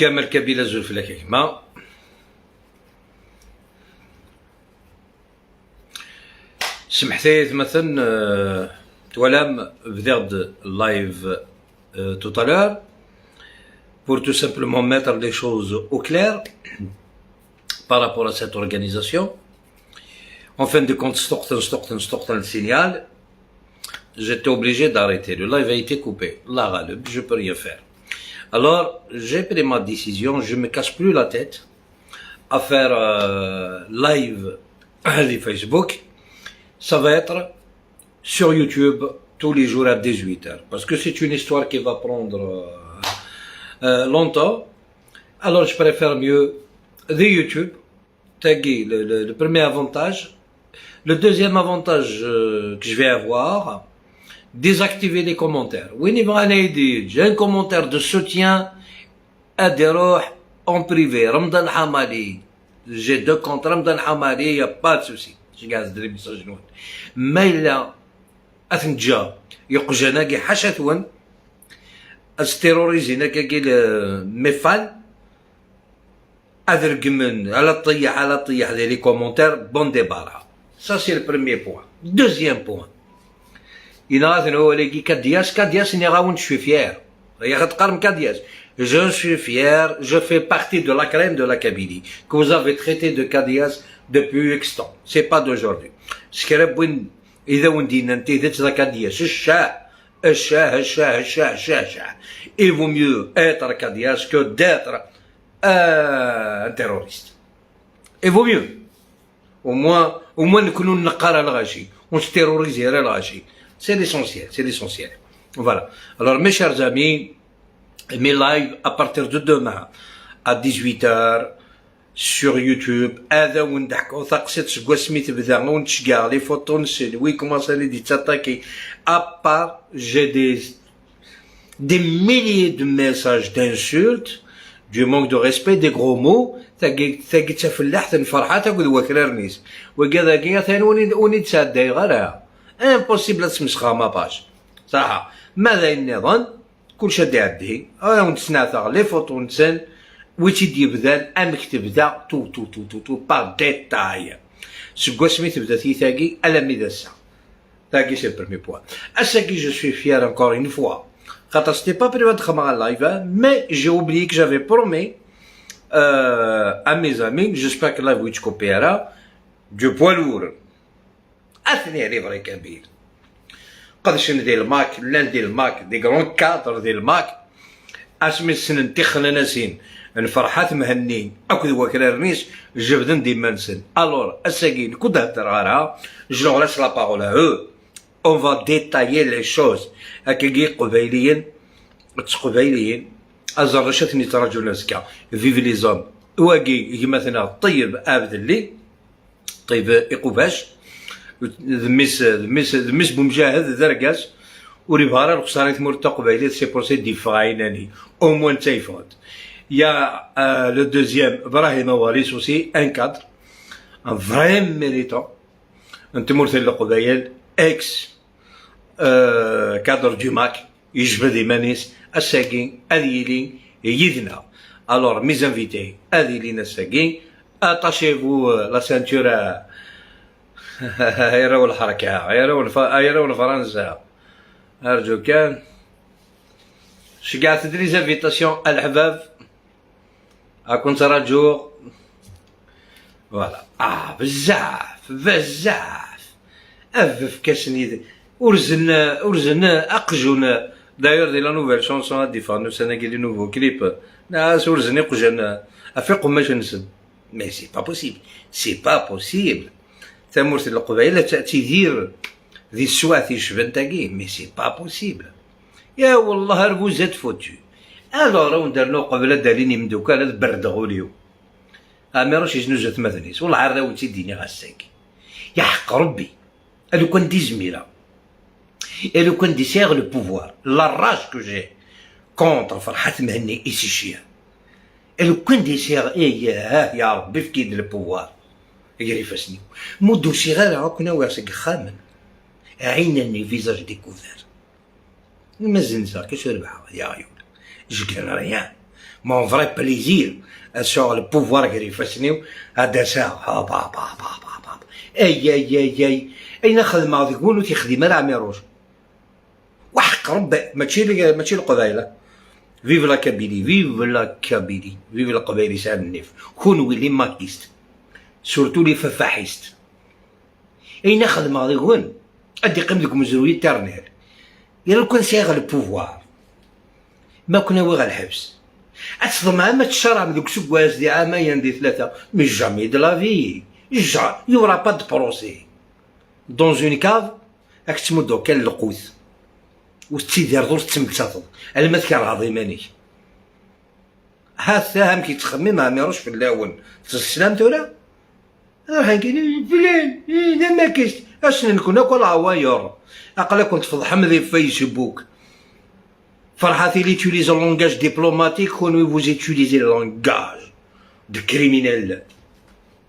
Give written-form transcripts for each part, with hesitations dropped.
كامل كبيلة زول كيما سمحتي مثلا تولام بدأت ال live tout à l'heure pour tout simplement mettre les choses au clair par rapport à cette organisation. En fin de compte, stop, le signal. J'étais obligé d'arrêter. Le live a été coupé. Là, je peux rien faire. Alors, j'ai pris ma décision. Je me casse plus la tête à faire live les Facebook. Ça va être sur YouTube tous les jours à 18h. Parce que c'est une histoire qui va prendre longtemps. Alors, je préfère mieux de YouTube. تاقي, le premier avantage. Le deuxième avantage que je vais avoir, désactiver les commentaires. Oui, j'ai un commentaire de soutien à des en privé. Ramdan Hamali. J'ai deux comptes Ramdan Hamali, il n'y a pas de souci. Je garde des messages. Mais là, أثنجا يقجنا كي حاشا استيروريزينا كي mes fans أذرقمن على الطيح على الطيح les commentaires, bon débarras. Ça, c'est le premier point. Deuxième point, إذا هو لي كادياس كادياس ني غاون, je suis fier. يا غتقارن كادياس, je suis fier, je fais partie de la crème de la Kabylie, que vous avez traité de Kadias depuis X temps. C'est pas d'aujourd'hui. سكراب وين إذا وندينا انت إذا كادياس الشاه الشاه الشاه الشاه الشاه الشاه. Il vaut mieux être Kadias que d'être un terroriste. Il vaut mieux. Au moins نكونوا نقار الغاشي ونستيروريزي على الغاشي. C'est l'essentiel, c'est l'essentiel. Voilà. Alors, mes chers amis, mes lives à partir de demain à 18h sur YouTube. هذا ونضحكوا ثقست سميت بدا ونتشكا les photos نسن oui commence à les attaquer. À part, j'ai des milliers de messages d'insultes, du manque de respect, des gros mots. تاقي تاقي تفلاح الفرحة تاكل وكرارنيس وكذا كي ثاني وني وني تسادي غير impossible تسمسخها ma page صح. ماذا النظام كل شيء يعدي انا ونتسناث les photos نتسن ويتي يبدا امك تبدا tout tout tout tout tout par détail سكوا سميت تبدا تيثاقي الا ميدا الساعة تاقي. C'est premier point. اساكي je suis fier encore une fois خاطر c'était pas prévu de live, mais j'ai oublié que j'avais promis à mes amis, j'espère que live ويتكوبيرا du poids lourd. اثني les vrais Kabyles قدش ندير الماك لا ندير الماك des grands cadres ديال الماك اسمي السنن تخنا ناسين الفرحات مهني اكو وكرارنيس جبدن ديما نسن. Alors اساكي نكون هدر غارها, je leur laisse la parole, eux, on va détailler les choses. هكا قبيليين قبيليين ازرشتني ترجل نسكا. Vive les hommes. واقي مثلا طيب عبد اللي طيب إقوباش ذميس ذميس ذميس بومجاهد ذرقاس وري بهارا الخسارة تمر تقبيلي c'est pour ça ديفايناني au moins تيفوت. Il y a le deuxième, Brahim Awaris aussi, un cadre, un vrai militant, انت مرسل القبايل ex cadre du MAK يجبد مانيس الساقين اذيلي يدنا. Alors, mes invités اذيلي الساقين, attachez-vous la ceinture. يراو الحركة يراو يراو فرنسا ارجو كان شقعت les invitations الحباب كنت راجو. Voilà. اه بزاف بزاف اف كاسني ورزن ورزن اقجون. D'ailleurs, دي la nouvelle chanson دي فانو سنة les nouveaux clips ناس ورزن اقجن افيق ماشي نسن. Mais c'est pas possible, c'est pas possible. تمورت القبائل تيدير ذي السوات يشبن تاقي, mais c'est pas possible. يا والله vous êtes foutus. Alors ندير قبل داليني مدوكا بردغوليو اميروش يجنوزة مثنيس والله عرضا وتيديني غاساك يا حق ربي لو كان دي زميرة لو كان دي سيغ le pouvoir, la rage que j'ai contre فرحات مهني et ses chiens, لو كان دي سيغ ايه يا ربي في كيد le pouvoir يجري فاسني مو dossier غير كنا واسق خامن عينني visage découvert ما زنزا كاش ربحة يا عيون, je gagne rien. Mon vrai plaisir sur le pouvoir غريفاسنيو هذا ساعة با با با با با اي اي اي اي اين خدمة ذيك تيخدم راه عميروش وحق ربي ماشي القبايله. Vive la Kabylie, vive la Kabylie, vive القبايل سعد النيف. كونوا les makistes, surtout les fafaḥistes. اين خدمة ذيك ادي قيم ذيك مزروي ترنيل يلا كون سيغ ال pouvoir ما كنا وغا الحبس أتصدم ما تشرع من دوك سكواز دي عامين دي ثلاثة mais jamais de la vie il y aura pas de procès dans une cave راك تمدو كان القوت وتسيدير دور تمتاطض على ما تكره ايمانك هذا هم كي تخمم ما ميروش في اللاون تسلام تورا راح نقول فلان لا ما كاينش اشنو نكون اكل عواير اقل كنت فضحم ذي فيسبوك فرحاتي il utilise langage diplomatique كون vous utilisez langage de criminel,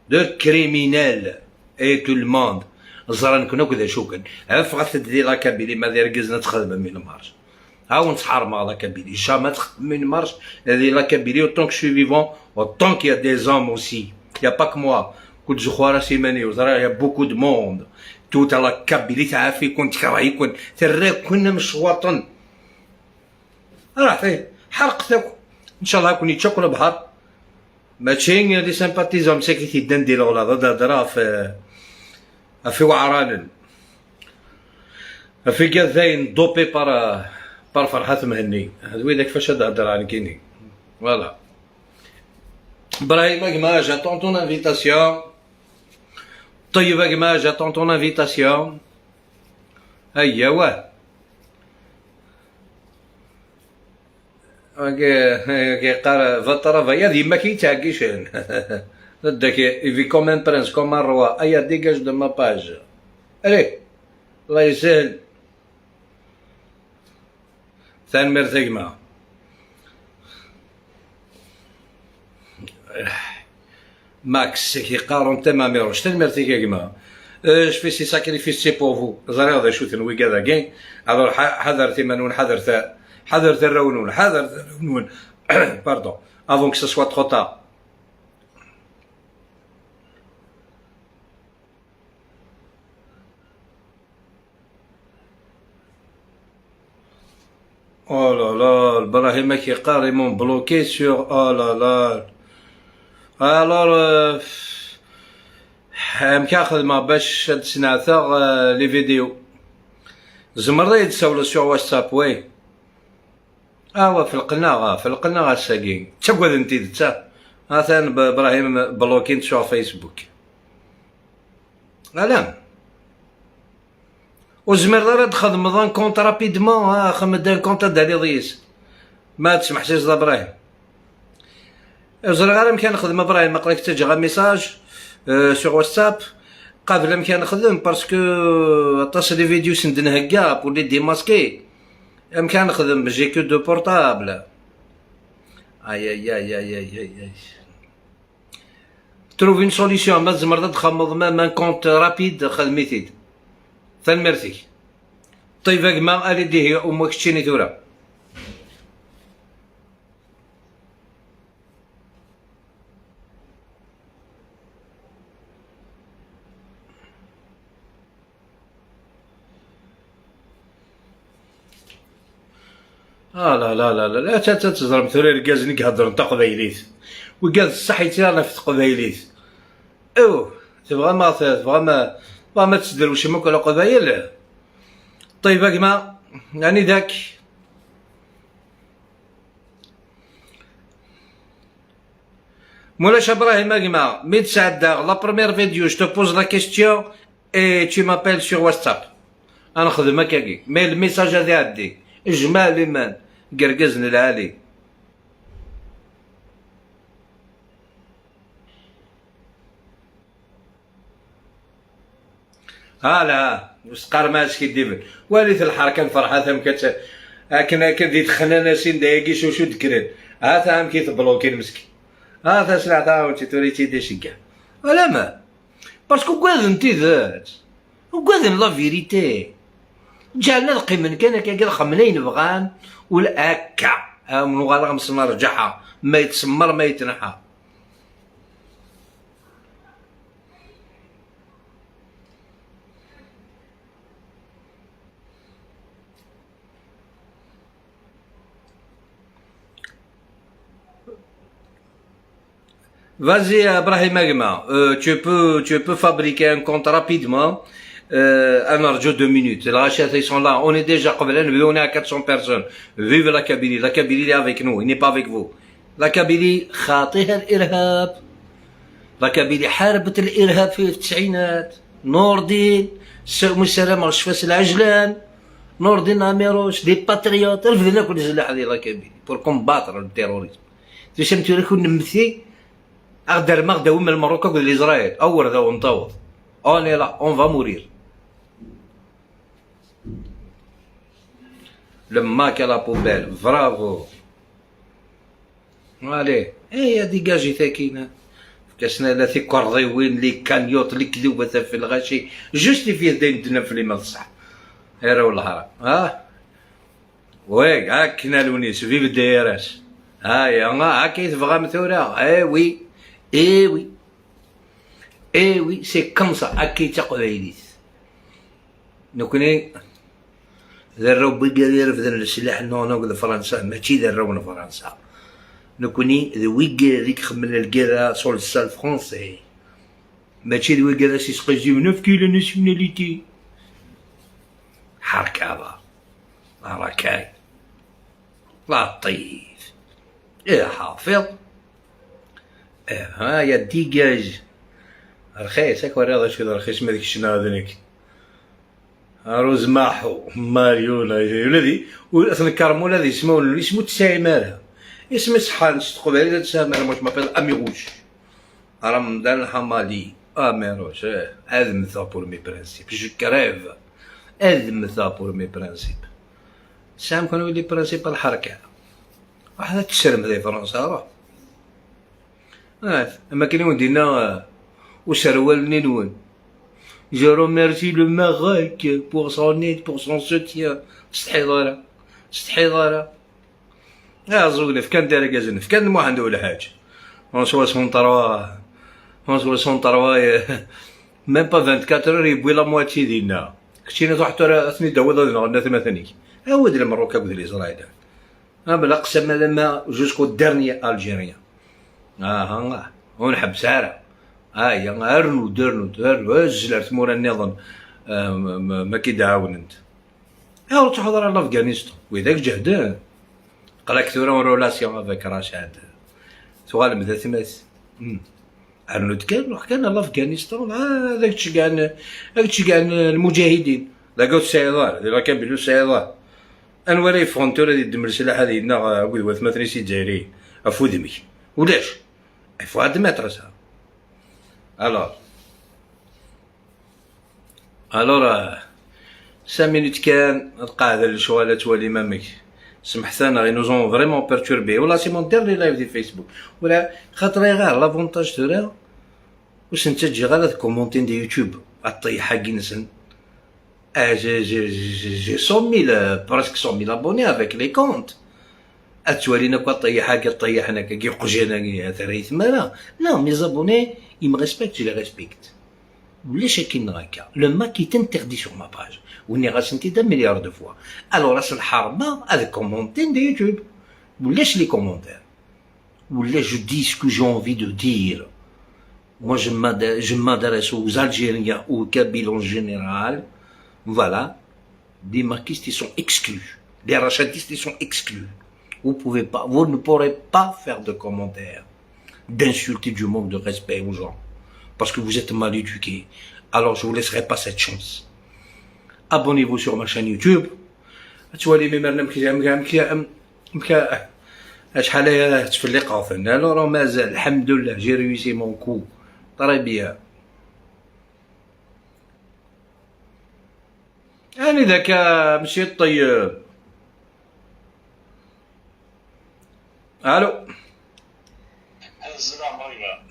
de criminel et tout le monde زرا نكون كذا شوكا عرف دي la Kabylie ما دير كزنا تخدم من مارش هاو نتحرم la Kabylie jamais تخدم من مارش هذه la Kabylie autant que je suis vivant, autant qu'il y a des hommes aussi, y a pas que moi. كنت زخوارة سيماني وزرا y a beaucoup de monde toute la Kabylie تعافي كنت كراهي كنت تراك كنا مش وطن راه فيه حرقتك ان شاء الله كون يتشكل بحر ماشي les sympathisants مساكين تيدان ديال الغلاظ هضره في وعران في كذاين dopé par فرحات مهني هذا وين كيفاش تهضر عن كيني voilà. ابراهيم اكما j'attends ton invitation. طيب اكما j'attends ton invitation. هيا واه كيقرا va travailler ديما كيتعكيش داك il vit comme un prince, comme un roi. ايا dégage de ma page, allez الله يسهل. ثانميرت اكما ماكس كيقارن تما ميروش تنمرتي كيما je fais ces sacrifices, c'est pour vous. زريغ ذا شو تنوي كذا كاين alors حذرتي منون حذرت حذرت الرونون حذرت الرونون pardon, avant que ce soit trop tard. Oh là là, البراهيم كيقار ils m'ont bloqué sur oh là là. Alors مكاخذ باش تسنعثا les vidéos زمر يتساولو sur WhatsApp, oui. اوا في القناة في القناة الساقين تقعد انت تا مثلا ابراهيم bloqué sur Facebook لا وزمر راه تخدم un compte rapidement خمد un compte دالي ضيس ما تسمحش ابراهيم زر غير كان نخدم ابراهيم قالك تجي غير message sur WhatsApp قابل مكان نخدم parce que طاس les vidéos سندن هكا pour les démasquer امكان نخدم j'ai que deux portables. اي اي اي اي اي اي اي trouve une solution ما تزمر تخمض même un compte rapide خدميتيد ثانميرتيك طيب اكما الي دي هي امك تشيني ثورة. آه لا لا لا لا لا تزرم ثوري ركازني كهضر نتا قبايليت وقال الصح يتيرنا في قبايليت او تبغى ما تبغى ما ما تسدروش مك على قبايل. طيب اكما يعني ذاك مولاش ابراهيم اكما مي تسعدا la première vidéo, je te pose la question et tu m'appelles sur WhatsApp. انا نخدم هكاكي mais ال message هذا عندي اجمالي من قرقزني العالي. ها لا وسقار ماش كيدير وليت الحركه فرحه كت كنا كدي تخنا ناسين دايكي شو شو دكرين ها ثام كي تبلوكي المسكين ها تا سلعتا وانت توري تيدي شكا ولا ما parce que قاد انت ذات وقاد la vérité جعلنا القيمن كان كا خمنين بغان ولا اكا نغالغ مسنا رجعها ما يتسمر ما يتنحى. Vas-y, Brahim Agma, tu peux fabriquer un compte rapidement. Un 2 minutes. La ils sont là. On est déjà, on est à 400 personnes. Vive la Kabylie. La Kabylie est avec nous. Il n'est pas avec vous. La Kabylie, خاطئها الإرهاب. La Kabylie حاربت الإرهاب في التسعينات. نور الدين، سلام شفاس العجلان، نور الدين أميروش، des patriotes، رفدنا كل سلاح هذه la Kabylie pour combattre le terrorisme. تسمتو لكم نمثي اغدر ما غدا من المروك l'Israël اور ذا نطوط. On est là, on va mourir. Le MAK à la poubelle, bravo. Allez, ايه dégagez ثاكينة كاسنا لا ثي وين les cagnottes les كذوبة في الغاشي justifier دين في لي صح هيرا والله ها oui هاك لونيس vive DRS هاي هاك تبغى مثورة eh oui eh oui eh oui c'est comme ça هاكي تقبايليت نكوني ذا بيقى يرفد السلاح نو فرنسا ماشي ذا فرنسا نكوني ذا ويق ذيك خمل الكرا sur le sol français ماشي ذا ويق سي نفكي la nationalité حركة راكاي لطيف يا حافظ ها يا dégage رخيص هاك ورياضة شو رخيص ما ديك الشنا هذنك روز ماحو ماريولا ولادي كارمو ولادي اسمو اسمو تسعي مالها اسم صحان تقبل تسامر moi je m'appelle Amirouche رمضان حمالي Amirouche اذمثا pour mes principes, je crève اذمثا pour mes principes سام كانوا les principes الحركة واحد تسرم ذي فرنسا روح اما كاين ودينا وسروال نينون. Je remercie le Maroc pour son aide, pour son soutien. استحي استحي يا زوج كان داير كازن كان محمد ولا حاجة. En 63, en 63, même pas 24 heures يبوي la moitié ديالنا. كنتينا تروح ترى ثني داود غنا ثما ثاني. هاود المروك هاود الاسرائيل. بلا قسم لما jusqu'au dernier Algérien. اه ونحب سارة. هاي ارنو درنو درنو الزلر ثمورا النظام ما كيدعاون انت. ها تحضر على افغانستان وإذاك جهدان قالك ثورة relation avec رشاد تغالب ذا ثماس ارنو كان روح كان لافغانستان هذاك تشكان هذاك تشكان المجاهدين لا قلت سيضار لا كان بلو سيضار انوار يفونتور هذه دمر السلاح هذه نا وثمثني سي جايري افودمي ولاش il faut admettre ça. Alors 5 minutes كان القاعدة الشغالة تولي مامك سمحت انا ils nous ont vraiment perturbés ولا c'est mon dernier live دي فيسبوك ولا خاطر غير l'avantage تورا واش انت تجي غير تكومونتي دي يوتيوب الطيحه كي j'ai 100 000, presque 100 000 abonnés avec les comptes. اتوالينا كوا طيحه كي طيحنا كي قجينا ثريت مالا. Non, mes abonnés, ils me respectent, je les respecte. ولاش كاين هكا le MAK est interdit sur ma page وني غاسنتي d'un milliard de fois. Alors راس الحرمه هذا commenter دي يوتيوب ولاش les commentaires ولا je dis ce que j'ai envie de dire. Moi, je m'adresse aux Algériens, aux Kabyles en général. Voilà. Des makistes, ils sont exclus. Les rachadistes, ils sont exclus. Vous pouvez pas, vous ne pourrez pas faire de commentaires, d'insulter du manque de respect aux gens. Parce que vous êtes mal éduqués. Alors, je vous laisserai pas cette chance. Abonnez-vous sur ma chaîne YouTube. تولي ميمرنا مكي مكي شحال تفلي قافلنا alors مازال الحمد لله j'ai réussi mon coup très bien. يعني ذاك مشي طيب الو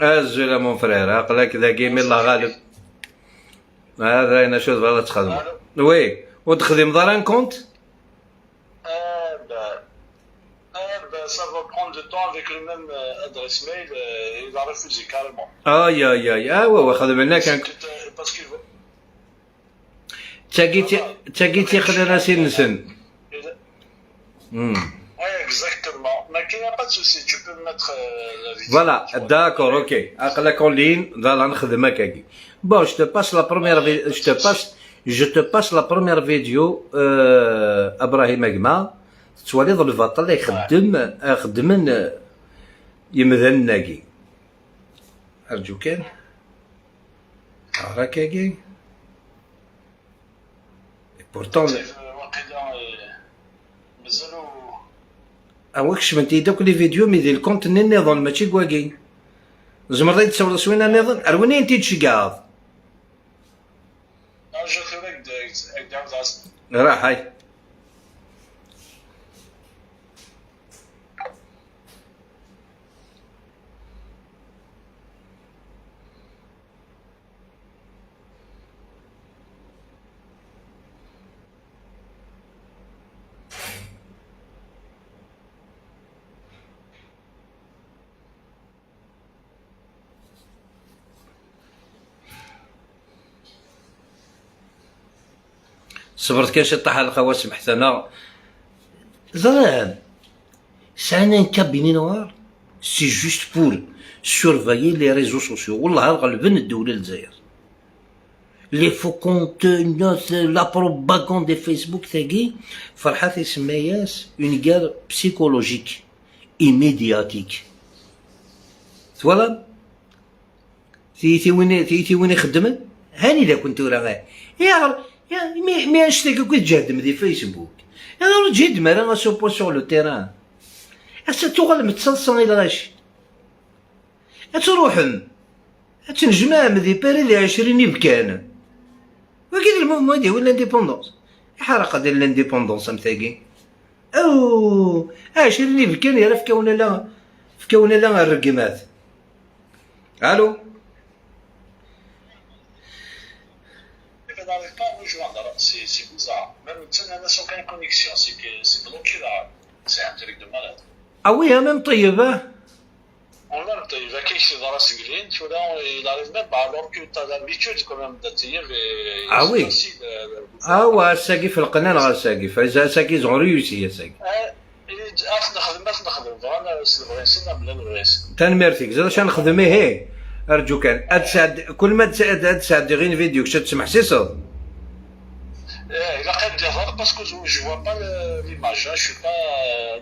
السلام mon frère عقلك ذا كيمي الله غالب هذا انا شو تبغى تخدم oui وتخدم دار un compte. لا Ça va prendre du temps avec le même adresse mail, il a refusé carrément. اي اي اي اه خدم لنا كان Parce que تاكيتي خلينا راسي نسن. Oui, exactement. Mais il n'y a pas de souci, tu peux mettre la vidéo. Voilà, d'accord, ok. اقلك en ligne, voilà نخدمك هاكي. Bon, je te passe la première vidéo ابراهيم اكما تواليض البطل اللي يخدم خدمن يمذن ناكي. ارجو كان راك هاكي. Pourtant مازالو اوك شمنتي دوك les vidéos mais ديال ال compte النظام ماشي كواكي زمر تصور سوينا النظام ارويني انت تشقاض راح هاي. صبرت كان شي طاح القواسم حتى انا زران سعنا un cabinet noir, c'est juste pour surveiller les réseaux sociaux. والله غلبن الدولة الجزائر les faux comptes, la propagande فيسبوك تاقي فرحات يسمياس une guerre psychologique et médiatique. voilà تي وين تي وين يخدم هاني لا كنت ولا يا يا mais اشتاك كنت جهدم دي فيسبوك انا جهد ما راه سو sur le terrain اسا تغل متصلصل الى غاشي تروحم تنجمع دي باري دي 20 يبكان وكاين ال mouvement ديال l'indépendance حرقه ديال l'indépendance امتاكي او 20 يبكان يا فكونا لا فكونا لا الرقمات. الو. N'arrive pas à nous joindre. C'est bizarre. Même sans aucune connexion, c'est que c'est bloqué là. C'est un truc de malade. Ah oui, même طيب. On l'a طيب كيف راس قلين tu vois, il arrive même pas alors que tu as l'habitude quand même d'attirer. Ah oui. Ah ouais, ساقي في القناة غير ساقي فإذا ساقي ils ont réussi يا ساقي. نخدم نخدم انا سنة بلا نغريس. تنميرتك زاد اش نخدم هي ارجو كان ادسعد كل ما تسعد ادسعد غير فيديو كش تسمح سيصد. ايه الا قد يظهر parce que je vois pas l'image, je suis pas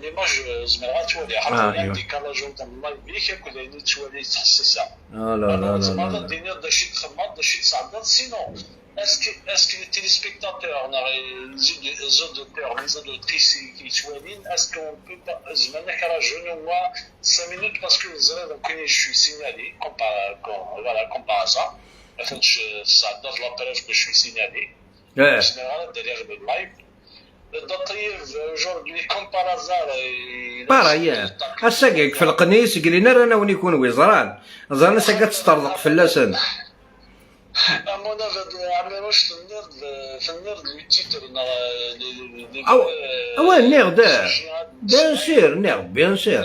l'image زعما تولي حتى décalage تاع ال live بيك ياكل يعني تولي تحسسها. لا لا لا لا دينير داشي تخمط داشي تصعد sinon est-ce que les téléspectateurs, les auditeurs, les auditrices qui soignent, est-ce qu'on peut pas, je moi 5 minutes parce que vous avez donc je suis signalé, comme par, comme, voilà, comme par hasard. En fait, ça donne la preuve que je suis signalé. Ouais. Derrière le live. Aujourd'hui, comme par hasard. بارايا الساقك في القنيس قال لنا رانا وين يكون وزران زران ساقا تسترزق في اللسان. À mon avis, عملوش في النرد في النرد le titre. او او النرد bien sûr نيرد bien sûr.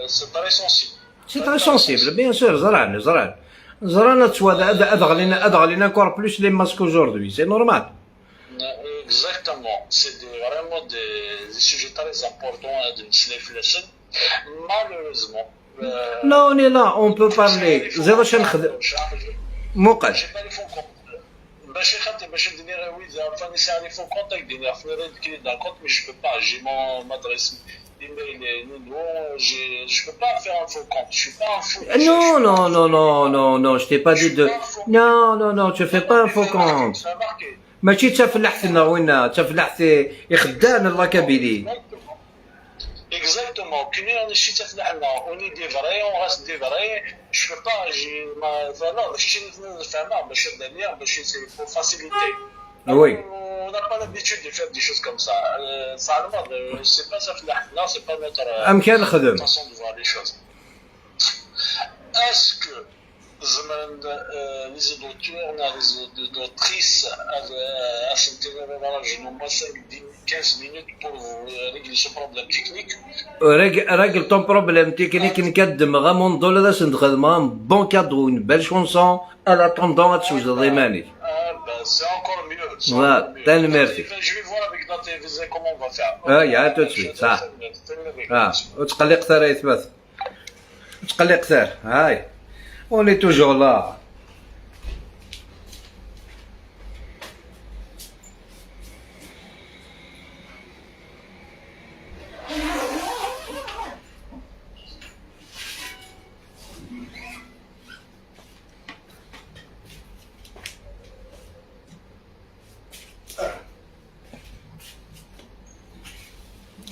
C'est très sensible. C'est très sensible, bien sûr. زران زران زران تسوى ادغلينا ادغلينا encore plus les masques aujourd'hui, c'est normal. Exactement, c'est vraiment des sujets très importants de l'inflation. Malheureusement. Non, on est là, on peut parler. زيرو نخدم موقع. J'ai pas les faux comptes. باش خاطر باش ندير oui enfin c'est les faux comptes دير في d'un compte, mais je peux pas, j'ai mon adresse email non, je peux pas faire un faux compte, je suis pas un faux. Non, non, non, non, non, non, je t'ai pas dit de. Non, non, non, tu fais pas un faux compte. ماشي تفلحت لنا وين تفلحت يخدان la Kabylie. Exactement. On est des vrais, on reste des vrais. Je peux pas, j'ai ma valeur, je suis c'est pour faciliter. Oui. On n'a pas l'habitude de faire des choses comme ça. Ça, c'est pas ça, non, c'est pas notre façon de voir les choses. Est-ce que les auditeurs, les auditrices, à 15 minutes pour régler ce problème technique. Règle ton problème technique. نقدم غامون دولار نخدم bon cadeau, une belle chanson en attendant تسوجد ضيماني. Ah, ben, c'est encore mieux. C'est Voilà, encore mieux. tel merci. Je vais voir avec la TVZ comment on va faire. Ah, y a tout de suite, ça. اه وتقلق ثار يثبت تقلق ثار هاي on est toujours là.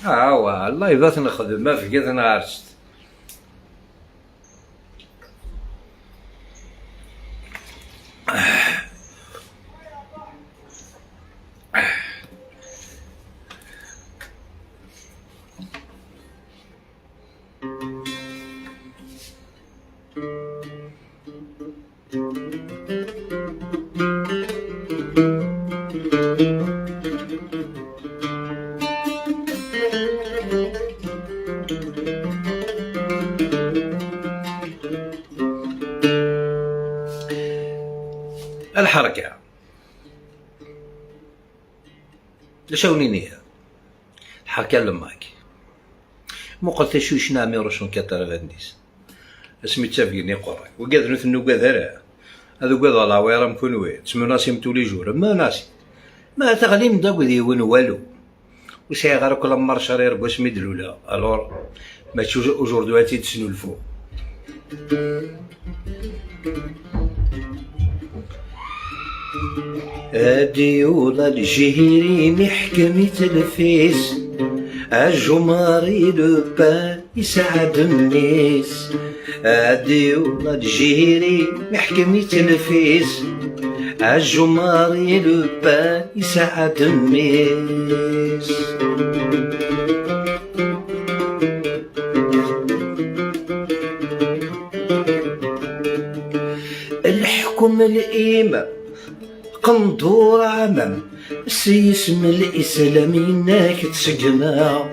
اه الله يبات نخدم ما في كذا نعرست. الحركة شاونيني الحركة لماك مو قلت شو شنا ميروشون كاترفانديس اسمي تافقني قراي وقاد نثنو قاد راه هذو قاد الله ويرا مكون تسمو ناسي متولي جور ما ناسي ما تغليم داك ديون والو وسي غير كل مره شرير باش ميدلولا الور ماشي aujourd'hui تيتسنو الفوق. ديولا الجهيري محكمة الفيس الجماري لو بان يسعد الناس. ديولا الجهيري محكمة الفيس الجماري لو بان يسعد الناس. الحكم الإمام قندور عمام سيسم الإسلام إنك تسقما.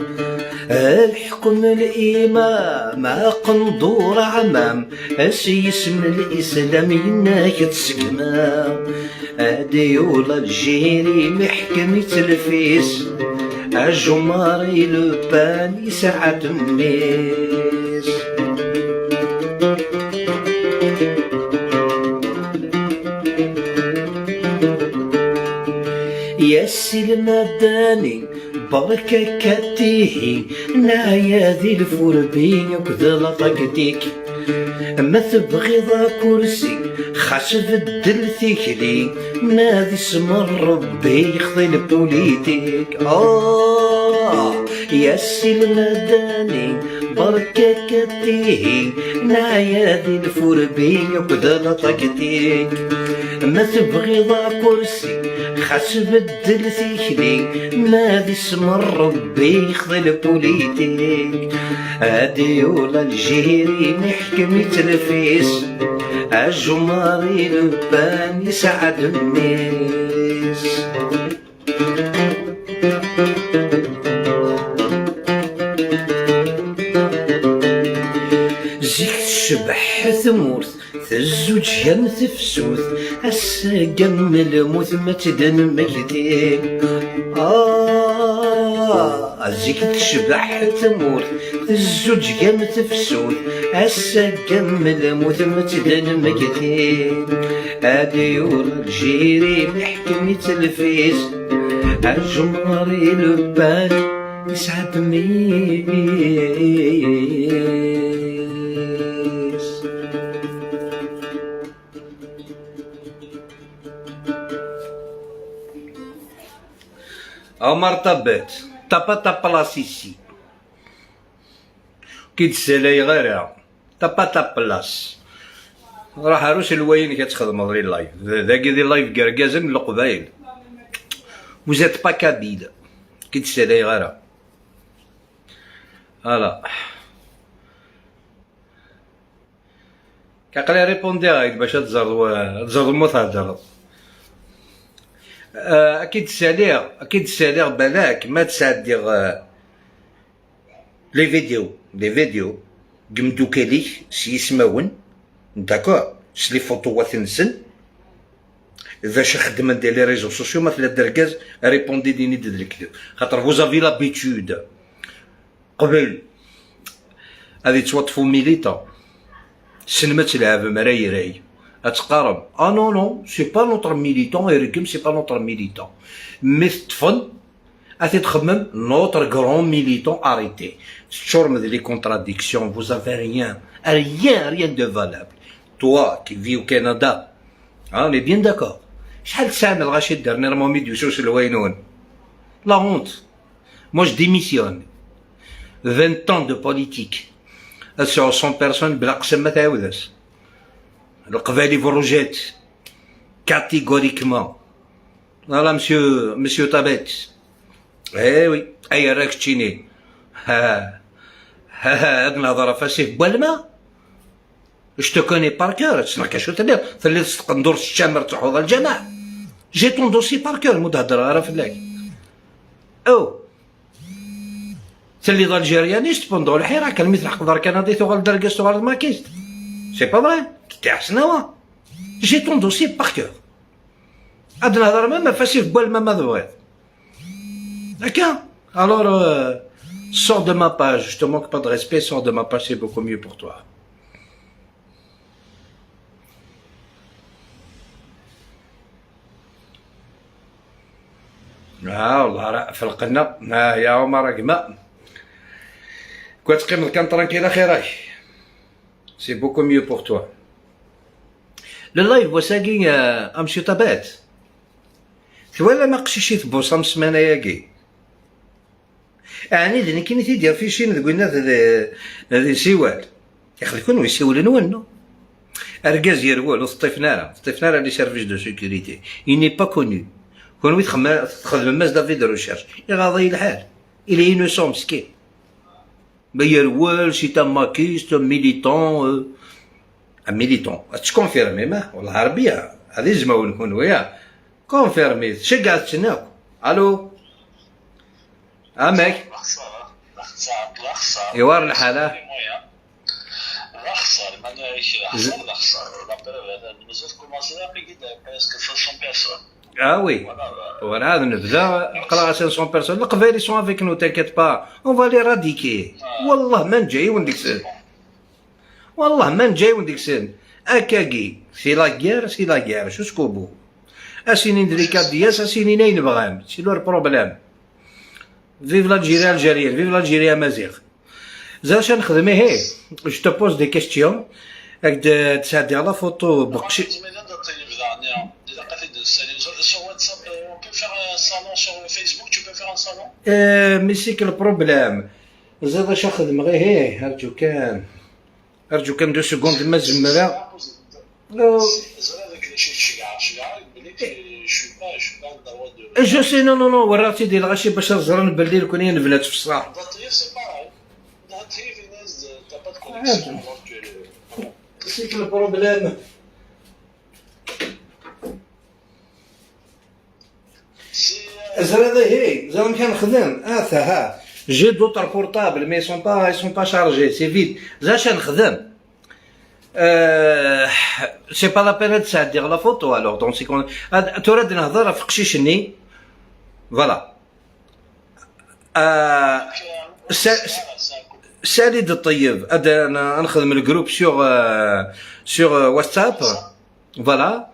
الحكم الإمام قندور عمام سيسم الإسلام إنك تسقما. ديولا الجيري محكمة الفيس الجماري لوبان يسعد الناس. يا سي المداني بركة كتيهي نايا ذي الفربي وكذا لطقتك ما تبغي ذا كرسي خاش بدل ثكلي نادي اسم ربي يخضي البوليتيك. يا سي المداني بركة كتيهي نايا ذي الفربي وكذا لطقتك ما تبغي ذا كرسي خاص بدل ثكلي نادي اسم ربي يخضي البوليتيك. ديولا الجيري محكمة الفيس الجماري لبان يسعد الناس. زيك تشبح ثمورث تزوج يم تفسوث السقم الموت ما تدن مكتين. زيك تشبح ثمورث تزوج يم تفسوث السقم الموت ما تدن مكتين. ديور الجيري محكمة الفيس الجمهوري لبان يسعد ميس. عمر طبات t'as pas ta place ici. كي تسالاي غير t'as pas ta place. راح اروس الوين كتخدم les lives ذاكي دي live كركازن القبايل. Vous êtes pas kabyle. كي تسالاي غير voilà كاقلي répondez غايد باش تزرد مو تهدر. اكيد السالير، اكيد السالير بالك ما تسعدي les vidéos، les vidéos قمدوكاليك سي يسماون، d'accord، س les photos نسن باش خدم ديال les réseaux sociaux. مثلا دركاز répondez ديني ديال الكذب، خاطر vous avez l'habitude قبل هذه توظفوا militants سنما تلعب مراي راي اتقارب ah non non, c'est pas notre militant، يرقم c'est pas notre militant، mais طفل اتي تخمم notre grand militant arrêté. تشور les contradictions, vous avez rien, rien, rien de valable. Toi qui vis au Canada, on est bien d'accord. شحال تسامل غاشي dernièrement ميديو الوينون. La honte. Moi, je démissionne. 20 ans de politique. Sur 100 personnes بلا قسم ما تعاودش. القبالي vous rejette catégoriquement. Voilà, monsieur, monsieur Tabet. Eh oui, اي راك تشيني. ها ها هاد الهضره فاسي بوالما. Je te connais par cœur, تسمع كاش تدير ثلي تقندور الشامر تحوض الجماع. J'ai ton dossier par cœur. مود هضره راه فلاك. او تلي algérianiste pendant الحراك المثل حق دار كندي تغال دركاس تغال makiste. C'est pas vrai؟ تاع سنوا. J'ai ton dossier par cœur. هاد الهضره ما فاسي في بوالما ما بغيت. D'accord. Alors, sors de ma page. Je te manque pas de respect, sors de ma page, c'est beaucoup mieux pour toi. آه والله راه في القنة آه يا عمر كما كنت تقيم كان tranquille خيراك, c'est beaucoup mieux pour toi. Le live وساقي امشي طابات ولا ما قشيشيت بوصام السمانة ياكي يعني ذني كاين تيدير في شي تقولنا ذي سوال يخلي يكون يسول نو اركاز يرول وسطيفنا طيفنا les services de sécurité, il n'est pas connu. كون تخدم ماس d'avis de recherche يغاضي الحال, il est innocent مسكين. ما يرول, c'est un makiste militant, un militant ت confirmer ما والله عربيه هذه زعما نكون ويا confirmer شقعت تسناو. الو امك ايوار الحاله. الأخسر معناها الأخسر الأخسر مازال commencé presque 500 personnes. Ah oui. Voilà, نبدا نقرا 500 personnes. القبائل sont avec nous, t'inquiète pas. On va l'éradiquer. والله ما نجاي ونديك سن. والله ما نجاي ونديك سن. اكاكي c'est la guerre, c'est la guerre jusqu'au bout. اسينين دريكا دياس اسينين اين بغام, c'est leur problème. Vive l'Algérie algérienne, vive l'Algérie amazigh. زاد نخدم هي je te pose des questions راك تساعدي على photo بقشي. Sur WhatsApp, on peut faire un salon sur Facebook, tu peux faire un salon. Mais c'est que le problème زاد اش نخدم غير هي ارجو كان ارجو كان deux secondes ما زمرا. Je sais, non non non وراتي ديال غاشي باش نزرن بالليل كون نبلات في الصح. C'est que le problème زرا هي زرا كان نخدم اه ها j'ai d'autres portables, mais sont pas chargés, c'est vide. زاش نخدم c'est pas la peine تساعد la photo. Alors dans ce cas تراد نهضر في قشيشني voilà. سالي الطيب انا نخدم ال groupe sur WhatsApp, voilà.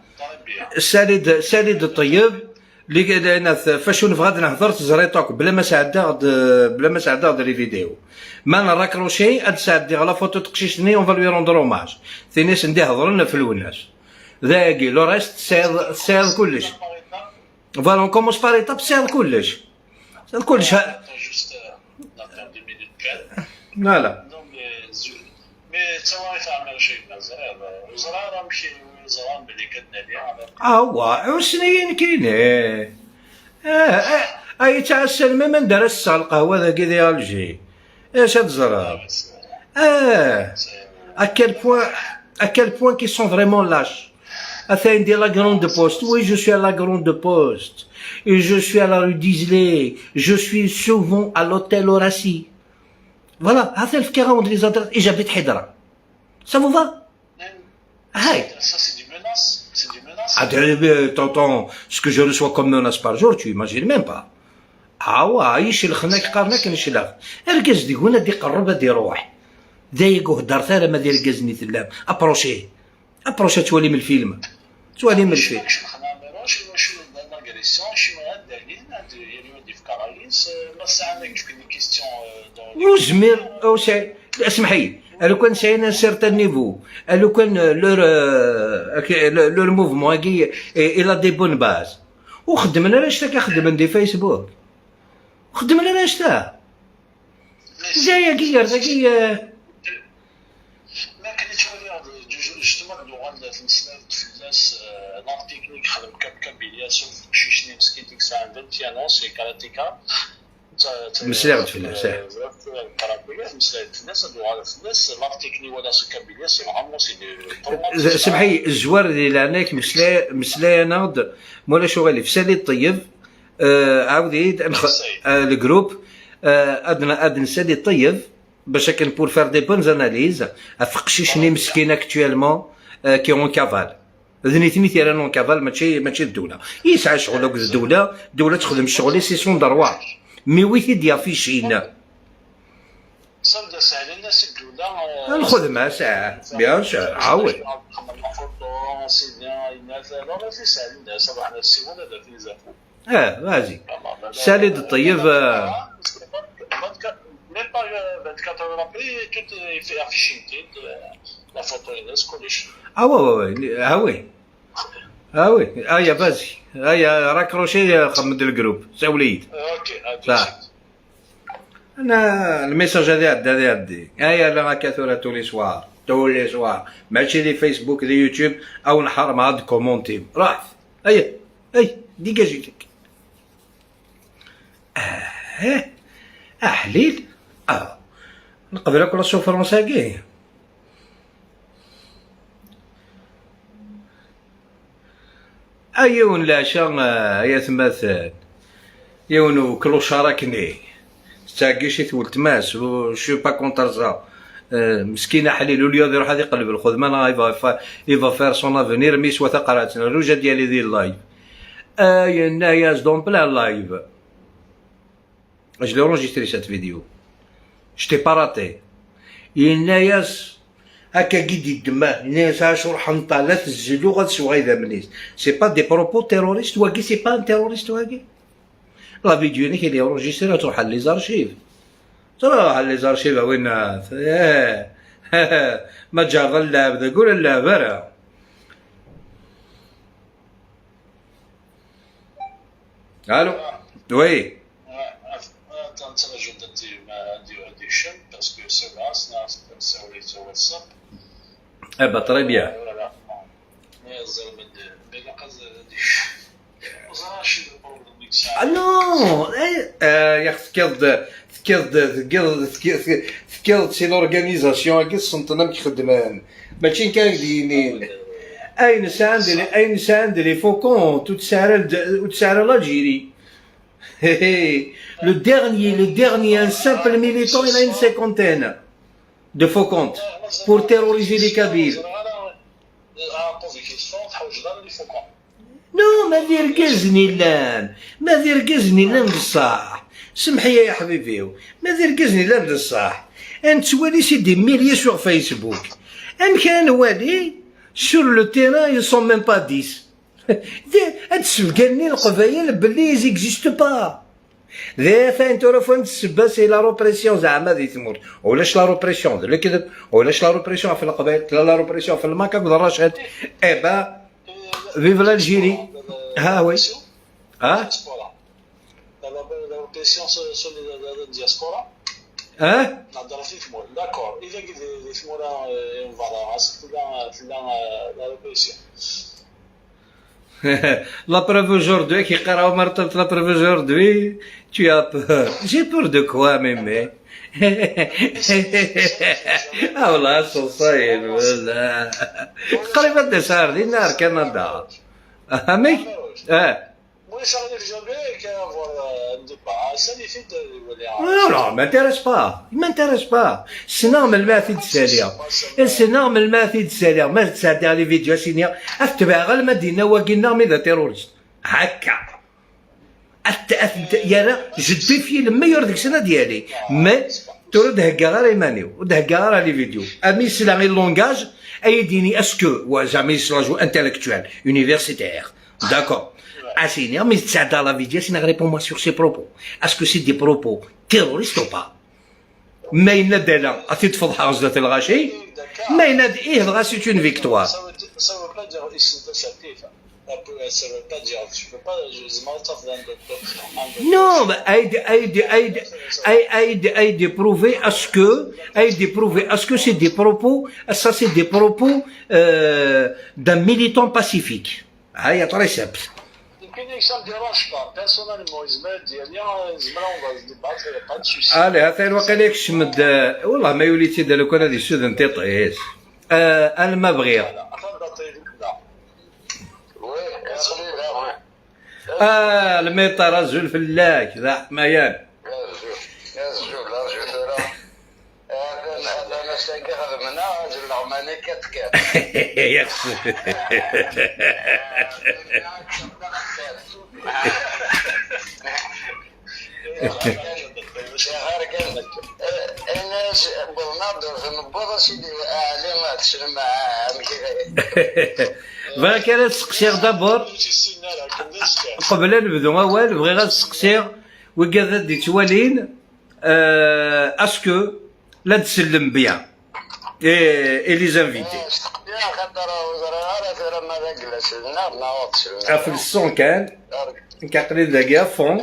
سالي سالي الطيب اللي انا فاش نبغى نهضر تزريطوك بلا ما ساعدا بلا ما ساعدا les vidéos ما ن raccrocher اد ساعدي على photo تقشيشني, on va lui rendre hommage. ثينيس ندي هضرنا في الوناس ذاكي le reste سير سير كلش. Voilà, on commence par étapes. سير كلش سير كلش. لا لا. Mais تصوري تعمل شيء زرار مشي زرار بلي كتنادي. اه هو سنين كاين اه اه اي تاع السلمى ما ندرس القهوه ذاك ديال الجي اش هاد الزرار اه à quel point, à quel point qu'ils sont vraiment lâches. Afin de la Grande Poste. Oui, je suis à la Grande Poste. Et je suis à la rue d'Islay. Je suis souvent à l'hôtel Horaci. Voilà, هذا الفكرة les adresses. Et j'habite Hydra. Ça vous va? هاي. Ça, c'est du menace. C'est du menace. Ah, t'entends ce que je reçois comme menace par jour, tu imagines même pas. آوا يشلخناك قارناك نشلخ اركز دي هنا دي قرب دي روح ضايق وهدر ثار ما دير ركزني ثلام approchez approchez تولي من الفيلم تولي من الفيلم. وزمير او سي اسمحي لو كان ساين un certain niveau, لو كان leur mouvement كي il a des bonnes bases وخدمنا علاش خدم دي فيسبوك خدمنا علاش تا جايه كي كي ما كان تولي justement الناس l'art technique خدم كابيليا شيشني مسكين ديك الساعه 21, c'est karatéka. مسلاغ فلاس. مسلاغ فلاس فلاس l'art technique ولا c'est كابيليا c'est vraiment c'est سمحي الزوار ديال هناك مسلا مسلا ناض مولا شغالي في سالي الطيب عاودي ال groupe ادنا ادن سالي الطيب باش كان pour faire des bonnes analyses افقشيشني مسكين actuellement qui en cavale ذنيتني تيران en cavale ماشي الدولة يسعى شغل الدولة الدولة تخدم الشغل c'est son droit, mais ويتي ديافيشين صافي سهل الناس الدولة الخدمة ساعة bien sûr عاود vas-y سالي الطيب. Même pas 24 heures après, tout est affiché, la photo est كلش. اه oui اه oui اه oui هيا vas-y هيا raccrocher خمد ال groupe سوليد. OK. صح انا ال message هذا عدي هذا عدي هيا لا كاثورة tous les soirs, tous les soirs ماشي les فيسبوك les يوتيوب او نحرم عاد commenter راح هيا هيا dégagez تك اه احليل نقبل كل souffrance كي ايون العشاء يا ثماثل يونو كلوشاراكني تاكي ثولت ماس je suis pas contre ça مسكينه حليل اليوم يروح هذه يقلب الخدمه انا il va faire son avenir mais سوا تقرات الروجه ديالي ديال ال live ايا ناياس dans plein live. Je l'ai enregistré, cette vidéo. Je t'ai pas raté. يناياس هكا قيد الدماء الناس عاشور حنطة لا تزلو غتسوى غير منيس c'est pas des propos terroristes واكي c'est pas un terroriste واكي la vidéo نيك اللي enregistrée تروح على les archives تروح على les archives وين ما جار اللعب ذا قول اللعب راه allô oui. Parce que ceux-là, c'est WhatsApp. Eh ben, très bien. Ah non, يا اخي تكيض تكيض تكيض تكيض c'est l'organisation كي السلطنه كيخدمان ماشي كان دينين اين ساند اين ساند les faux comptes وتسعر وتسعر l'Algérie. Le dernier, un simple militant, il a une cinquantaine de faux comptes pour terroriser les Kabyles. Non, ما دير كزني لان ما دير كزني لان بصح سمحي يا حبيبي ما دير كزني لان بصح انت ولي c'est des milliers sur فيسبوك ام كان والي sur le terrain, ils sont même pas 10. تسبقني القبايل باللي ils existent pas ذا فين تعرفون السبه c'est la répression زعما ذي تموت ولاش la répression الكذب ولاش la répression في القبائل لا la répression في الماكا الرشاد eh ben vive l'Algérie. ها oui ها ها نهضر في ثمور d'accord اذا كي ثمورا voilà la répression. La preuve aujourd'hui, qui la preuve aujourd'hui, tu as peur. J'ai peur de quoi, mémé? اه والله صايب والله قريبا دسار دي نار كندا ميك اه. Moi, j'arrive jamais qu'à avoir un débat. Ça les fait de. Non, non, m'intéresse pas. Il m'intéresse pas. سنة من الماثي تساليا. سنة من الماثي تساليا. ما تساعد على فيديو سينيا. اتبع غير المدينة وقلنا مي ذا terroriste. هكا. أت أت يا je défie le meilleur ديك السنة ديالي. mais ترد هكا غير ايمانيو ودهكا غير les vidéos. امي سلا غير langage اي ديني est-ce que زعما سلا intellectuel universitaire. D'accord. Assigné, mais ça dans la vidéo, c'est réponds-moi sur ces propos. Est-ce que c'est des propos terroristes ou pas؟ ما ينادى لا أثي تفضح غزة الغاشي ما ينادي إيه الغا c'est une victoire. Ça veut pas dire ça veut pas dire tu peux pas Non, mais aide aide aide aide aide prouver à ce que aide prouver à ce que c'est des propos, ça c'est des propos d'un militant pacifique. هيا très simple. يمكن ça me dérange pas personnellement. زعما ديالي زعما on va se débattre, pas de souci. الي هذا الوقت يكشمد والله ما يولي تيدا لو كان هذه السودان تيطيس انا ما بغير. oui. الميطر رجل فلاك ذا حمايان. يا زول رجل ثرا انا نستنكر خدمنا رجل العماني كتكات. يا خسي. الناس بغنا نبوض سيدي علي تسلم. بغا كان تسقسيغ d'abord قبل نبدو اول بغي غير تسقسيغ وكذا دي توالين est-ce que لا تسلم bien et les invités. خاطر وزراء ما ذاك في ال son كان كقليل داكيا fond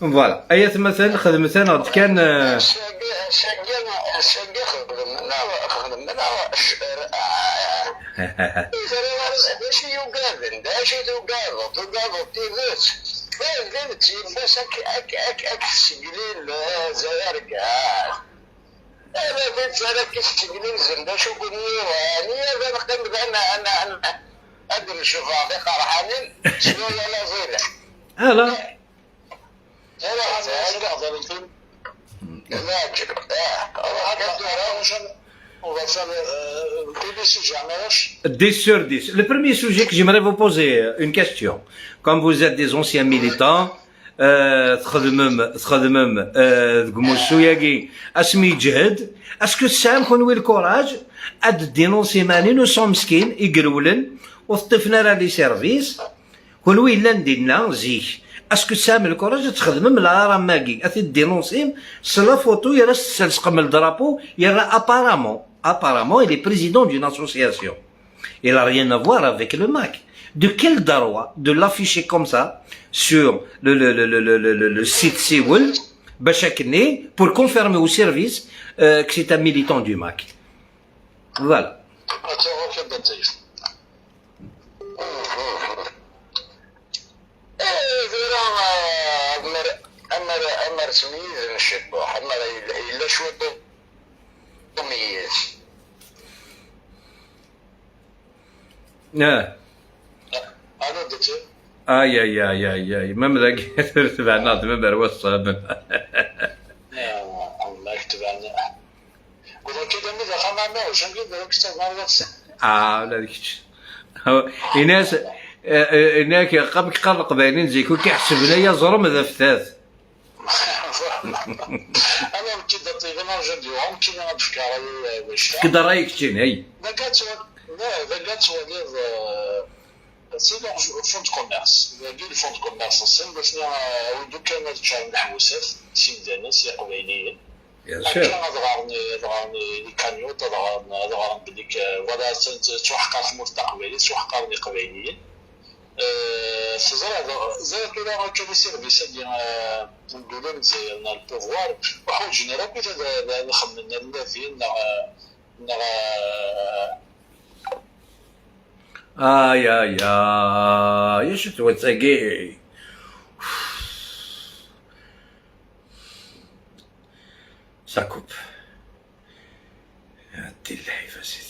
voilà ايات مثلا خدمت انا كان شاقي خدمنا خدمنا باش يقابل باش يقابل تقابل تيفوت فهمت باش اك اك اك اك تسجلين زيارك انا فهمت انا كتسجلين زندا شو قلني يعني انا نقدم انا انا انا ادري نشوف في قرحانين شنو لا زينه. هلا. On va faire le premier sujet, Amaroche. 10 sur 10. Le premier sujet que j'aimerais vous poser une question. Comme vous êtes des anciens militants, تخدمم تخدمم ذك موسو اسمي جهد est-ce que تسام كون le courage اد dénoncer ماني nous sommes مسكين يقرولن وطفنا راه les services كون وين لا ندينا زيك est-ce que تسام le courage تخدمم لا ماكي اثي dénoncer c'est la photo يرا تسلسقم ال drapeau يرا apparemment il est président d'une association. Il n'a rien à voir avec le MAK. De quel droit de l'afficher comme ça sur le site Siwel, باش pour confirmer au service que c'est un militant du MAK. Voilà. أمر تمييز نشبوح أمر إلا شو تمييز. اه اي اي اي اي اي ما مذاك تبعنا ما بروا الصاب. الله تبعنا ولكن ماذا خمامة وش نقول اه لا ديك الناس هناك قبل قال القبائلين زيكو كيحسب ليا زرم ذا فتاث. انا كي طيب انا رجع اليوم كي نفكر واش كدا رايك تشين هي ذا كات c'est leur fonds de commerce. Le fonds de commerce, c'est باش ودو كان تشعر الحوسات سيدانس يا قبيليين. Bien sûr. ضغرني les cagnottes ضغرني بليك voilà توحقر في المستقبل توحقرني قبيليين. زرا كلا كان les services ديال نقولوا مزيان ال pouvoir وحوجنا راه كنت نخمم الذين آه يا يا يا شو تسقي. Ça coupe. يا دي الحيفا سيدي.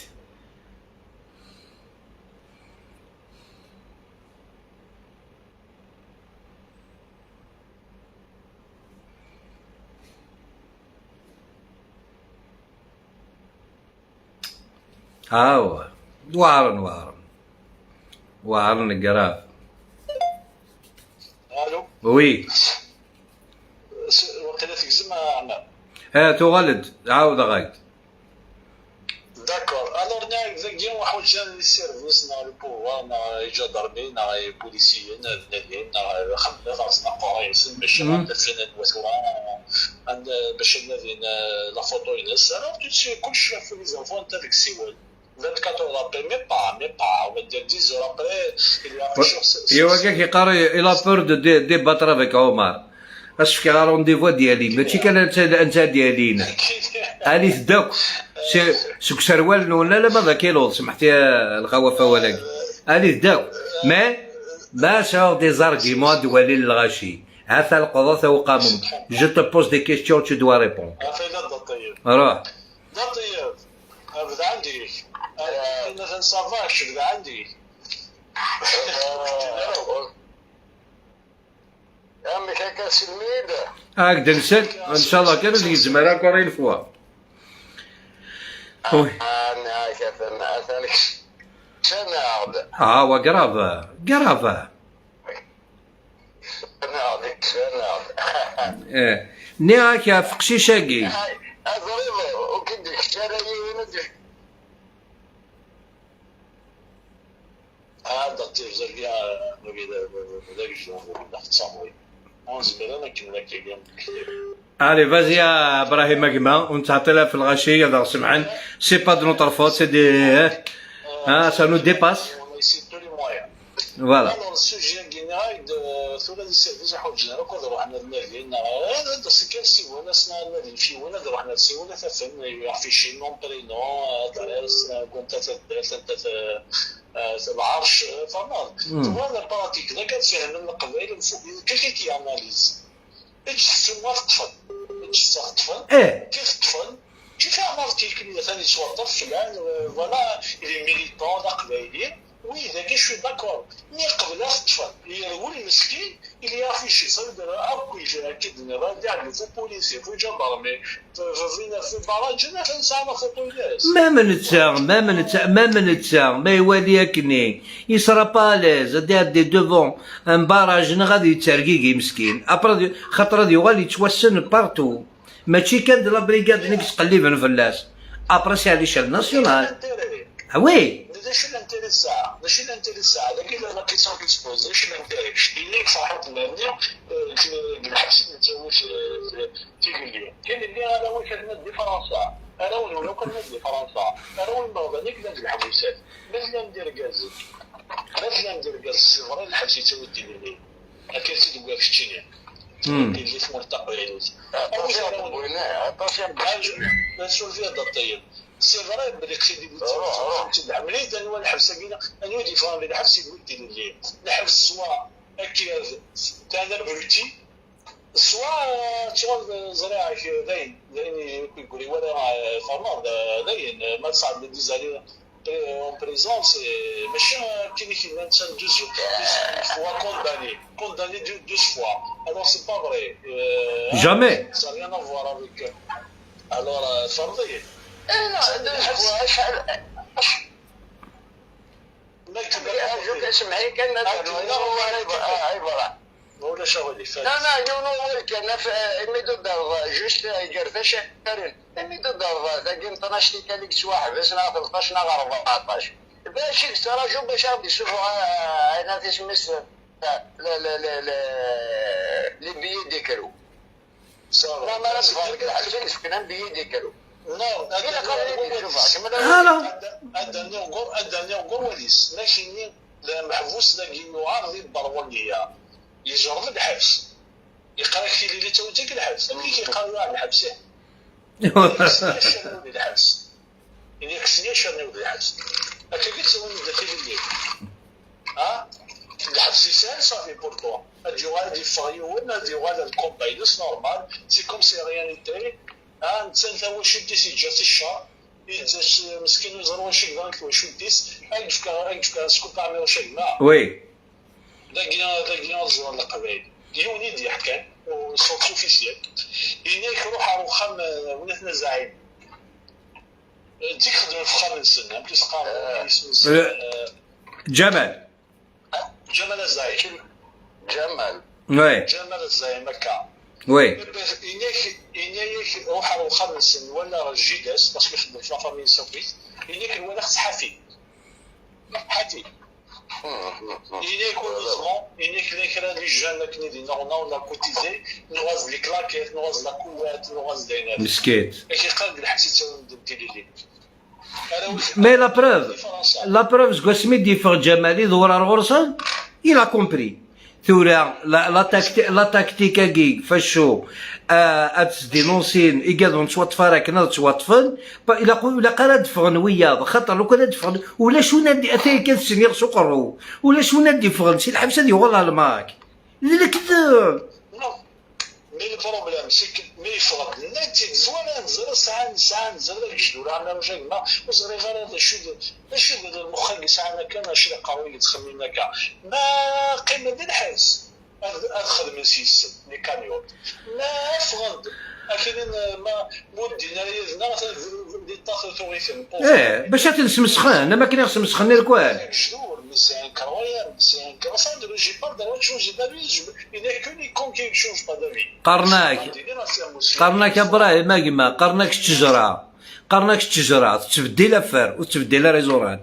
ها هو وارن وارن وارن grave. الو. oui. وقيلا تكزم عمار. ها تغلد عاود غايد. d'accord، alors نا ذاكي واحد les services نا le pouvoir نا الجدرمي نا البوليسيين نادين نا خمسة راسنا قرايس باش غندفن الوثوة عند باش نادين la photo ينس. alors tout كلشي في les infos انت ديك السيوال 24 heures après، même pas on va dire 10 heures après il a ايوا كاع كيقرا il a peur de débattre avec عمر. اش في rendez-vous ديالي ماشي كان انت ديالينا الي داك سوك سروال ولا لا ماذا كيلوض سمحتي الغوافه ولكن الي داك ما sort des arguments دوالي الغاشي هذا القضاء وقاموا je te pose des questions، tu dois répondre. طيب. روح. طيب بدا عندي انا ça va بدا عندي. عمي كاكا سلميد. هكذا نسال ان شاء الله كان زعما encore une fois، oui. انا كثن سنعد. اه هو grave grave. سنعد سنعد. ايه نياك يا فقشي شاقي. اضرب وكدك شاري. هذا تيرزا ذاك الجو تصاوي ونزبر انا كيما كاين. Allez، vas-y يا ابراهيم اكما ونتعطي لها في الغاشي هذا سمعان، c'est pas de notre faute، c'est des ها ça nous dépasse. On essaie tous les moyens. voilà. alors ال sujet كينا ثورة les services حوجنا راك روحنا للنادي هذا سكان سيوانا سنا نادي في ولا روحنا سيوانا تفهم afficher nom prénom adresse كنت تدرس انت العرش فما voilà pratique ذاك تفهم القبائل كي كي analyse اجي الطفل اجي الطفل. ايه. كيف الطفل كيف un article ثاني توظف فلان voilà les militants قبايلين، oui ذاك je suis d'accord، mais قبل الطفل يرول المسكين اللي affiché صافي اكو اكيد غادي عندي في policier في gendarmerie في barrage نسعى فوتو ناس. ما من تسا ما من تسا ما من تسا ما يوالي ياكني il sera pas à l'aise دي devant un barrage غادي يترقيقي مسكين après خاطر غادي يغالي يتوسن partout ماشي كان la brigade نيك تقلبن فلاس après c'est à l'échelle nationale، oui. ماشي l'intérêt الساعة ماشي l'intérêt الساعة لكن la question qui se pose ماشي l'intérêt اللي صاحب المبني بالحبس نتسوي في تيغلي كاين اللي انا واش دي فرنسا انا ولو كان دي فرنسا انا والمغرب كنا الحبوسات مازال ندير غاز مازال ندير غاز c'est vrai الحبس يتسوي تيغلي لكن سيدي في التشيني اللي في مرتقى سولفي هذا الطيب c'est vrai بلي crédibilité العملية انواع الحبس كاين انواع différents الحبس يقول اللي الحبس soit اكي تاع بروتي soit تشغل زريعه داين داين يقول ولا فما داين ما تصعب des années en prison، c'est ماشي كاين كي انسان 12 fois condamné 12 fois، alors c'est pas vrai. jamais. ça rien à voir avec alors فرضية. لا شحال اسمعي كان عبارة ولا شغلي. لا لا يونو كان في ميدو دار juste قرث شهرين ميدو دار ذاك 12 كان سوا حبس 13 14 باش يكسر باش يشوفوا انا في سميس لا لا لا لا les billets d'écrou لا ما نفرق الحبس كان billets d'écrou. non. هلا. اداني غور وليس ماشي محبوس ذاك يوعر ذي البروانية يجرب الحبس يقرا كي اللي تو تيك الحبس ملي كيقرا على الحبس الحبس يعني خصني شنو الحبس هكا قلت وين داخل الليل ها الحبس يسهل صافي pour toi غادي غادي فغيون غادي غادي ال combat normal c'est comme si rien n'était. انت واش ديس يجا الشهر مسكين وزر واش يقدر واش ديس اك سكوب عمي واش ما oui. داكيا زوار القبائل يوني دي حكان source officielle إنك روح على خام ونحن زعيم تيخدم الفخر نسن بليس قام جمال. جمال الزعيم. جمال. oui. جمال الزعيم هكا. oui. إنك روح على خام نسن ولا جيداس parce que يخدم في la famille سوفيت إنك ولا خص حافي حافي إنك heureusement إنك les les jeunes qui disent non, on a cotisé, nous rase les claquettes, nous rase la couette, nous rase des مسكيت. كي قال الحسيت ديري. Mais la preuve, la preuve, سكوا دي جمالي دور غرسان il a compris ثورا la tactique كي فاشو اتس dénoncer يقادون تواطفا كنا تواطفن الا قال دفغن ويا خاطر لو كان دفغن ولا شو نادي اتاي كان سوق ولا شو نادي فغن سي الحبس هذه والله الماك الكذب. Mais le problème, c'est que mais يفرض نتي زوالا نزل ساعة ساعة نزل الجدول عندنا وجه ما وزري غير هذا شو شو المخ اللي ساعة كان شي قوي اللي تخمم كاع ما قيمة ديال الحاس ادخل من سيس les cagnottes ما فرض اكيد ما مودينا يزنا دي تاخذ. ايه باش تنسمسخن انا ما كاين سمسخن الكوال. Mais c'est incroyable, c'est incroyable. J'ai pas le droit de changer d'avis. Il n'y a que les cons qui ne changent pas d'avis. قرناك قرناك يا ابراهيم ما كما قرناك الشجره قرناك الشجره تبدي l'affaire وتبدي la raison. اه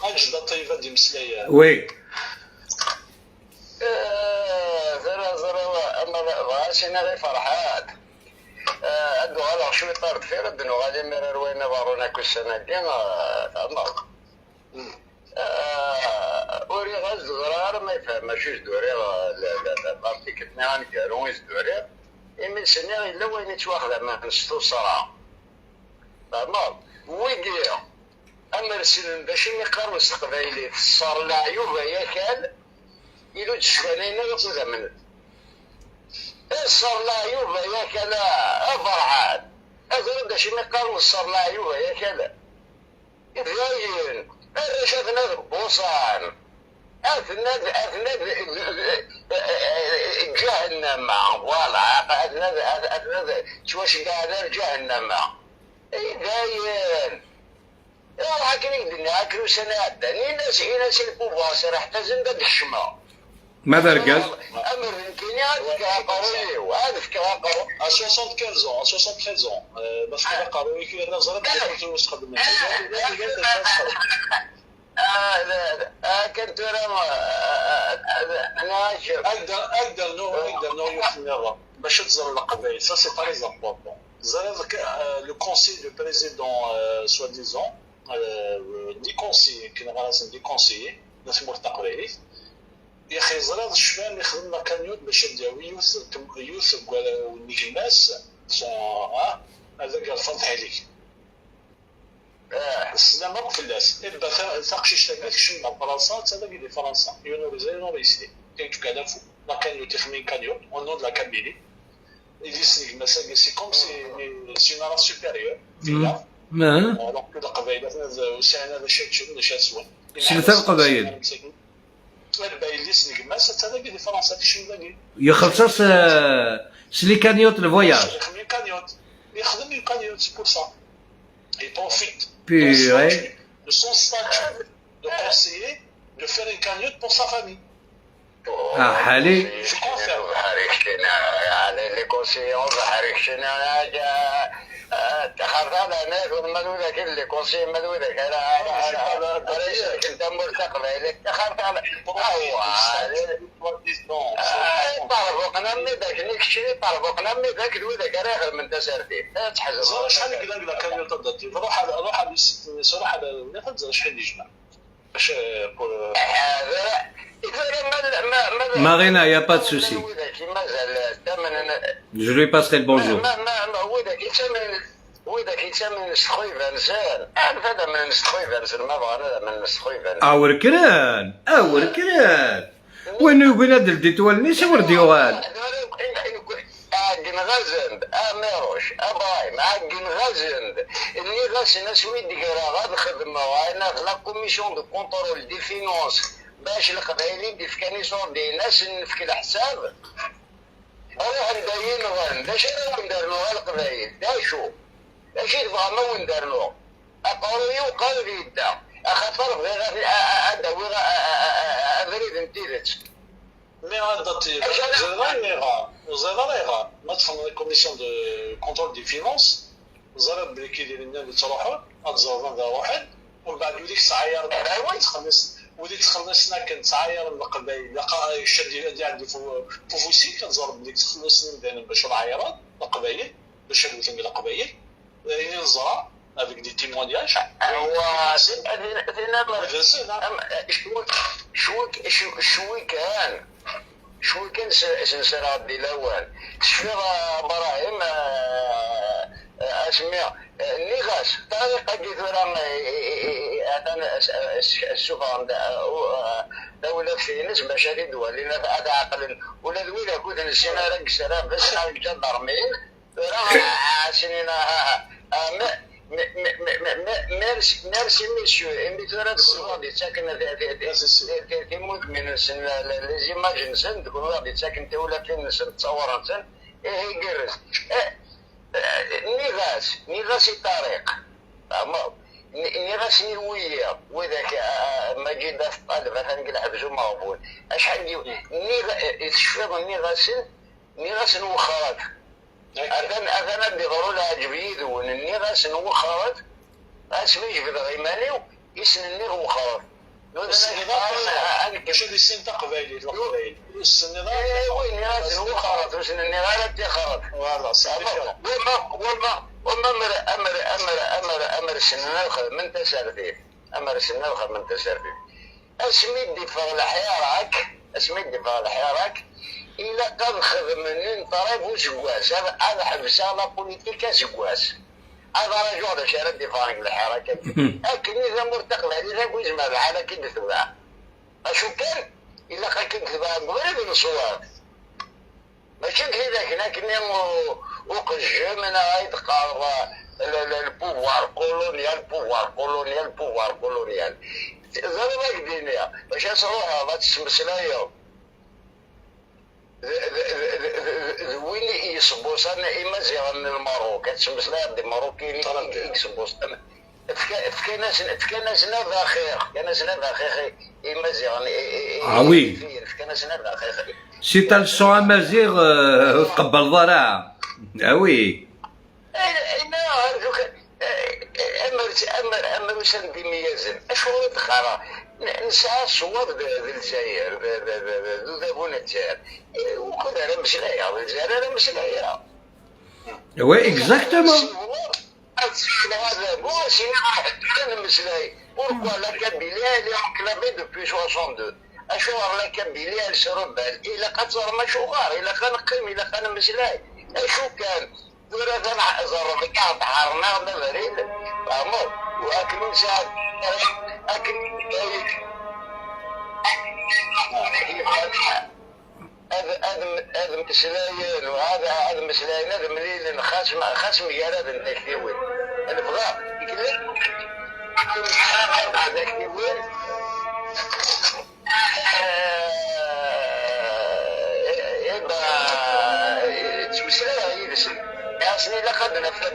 اجد طيبه دي مسلايه. oui. زرا زرا اما غاسينا غير فرحات ادو غالا شوي طارت في رد غادي مرر وين بارونا كل سنه دي تعمر وري غاز زرار ما يفهم شو دوري l'article نغان دوري إمي سنة إلا وين يتواخذ ما نستو صراع فهمت ويدي أمر سنن باش نقارن القبايلي صار العيوب يا كان إلو تشفانينا يقول من صار العيوب يا كان فرحان هذا باش نقارن صار العيوب يا كان غاين شافنا بوصان أثنى أثنى جهنم voilà أثنى أثنى شواش قاعد جهنم داين راح كاين الدنيا كل سنة عداني ناس ناس ال pouvoir سرح تزن قد الشما. ماذا ركز؟ امر كاين هذا قروي وهذا قروي. À 75 ans, à 73 ans, parce que قروي كي انا زرت كنت نستخدم. كنت انا اقدر نو اقدر نو يوث باش تزر القبائل ça c'est très important. Le conseil du président, soi-disant des conseillers كنا غراسن des conseillers ناس مرتقبين يا اخي زراد الشفان يخدم la cagnotte باش يداوي يوث يوث والنجماس هذاك الفرض عليك السلام في الناس ابا تاقشي تاك شمع فرنسا هذاك اللي فرنسا يونوريزي يونوريزي كاين كذا la cagnotte يخدم cagnotte au nom de la Kabylie. C'est comme si c'est une race supérieure. ما donc القبائل وسعنا هذا الشيء تشوف شي سوا. سلطة القبائل. يخلص س les cagnottes ال voyage. يخدم cagnotte يخدم cagnotte, c'est pour ça. Il profite Purée. de son statut de conseiller de faire une cagnotte pour sa famille. اه حالي. Je confirme. les conseillers حريكشنا تخرج انا مدودة les conseillers مدودة انا كنت مرتقبة تخرج على طرفقنا من ذاك نكشري طرفقنا من ذاك الوذاك راه من تسرتي تحزن. شحال كذا كذا cagnotte داتي روح على روح على روح على شحال يجمع باش pour Marina, il n'y a pas de souci. Je lui passerai le bonjour. ما ما هو ذاك يتمن هو ذاك يتمن نستخوي فانسان عارف هذا من نستخوي فانسان ما بغى هذا من نستخوي فانسان. أوركران أوركران وين يقول هذا الديتوال نيس ورديوغال. عقن غزند اميروش ابراهيم عقن غزند اللي غاس ناس ويد قرا غاد خدمة انا في la commission de contrôle des finances باش القبايلين دي فكاني دي ناس نفك الحساب روح نداين غن باش انا وندار القبايل داشو باش تبغى ما وندار له اقولوا يقال يدا اخاطر بغي اداوي ابريد نتيلت. Mais زرا ما تخدم commission de contrôle des finances زرا بلي كيدير لنا اللي تروحوا تزور ذا واحد ومن بعد وليك تعاير تخلص وليك تخلصنا كنتعاير القبايل شاد عندي فوفوسي كنزور بلي تخلص من باش العايرات القبايل باش الوثن القبايل ينزرا avec des témoignages. هو شو شو كان شو كان سنسرا دي الاول شفي ابراهيم اسمي نيغاس طريقه كي ثورا السوق دولة في ناس باش هذه دول لأن هذا عقل ولا دويلة كنت نسينا راه كسرا بس راه جدرمين راه سنين. merci merci monsieur امي ترى تكون غادي تساكن في مدمن les images نسن تكون غادي تساكن ولا فين نسن تصور نسن ايه يقرز نيغاس نيغاس الطريق نيغاس نيوية وذاك مجيد الطالب مثلا نقول حبسو مغبون اشحال تشفيض نيغاسن نيغاسن وخرات أذن أذن بضرورة عجبيد ونني وخرت أسمي جبد غيماني يسنني وخرت. شو دي سن تقبايلي القبايل السن وين غاس وخرت وسنني غير تخرت voilà وما وما وما أمر أمر أمر أمر أمر سنة من تسرفيف أمر سنة من تسرفيف أسمي دي الحيراك أسمي دي الحيراك إلا قد خدم طريق وسكواس هذا حبس la politique سكواس هذا رجل شارد دي فارق الحركة لكن إذا مرتقل إذا كويس ما بحالة كي تتبع أشو كان إلا قد كي تتبع قبل بالصواب ماشي كذا كنا كنا وقجم أنا غايد قارب ال pouvoir colonial pouvoir colonial pouvoir colonial زربك دينيا باش تروح ما تسمسلايا وين يصبوصان إما زيغان الماروك تسمسلا دي ماروكي يصبوصان فكان سنا باخير كان سنا باخير إما زيغان. Ah oui. فكان سنا باخير. Si t'as le sang amazigh, تقبل ضرع. Ah oui. أمر أمر أمر وسن ديميازن أشو تخرا نسعى الصواب الجزائر ذو ذابون الجزائر وكذا راه مسلايا الجزائر راه مسلايا. Oui, exactement. هذا هو سينا مسلاي pourquoi la Kabylie elle est enclavée depuis 62 اشو la Kabylie elle se rebelle إلا قد ما شو غار إلا قنقيم إلا قن مسلاي اشو كان ورا زرب كاع بحرنا بريد فهموا واكل ساعة اكل هذا هذا مسلاين وهذا هذا مسلاين هذا مليل خاص خاص ميال هذا التكتيوين انا بغا هذا التكتيوين يبقى تمسلاي يدسل أصلي لقد نفذ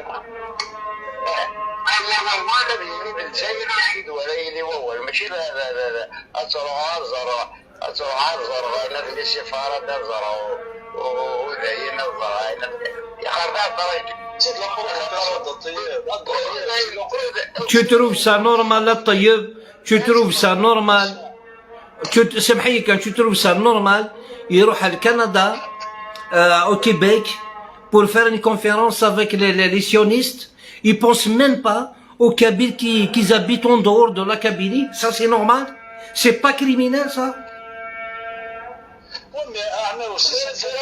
ولا بيجي بالجزائر ولا يلي هو ماشي لا لا لا لا أتروح زرع أتروح زرع أنا في السفارة زرع وداينا زرع أنا يا خربان طريق. Tu trouves ça normal طيب tu trouves ça normal tu سامحيني كان tu trouves ça normal يروح لكندا au Québec pour faire une conférence avec les sionistes, ils pensent même pas aux Kabyles qui habitent en dehors de la Kabylie. Ça, c'est normal. C'est pas criminel, ça. Oui, mais Ahmed aussi, c'est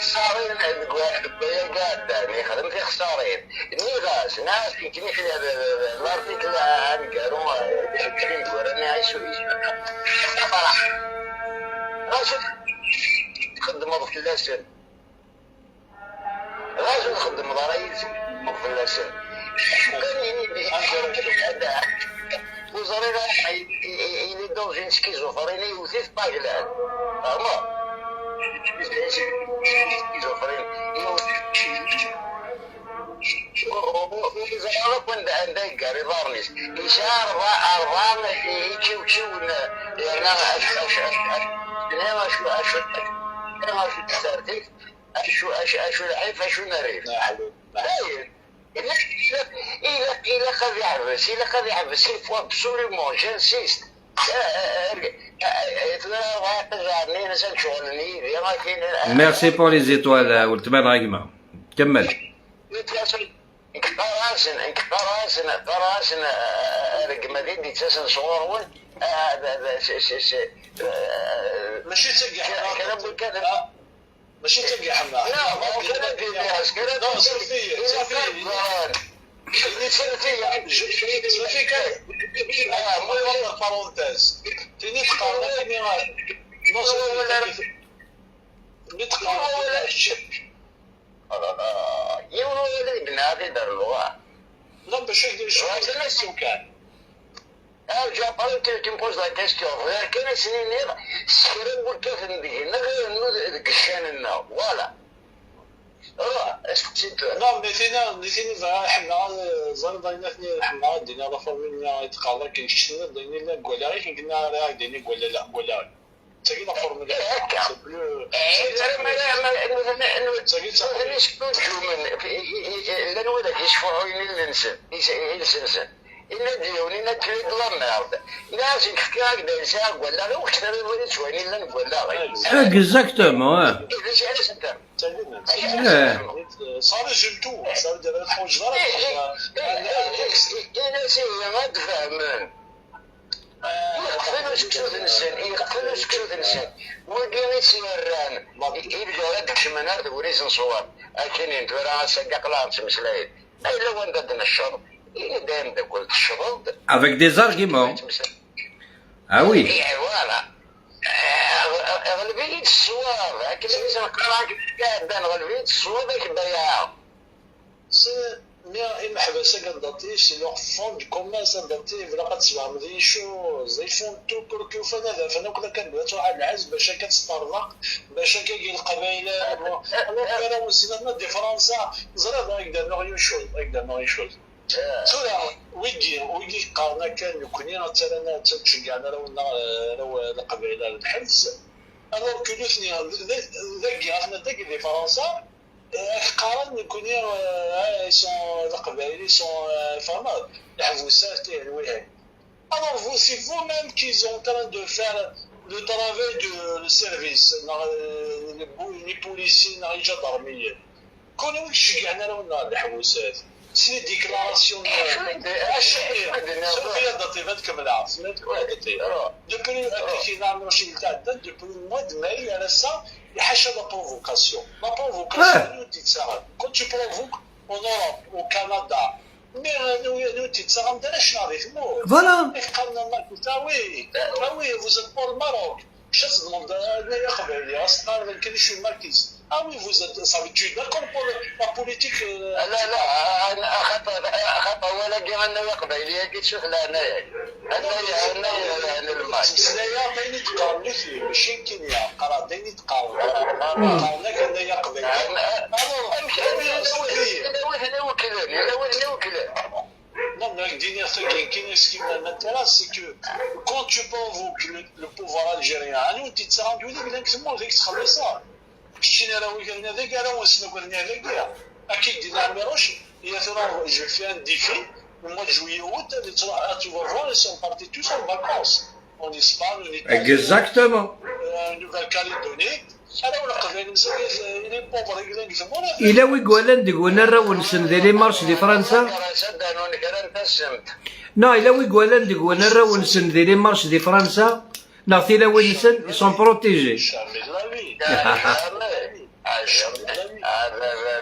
خسارين عندك واحد بيا قاعد يخدم في خسارين نيغاس ناس كي في l'article عن قالوا 20 راني عايش فرح. فلاسن غاز نخدم ضرايب فلاسن كان وزرير il est dans une schizophrénie وثيث طاقلان فهمت schizophrénie. كنت عندك رضارنيس يسار أربعة يجيو شو يعني أش أش أش أشو أش أشو العيف أشو نريف. إلا إلا إلا قد يعبس إلا قد يعبس il faut absolument, j'insiste. Merci pour les étoiles والتمان غايمة كمل. قراسن قراسن قراسن رقمدي دي تسن صور ماشي تلقى حنا ماشي تلقى حنا. لا ما كان لا سلفية سلفية سلفية سلفية كان parenthèse تيني تقارن تيني non سلفية تقارن يولد بنادي دار اللغة. Non, باش يقدر يشوف كان. J'ai parlé, tu me poses la question. كان سنين سكران قلت ندير غير كشان voilà. Non, mais تينا حنا زعما ضينا حنا دينا la formule يتقاضى كي شفنا دينا لا كوالا غير قلنا راه دينا كوالا لا كوالا تاكي la formule هكا. لان ولاد يشفعوا يلسنسن إلا ديوني لا تريد la merde لازم تحكي هكذا إنسان ولا غير وقت تريد شوية لا نقول لا غير. Exactement. Ça résume tout, ça veut dire تحوج إلا سي ما تفهمون يقفلوا سكتو تنسن يقفلوا سكتو تنسن ولكن يتسيران يبدا هذاك الشمنار تقولي نصور أكنين تورا سقق لا تمسلاي إلا وين قد الشرب Avec des arguments. Ah oui. Voilà. غلبية الصواب هكذا نقرا كان غلبية الصواب كبايع. Mais المحبسة كنداتي c'est leur fonds de commerce نداتي فلا قد des choses, ils font tout pour que فانا هذا فانا كنا كنبدا واحد العز باش كتسترزق باش كيجي القبائل انا وسينا دي فرنسا زرا هكذا نو une chose هكذا نو une chose ترى ويجي قارنا كان يكوني مثلا تشجعنا لو لو القبائل الحبس alors que نثني ذاك احنا ذاك في فرنسا قارن يكوني sont القبائل sont فهمت الحبوسات تاع الوهاب. Alors vous, c'est vous-même qui êtes en train de faire le travail de service, les policiers, les gendarmeries. كونوا يشجعنا لو الحبوسات c'est déclarations. Depuis depuis le mois de mai, à ça, il y a la provocation. La provocation, quand tu provoques en Europe, au Canada, mais nous, nous, Voilà. Oui, oui, vous êtes pour le Maroc. Ah oui, vous êtes, ça veut dire d'accord pour la politique. لا لا انا خطا ولا كي انا قبيليه كي تشوف لهنايا هنايا هنايا الماء دايني تقارن ماشي كينيا قرا دايني تقارن قارنك هنايا قبيليه. Non, mais ce qui m'intéresse, c'est que quand tu provoques le pouvoir algérien, nous, tu te rends compte que ça. كشتينا راه وكان هذاك راه وسنا كنا هذاك اكيد دينا عميروش يا ترى je fais un défi au mois de juillet août tu vas voir, ils sont partis tous en vacances en Espagne, en Italie. Exactement. En Nouvelle-Calédonie. انا ولا قبل il est pauvre. إلا ويقولن ديقولنا الراونسن دي les marches دي فرنسا. Non, إلا ويقولن ديقولنا الراونسن دي les marches دي فرنسا نعطي لا وينسن sont protégés.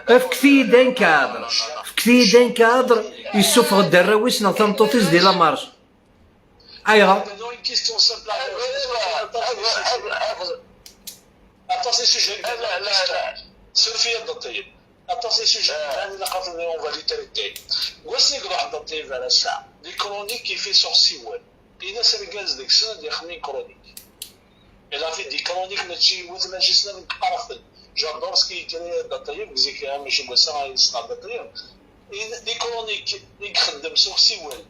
فكثي d'un cadre فكثي d'un cadre يسوفغ الدراويس نعطي دي la marche ايغا. Attends, ces sujets. لا لا لا. سيرفي الطيب. Attends, ces sujets, on va les traiter. واسني نروح الطيب على الساعة. Les chroniques qu'il fait sur Siwel. إذا سرقاز ديك السنة ديال خمين chroniques. Il a fait des chroniques ماشي ماشي سنة من قرفل. J'adore ce qu'il écrit الطيب زيك ماشي بوسا يصنع الطيب. Les chroniques اللي يخدم sur Siwel.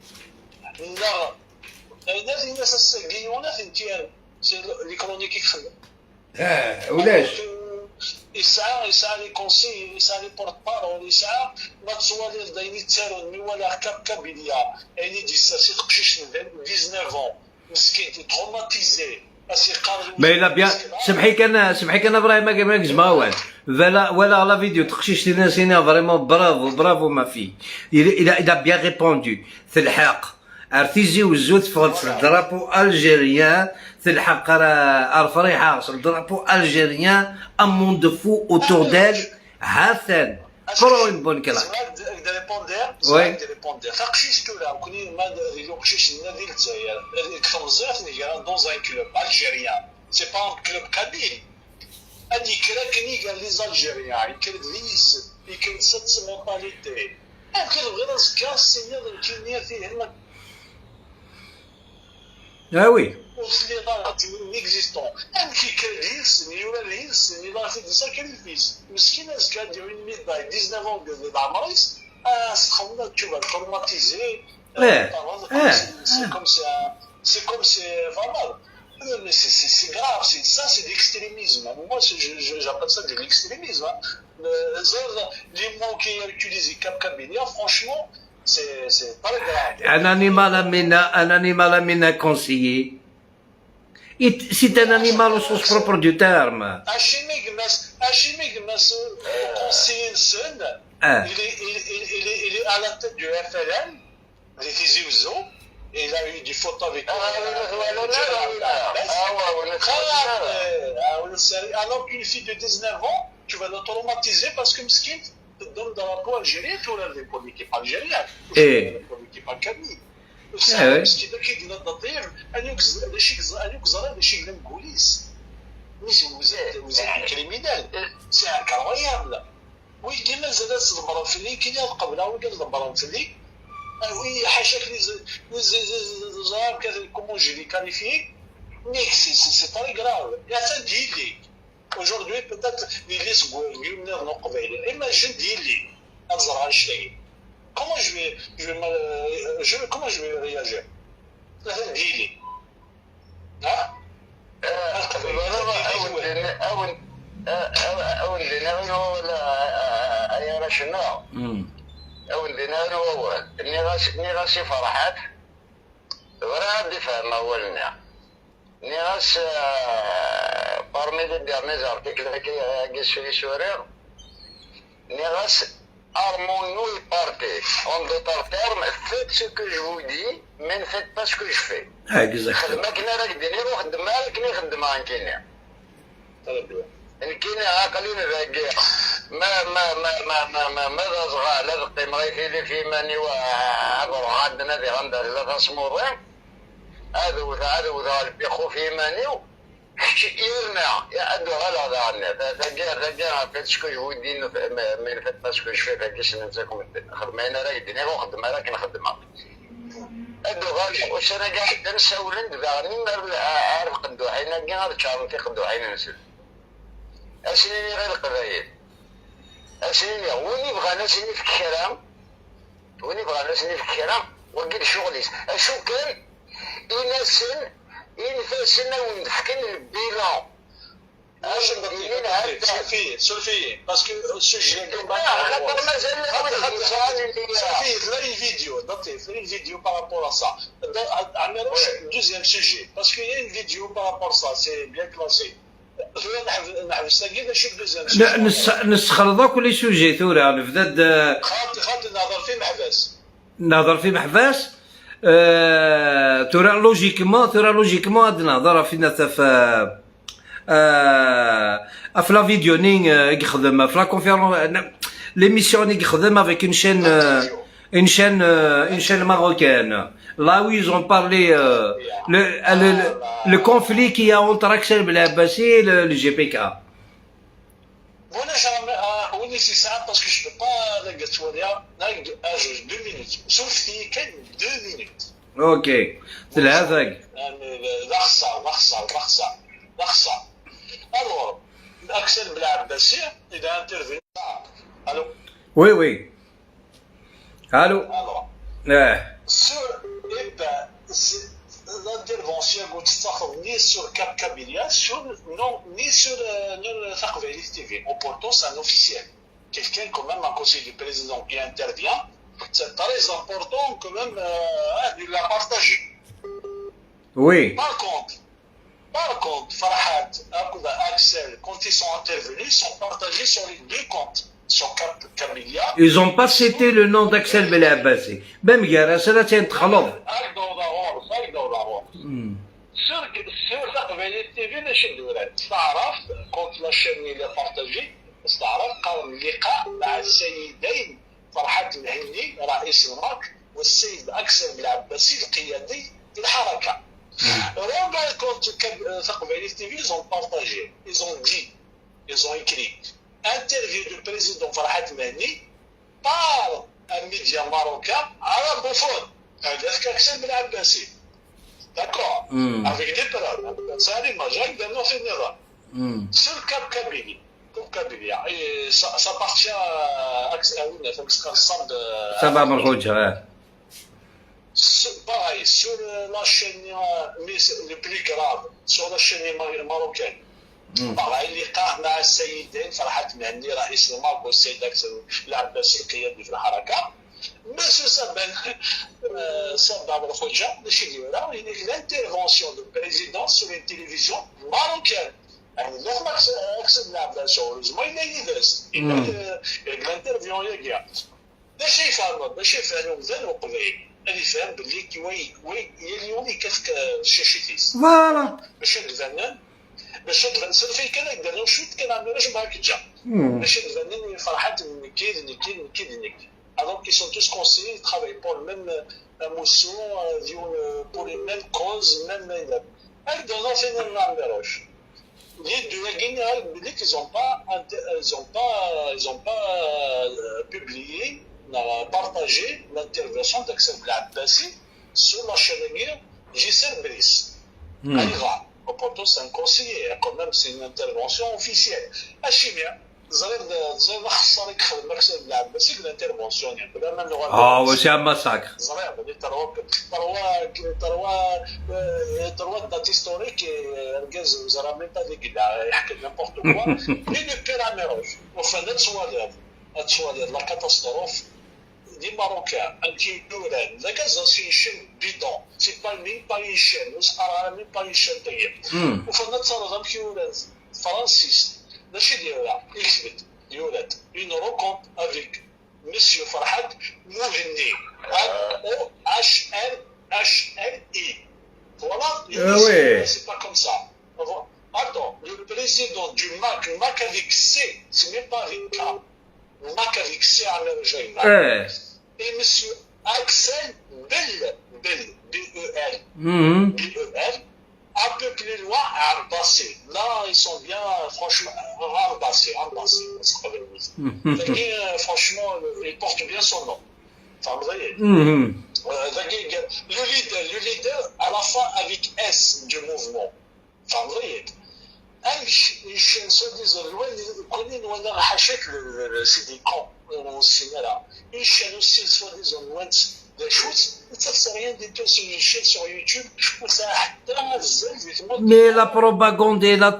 لا الناس الناس السقيونه فهمتي c'est les chroniques يخدم. اه ولاش يسعى يسعى les conseils يسعى les porte-parole يسعى ما تصوالي دايني تارون مي ولا كاب كابيليا يعني دي سي تقشيش 19 مسكين traumatisé. Mais il a bien سمحي كان سمحي كان ابراهيم ما كان voilà voilà la vidéo تقشيش لنا سينا vraiment, bravo, bravo ma fille, il a bien répondu. تلحق ارتيزي وزوت فغت ال drapeau algérien تلحق الفريحه ال drapeau algérien, un monde fou autour d'elle. حسن prend une bonne claque. Oui. تقشيش تولا كوني ما قشيش النادي الجزائر كثر بزاف dans un club algérien, c'est pas un club kabyle. هادي كراكني قال les Algériens يكرد ليس يكرد cette mentalité كان غير زكا سينير كينيا فيه. Ah oui. Inexistant. Un qui كان يولا ليس il a fait des sacrifices. مسكين زكا ديال une médaille 19 ans de العمريس سخونا tu vas traumatiser. C'est comme c'est vraiment, mais c'est grave, c'est ça, c'est l'extrémisme. Moi, j'appelle ça de l'extrémisme. Hein. Les mots qui utilisent Cap Kabylia, franchement, c'est pas grave. Un animal un animal à mina conseiller. C'est un animal au sens propre du terme. Hachimi Gmas, conseiller Sen, il est à la tête du FLN, les Tizi Ouzou, et il a eu des photos avec alors qu'une fille de 19 ans, tu vas la traumatiser parce que مسكين تضم drapeau algérien, tu l'as pour l'équipe algérienne, pour l'équipe kabyle. مسكين كي دينا التطير انا شي انا زرا شي بوليس vous êtes un criminel, c'est incroyable. ويجي مازال تدبر في اللي كي قبل وقال دبر في اللي oui حاشاك les زعما comment je les qualifie, mais c'est très grave. يا ديلي aujourd'hui peut-être les قبيل imagine ديلي ازرع الشيء, comment je vais réagir ديلي ها. اول اول دينار ولا يا شنو اول دينار هو ني غاسي فرحات غير فهم اولنا ني غاس parmi les derniers articles qui suis سوري ني غاس armons-nous et partez. En d'autres termes, faites ce que je vous dis, mais ne faites pas ce que je fais. Exactement. خدمة كنا راك ديني وخدمة لك خدمة عن كينيا. كاين عاقلين ذاك ما ما ما ما ما ما ما زغا لا قيم غير في في ماني وعبر عندنا ذي غندا لا تصموري هذا وذا وذا بيخو في ماني يرنا يا ادو غلا ذا عندنا ذاك ذاك faites ce que je vous dis, mais ne faites pas ce que je fais. ذاك سنتكم خدمة انا راك ديني وخدمة راك نخدمها ادو غالي واش انا قاعد نسولن دابا عارف قدوحين كاع غادي في قدوحين نسل اسنيني غير القبايل اسنيني وين يبغى ناس في الكلام وين يبغى ناس في الكلام وقيل شغليس اشو كان إناسن إنفاسن ونفكن ال bilan. سلفي سلفي parce que ال sujet سلفي تلاقي فيديو تلاقي vidéo par rapport à ça. عملوش deuxième sujet parce que y a une vidéo par rapport à ça, c'est bien classé. نسخلط كل sujet ثورة نبدا. خاطر خاطر نهضر في محبس. نهضر في محبس تورا logiquement تورا logiquement هاد نهضر فينا في في la vidéo ني يخدم في la conférence, l'émission يخدم avec une chaîne marocaine, là où ils ont parlé le conflit qu'il y a entre Axel Belabbasi et le GPK. وانا وني سي ساعات parce que je peux pas لا توليا اجوج 2 minutes شوف كان 2 minutes. OK, تلعبك. لا خسر لا خسر لا خسر لا خسر. Alors اكسل بلعباسي il a intervenu. Allô? Oui, allô. Alors اه sur, eh ben, l'intervention que ni sur Cap Kabylia, sur, non, ni sur Taqbaylit TV. Au pourtant, c'est un officiel. Quelqu'un, quand même, un conseiller du président qui intervient, c'est très important quand même de la partager. Par contre, Farhat, Axel, quand ils sont intervenus, ils sont partagés sur les deux comptes, sur Cap Kabylia. Ils ont pas cité le nom d'Axel Belabbasi. Même hier, ça تخلط. Sur Taqbaylit TV ماشي الدولات تعرف quand la chaîne اللي partagée استعرف قام اللقاء مع السيدين فرحات مهني رئيس الماك والسيد اكسل بلعباسي القيادي للحركه. Regarde quand Taqbaylit TV, ils ont partagé, ils ont dit, ils ont écrit interview du président Farhat Mehenni par un média marocain arabophone. هذا أكسل بالعباسي. D'accord. Avec des preuves. Ça l'image, في النظام. Sur Cap Kabylie. Cap Kabylie. Et ça appartient à سبع مرحوجة. Pareil, sur la chaîne, mais le plus grave, sur la chaîne marocaine. Pareil, لقاء مع السيدين فرحات مهني رئيس الماك والسيد أكسل العباسي القيادي في الحركة. Monsieur Sabah Belkhodja, il est l'intervention du président sur une télévision marocaine. يعني لا ما اكسب العباسي heureusement il est يدرس l'interview يا باش يفهم باش يفهم مزيان وقبيل اللي يفهم باللي كي وي وي اليوم كيف الشاشيتيس Voilà. باش تفنن باش تفنن في كان يقدر شوت كان عملناش معاك جا باش تفنن فرحات نكيد نكيد نكيد نكيد alors qu'ils sont tous conseillers, ils travaillent pour le même mousson, pour les mêmes causes, même. Les deux ils ont pas publié, partagé l'intervention d'Axel Belabbasi sur la chaîne Gisèle Brice. Pourtant, c'est un conseiller, quand même, c'est une intervention officielle. Achimia, زرير خسر يخدم أكسل بلعباسي l'intervention بلا ما نغادر. اه c'est un massacre. زرير trois trois trois dates historiques ركز زرا même pas ديك يحكي n'importe quoi. Mais le pire عميروش وفانا تسواليض تسواليض la catastrophe des Marocains, un petit la Gaza, c'est une chaîne bidon. C'est pas même pas une chaîne. Même pas une chaîne طيب. وفانا تصرف كيولاد فرانسيس ماشي ديالها يثبت يولد une rencontre avec Monsieur Farhat Mouhenni. M O H N H N I. Voilà. Ah oui. C'est pas comme ça. Attends, le président du MAC, MAC avec C, c'est même pas avec K. MAC avec C à l'origine. ايه Et Monsieur Axel Bel, Bel, B-E-L, B-E-L, un peu plus loin, Arbassi. Là, ils sont bien, franchement, Arbassi, Arbassi, franchement, il porte bien son nom. Enfin, vous voyez. Le leader, à la fin, avec S du mouvement. Enfin, vous voyez. une soi-disant كونين وانا حاشاك c'est des cons là. Une chaîne aussi soi-disant loin des choses, ça c'est rien du tout sur une chaîne sur YouTube وساعة حتى Mais la propagande, elle a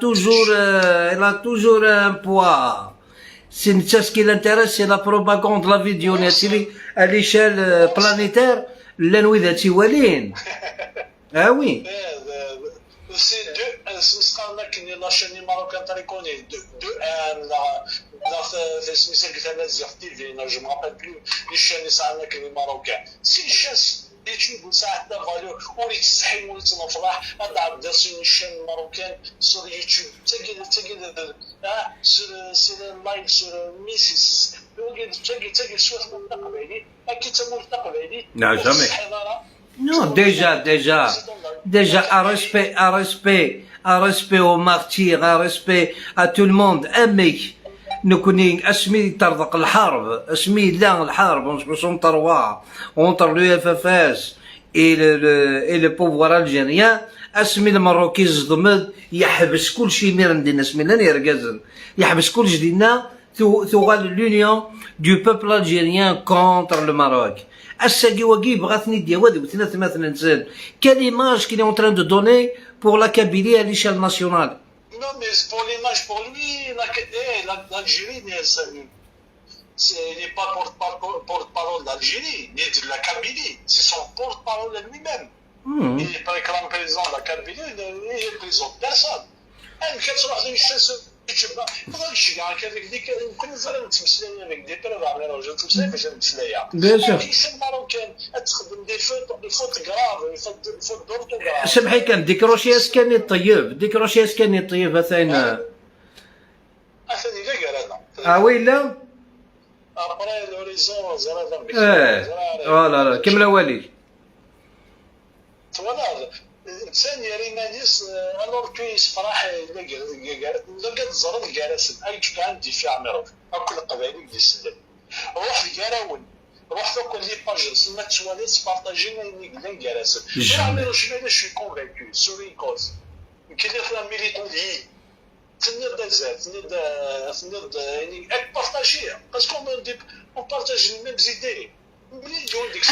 toujours un poids. C'est ce qui l'intéresse, c'est la propagande, la vidéo, à l'échelle planétaire, لان ذاتي ولين. Ah oui. C'est deux, سمسقالنا كني la chaîne marocaine très connue, deux deux M لا لا سميتها تمازيغ TV, je me rappelle plus les chaînes ساعة كني marocaines, c'est chaîne YouTube ساعة valeur ولي تستحي ولي تنفرح هذا عبد une chaîne marocaine sur YouTube تاكي تاكي sur sur live sur ميسيس تاكي تاكي سوات التقبيلي اكي تمول التقبيلي. Non, jamais. Non, déjà, déjà, déjà, un respect, un respect, un respect aux martyrs, un respect à tout le monde. Un mec, نكوني اسمي ترضق الحرب، اسمي لا الحرب 63 entre le FFS et le pouvoir algérien. اسمي المروكي زدمد يحبس كل شيء مير عندنا اسمي لن يرقزن يحبس كل شيء دينا ثغال l'union du peuple algérien contre le Maroc. الساقي وقي بغاتني ديواد وثلاث مثلا نزل. Quelle image qu'il est en train de donner pour la Kabylie à l'échelle nationale? Non, mais pour l'image, pour lui, l'Algérie n'est pas porte-parole d'Algérie, ni de la Kabylie. C'est son porte-parole à lui-même. Il réclame président de la Kabylie, il ne présente personne. أنا كتروح يمكن نتمسلاي avec des preuves على راجل تمسلاي باش نتمسلاي. Bien sûr. كيسان marocain تخدم des fautes graves, fautes d'orthographe. سمحي كان décrocher اسكان طيب، décrocher اسكان طيب مثلا. اثاني لا قال انا. اه oui لا. Après le réseau زرا. اه voilà، كمل وليد. Voilà, الانسان يري مانيس alors que يصفرح لا تزرد كاراسن اي عندي في عمرو اكل القبائل اللي يسلم روح الكراون روح دوك les pages ما توالي تبارطاجي اللي كاراسن عمرو je suis convaincu sur une cause كي اللي militant لي تنير زاد تنير تنير يعني اك partager parce qu'on on partage les mêmes idées.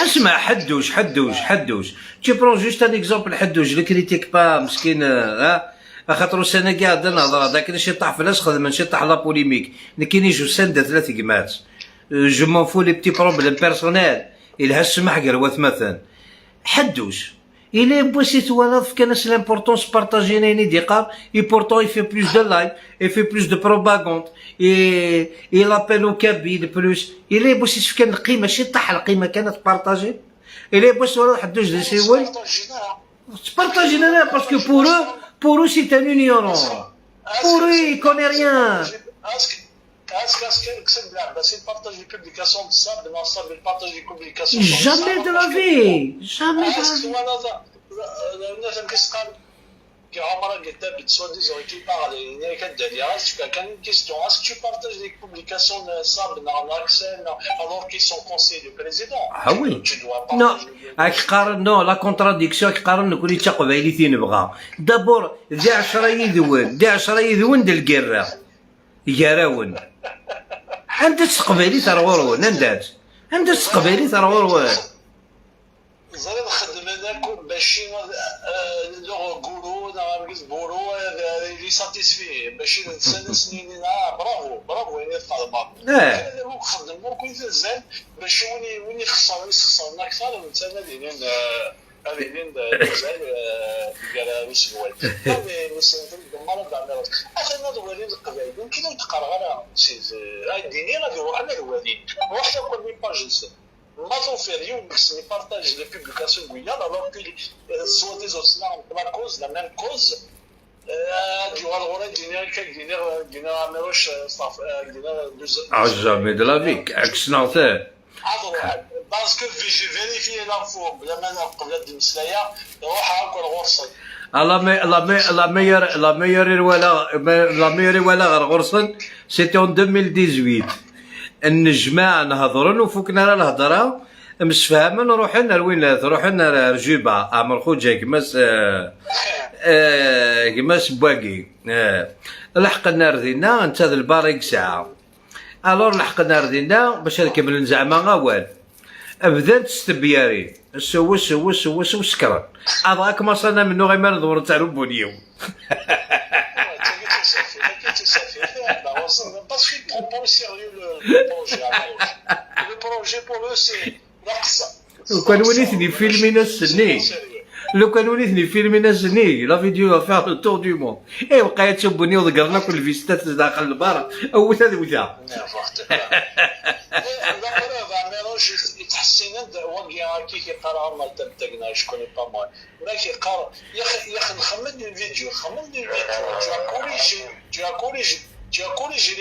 اسمع حدوش حدوش حدوش، tu prends juste un exemple حدوش، le critique pas مسكين ها خاطر السنه قاعد نهضر هذاك شي طاح في خدمه شي طاح la polémique كاين جو سند ثلاث كمات، je m'en fous les petits problèmes personnels الها السمح قروات مثلا حدوش. Il est possible voilà كان l'importance partager ديقار et pourtant il fait plus de likes, il fait plus de propagande et il appelle au Kabyle plus. Il est possible كان القيمة شي طاح القيمة كانت partager. Il est possible voilà حدوش دي سيول partager لا parce que pour eux c'est un ignorant. Pour eux il connaît rien. Est-ce que c'est il partage les publications de ça, il partage les publications. Jamais de la vie. Jamais de la vie. كي عمر قلت soi-disant qui parle كان une question: est-ce que tu partages les publications de Sab alors qu'ils sont conseillers du président? Ah oui. Tu dois. Non, راك قارن non, la contradiction قارن نقول تقبايلي نبغى d'abord دي 10 يدون دي 10 يدون ديال الكرة يراون عندك تقبايلي ترغورون عندك عندك تقبايلي ترغورون. زعما نخدم هذاك باش le gourou نغ بورو il est satisfait باش سنة سنين bravo bravo يعني الطلبة خدم كنت زين باش وين يخسر يخسر اكثر من سنة ديالين هذه مازال قال الاسبوع اخي الوالي القبائل يمكن تقرا غير ديني غادي يروح على الوالي روح تاكل les pages ما توفير يوم خصني partage les publications قويه alors que soi-disant la cause, la même cause. دينا عمروش صاف دينا. Ah, jamais de la vie عكسنا ثاني. Parce que j'ai vérifié l'info بلا ما قبل المسلايه روح هاكل غرصي. La meilleure ولا la meilleure ولا غير غرصن c'était en 2018 النجماع نهضرن وفوكنا على الهضره مسفهمن روحنا لوين روحنا رجوبة عمر خوجة كماس كماس بواقي لحقنا ردينا انت الباريك ساعة alors لحقنا ردينا باش نكمل زعما غوال بدات ستبياري سو سو سو سو سكران ابغاك ما صرنا منو غير ما ندور تاع بونيو. Parce qu'ils ne prennent pas au sérieux le projet. Le projet pour eux, c'est نقص. لو كان وليتني فيلمي السني لو كان وليتني فيلمي السني la vidéo va faire le tour du monde اي وقع تشبني وذكرنا كل فيستات داخل البار او ثلاث وثا. La preuve عميروش يتحسن وقع كي كيقرا عمر تبتقنا je connais pas moi ولا كيقرا يا اخي نخمم une vidéo خمم une vidéo, tu as corrigé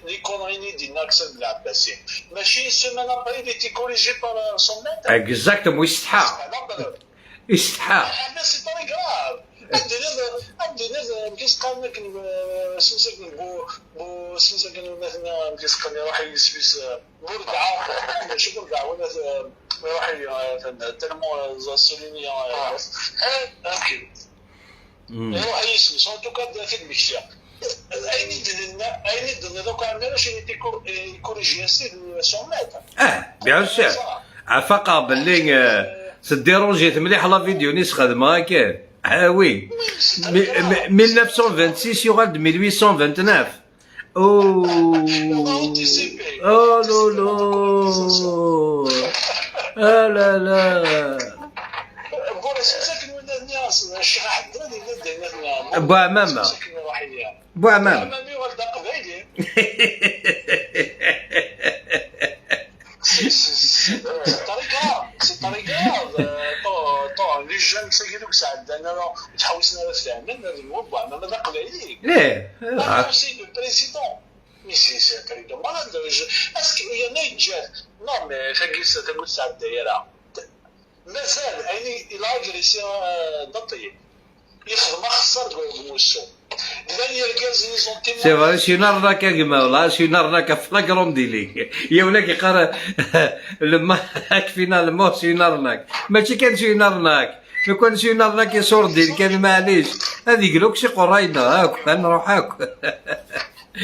les conneries ديال ناكسن بالعباسي ماشي semaine après il était corrigé par son maître. Exactement يستحى يستحى. Mais c'est pas grave. دينا كيسقى لك سنسك بو بو سنسك مثلا كيسقى راح يسبيس بوردعه ماشي بوردعه ولا راح تلمو سولينيا اوكي يروح يسوس en tout cas في المكسيا اين يدنا اين يدنا دوك عندنا شي corriger son maître. اه bien sûr عفاقه باللي سديرونجيت مليح la vidéo نيس خدمه كان. Ah oui. 1926 يغال 1829. Oh. Oh là là. Ah là là. بوعمامة بوعمامة. C'est très grave, c'est très grave. Attends, les jeunes ساكنوك سعد انا تحوسنا فاهمين هو بوعمامة هذا قبايلي. ليه؟ C'est le président. Mais c'est un truc de malade. Est-ce qu'il y en a une? Non, mais تقول سعد دايرة. مازال يعني il a agressé ضطي. يخدم خسر موسو. C'est vrai, c'est une arnaque كما والله c'est une arnaque flagrant délit. يا ولا كيقرا لما finalement c'est une arnaque. ماشي كان c'est une arnaque. لو كان c'est une arnaque يصور ديال كان معليش. هذه قالوك شي قرينا هاك نروح هاك. Il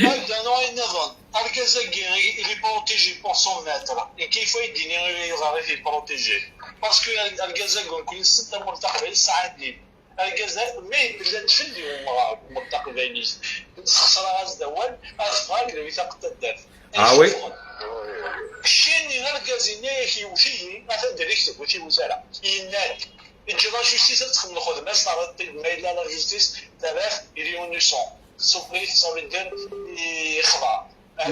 est protégé pour son maître. Et كيف يديني يغاري في protégé. Parce que الجزاء كل ستة مرتقبين ساعات الجزاء mais بلاد فلي مرتقبين خسر غاز دوال اصغر اللي وثاق الدار. Ah oui. الشيء غير كازيني كيوشي مثلا دير يكتب وشي وزارة ينال تجي la justice تخدم الخدمة صارت ما الا la justice تاريخ il est innocent سوبري صافي دير يخضع. Il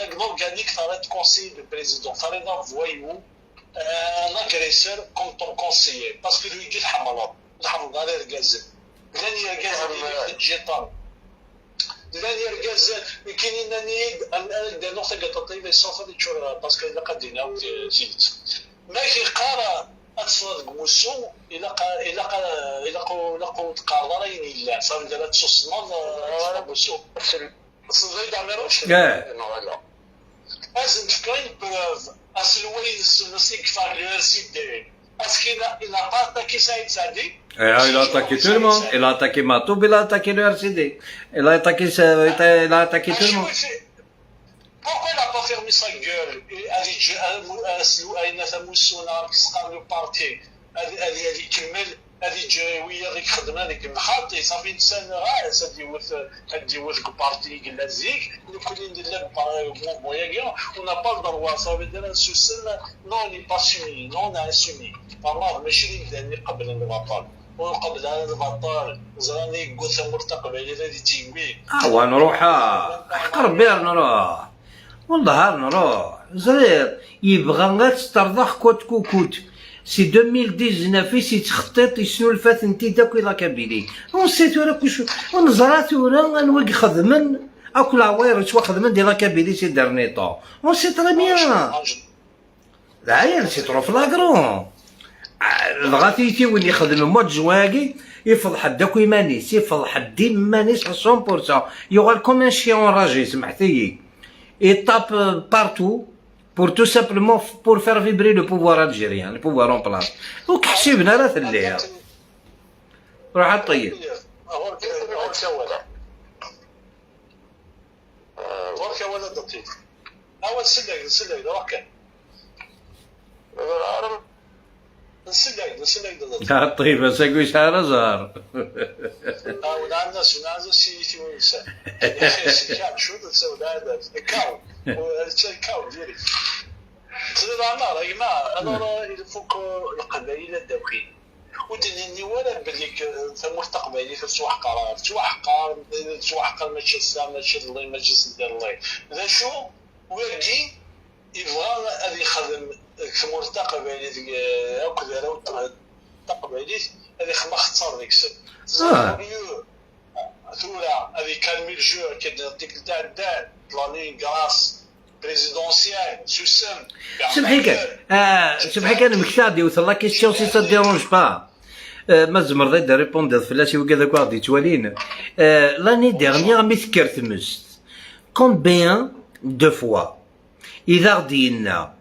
a l'organique, ça va être conseiller du président, ça va être un voyou, un agresseur comme ton conseiller. Parce que lui, il dit الحمد على الجازل. لن يرجع الجيطان. لن يرجع كاين انني نقطة قططي سوف تشور parce que إلا قدينا سيت. ما كيقرا اتصل موسو الى قا الى قا الى قو الى قو تقارن الا صافي دابا تسوسنا موسو صديق عمروش. لازم تكون preuve اسلوين سيك فار سي دي. Est-ce qu'il n'a pas attaqué Saïd Sadi? Il a attaqué tout le monde. Il a attaqué Matoub, il a attaqué le RCD. Il a attaqué tout le monde. Pourquoi il n'a pas fermé sa gueule? Le parti هذه يكمل هذه ويا هذيك خدمه هذيك الخاطي صافي انسان غير هادي ورث parti قال زيك كل ندير mouvement ياكي on n'a pas le droit. Ça veut dire non, on n'est pas soumis, non, on a assumé. فما ماشي اللي قبل البطل وقبل هذا البطل زراني قلت مرتقب على هذه تيوي. اه ونروح حق ربي نروح والله نروح زرير يبغى غير تسترضخ coûte que coûte. C'est 2019 سي تخطيط يسنو الفات انتي داك la Kabylie. On sait ثورا كلشي ونزرا ثورا نوي خدمن اكل العواير توا خدمن دي la Kabylie ces derniers temps. On sait très bien. العيال c'est trop flagrant. الغاثيتي وين يخدم mois de juin يفضح داك يمانيس يفضح ديمانيس 100% يغال comme un chien enragé سمحتي. Il tape partout pour tout simplement pour faire vibrer le pouvoir algérien, le pouvoir en place. وكحسبنا راه الليل روح الطيب. يا طيب ساكوي شهر زهر. القبائل الدوخي ودني ولا بلي ثمور تقبايلي تسوحقر تسوحقر تسوحقر ماشي السا ماشي الله ماشي سيدي الله ذا شو ويجي يبغى هذا يخدم ثمور تقبايلي هكذا تقبايلي هذا يخدم اختصار ديك السن ثورة هذه كان le jeu كي ديك تاع الدار لاني grâce présidentielle سوسم. سمحي كان سمحي كان مكتادي وث la question, si ça dérange pas, ما زمر غير répondre فلاس وكذا كوا توالين. L'année dernière مي ذكرت مست combien de fois إذا غدينا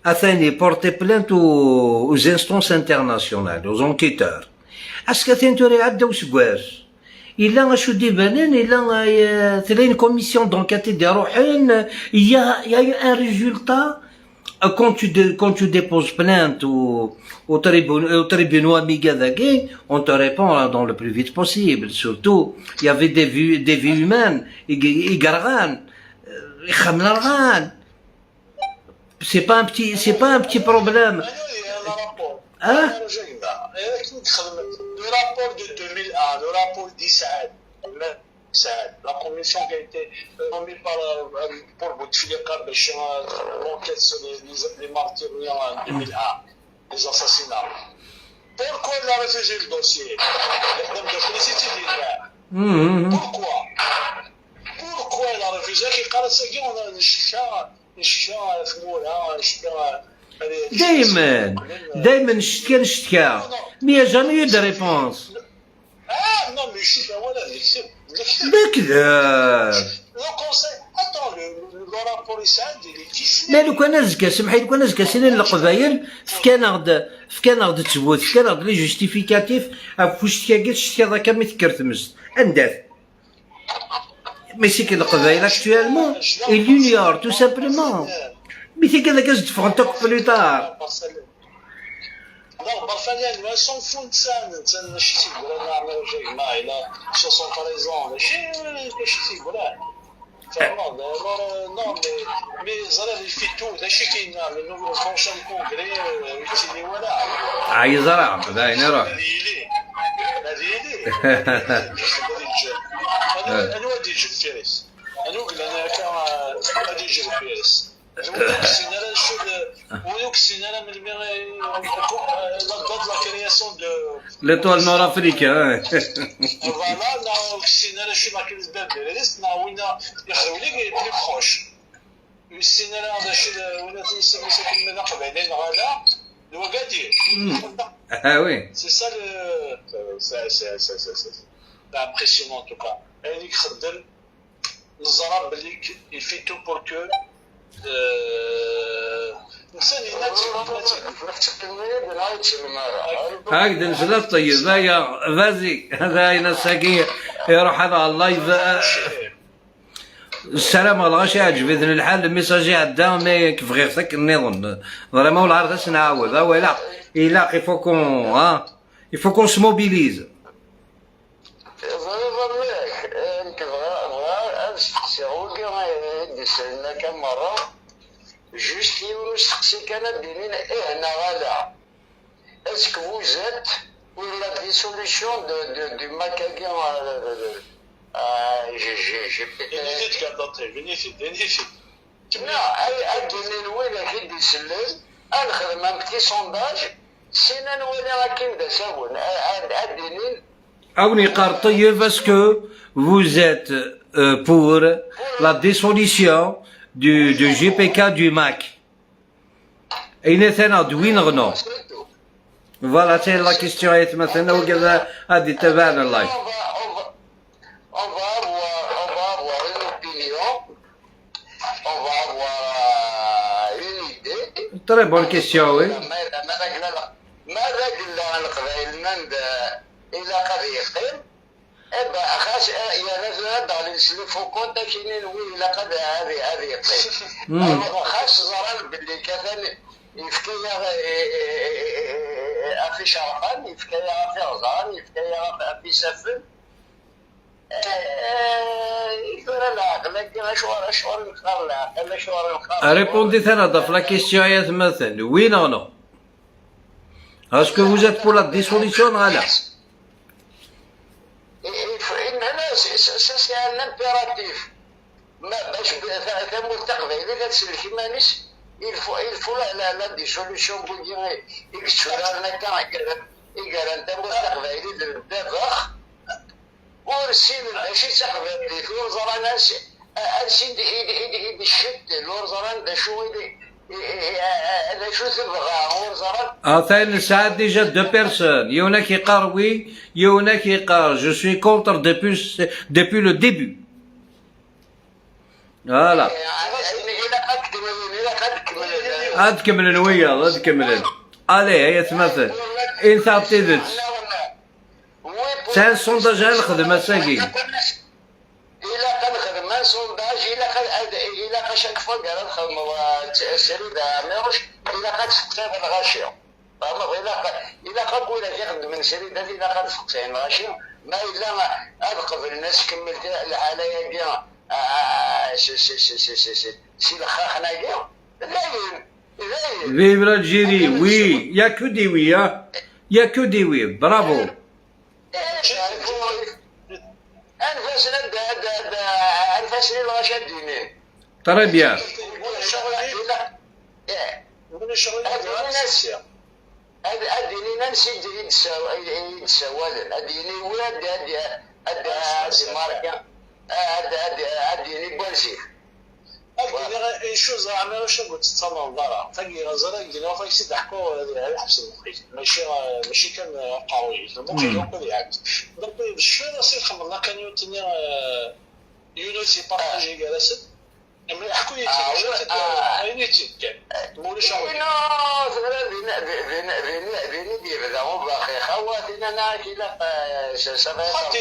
أثاني porter plainte aux instances internationales, aux enquêteurs, est-ce que ثين عداو سكواس إلا شو دي بانان إلا تلاين commission d'enquête دي روحين, il y a eu un résultat? Quand tu déposes plainte au tribunal Amigadagé, on te répond dans le plus vite possible. Surtout, il y avait des vies humaines, إيڨرغان, يخمن. C'est pas un petit problème. Hein? Le rapport de 2001, le rapport d'Issaad, la commission qui a été nommée pour Bouteflika, l'enquête sur les martyrs en 2001, les assassinats. Pourquoi il a refusé le dossier? Pourquoi? Pourquoi il a refusé? قال نشكا في نشكا. دائما دائما نشتكى نشتكى, mais jamais eu de réponse. اه non, mais شتكى ولا نكتب. بكذا. Le conseil, attends, le rapport يساعد. ما لو كان ازكى سمحي لو كان ازكى سنين القبايل فكان غد تثبت فكان غد les justificatifs فوش تكاكيت شتكا ذاك مي تكرت مست انداث. Mais c'est que القبايل actuellement, ils l'ignorent tout simplement. Mais c'est كذا كاش تفهم plus tard. لا برفانيان s'en fout نتسان نتسان ماشي تيقول انا عمري ما الى 73 ans ماشي ماشي تيقول. Non, mais زرا il fait tout داكشي كاين le prochain congrès يتيني ولا عايز راه باين يروح. هذه لي هذه لي انا ودي يجي فارس انا قل انا كان غادي يجي فارس من la date la création de l'Étoile nord-africaine. Voilà, لا شو la crise berbériste نا وين يخرجوا لي plus proche السنة هذا شي ولا تيسمى من قبيلين غالا الوقادي. Ah oui. C'est ça le. C'est impressionnant en tout cas. هذيك خدم نزرى بلي il fait tout pour que انسان يناتي. هكذا نزلت طيب هيا vas-y هذا نساقي يروح هذا ال live السلام على الغاشي عجبتني الحال ال message عدا mais كيف غير ثك النظام vraiment ولا عرفت نعاود ولا إلا il faut qu'on se mobilise. مليح انت بغا نستقسي هو سالنا كم مره juste يونس نستقسي كان دينين إيه هنا غالا est-ce que vous êtes pour la dissolution du MAK? J'ai peut-être لا اي اديني وين كي يسلل نخدم un petit sondage سينا نولي راه كاين دساون اديني. أوني قار طيب est-ce que vous êtes pour la dissolution du GPK du MAK? أين ثنا دوين غنو. Voilà, c'est la question مثلا وكذا هذه تبعنا ال live. On va avoir une opinion, on va avoir une idée. Très bonne question, oui. ماذا قلنا القبائل نند الى قد يقيم ابا خاش يا ناس هذا نسلفو كونتا كاينين وين الى قد هذه يقيم خاش زران باللي كثن يفكي في شرقان يفكي في غزان يفكي في سفن يقول العقل شوار شوار الخار العقل شوار الخار. Répondez ثنا في la question مثلا, oui ou non? Est-ce que vous êtes pour la dissolution ولا؟ إن c'est un impératif ما باش ثمور تقبيلي تسلك مانيش il faut la dissolution بوكي يكسورارنا كان إيقارن تمور تقبيلي الدبخ ورسين ماشي تقبيلي في وزراء ناس. أرسيد إيدي الشد الورزران دا شو إيدي دا شو تبغى ورزران. Enfin, ça a déjà deux personnes. Il y en a qui parlent oui, il y en a qui parlent je suis contre depuis le début. Voilà. إلى قد كمل. هاد كمل ويا هاد كمل. Allez, هيا تمثل. انت عطيت. C'est un sondage على الخدمة ساكي. إلا كنخدم un sondage إلا chaque fois قال نخدم سريدة ميروش إلا كتسقسي الغاشي فهمت إلا قول يخدم من سريدة إلا كتسقسي الغاشي ما إلا هاد قبل الناس كملت الحالة يا سي سي سي سي سي سي سي الخاخنا كاع لاين لاين. Vive l'Algérie, oui. Il n'y a que des oui, hein. Il n'y a que des oui. Bravo. انفاسنا انفاسنا الغاشي الديني. Très bien. اديني نمشي يتساوالن اديني ولاد ادي ادي ادي ماركا ادي ادي اديني بولسي. une chose عملوا شنو قلت تصنع ضرا تاقي غزالة قلنا فاك سيد حكو هذا حبس المخي ماشي كان قوي المخي يقول يعكس donc شو سي خمرنا كان يوتني يونسي partager جالس mais حكو يتي كان مولي شغل. إنه فينا فينا فينا بيبدا وباقي خواتنا انا كي لا خاطي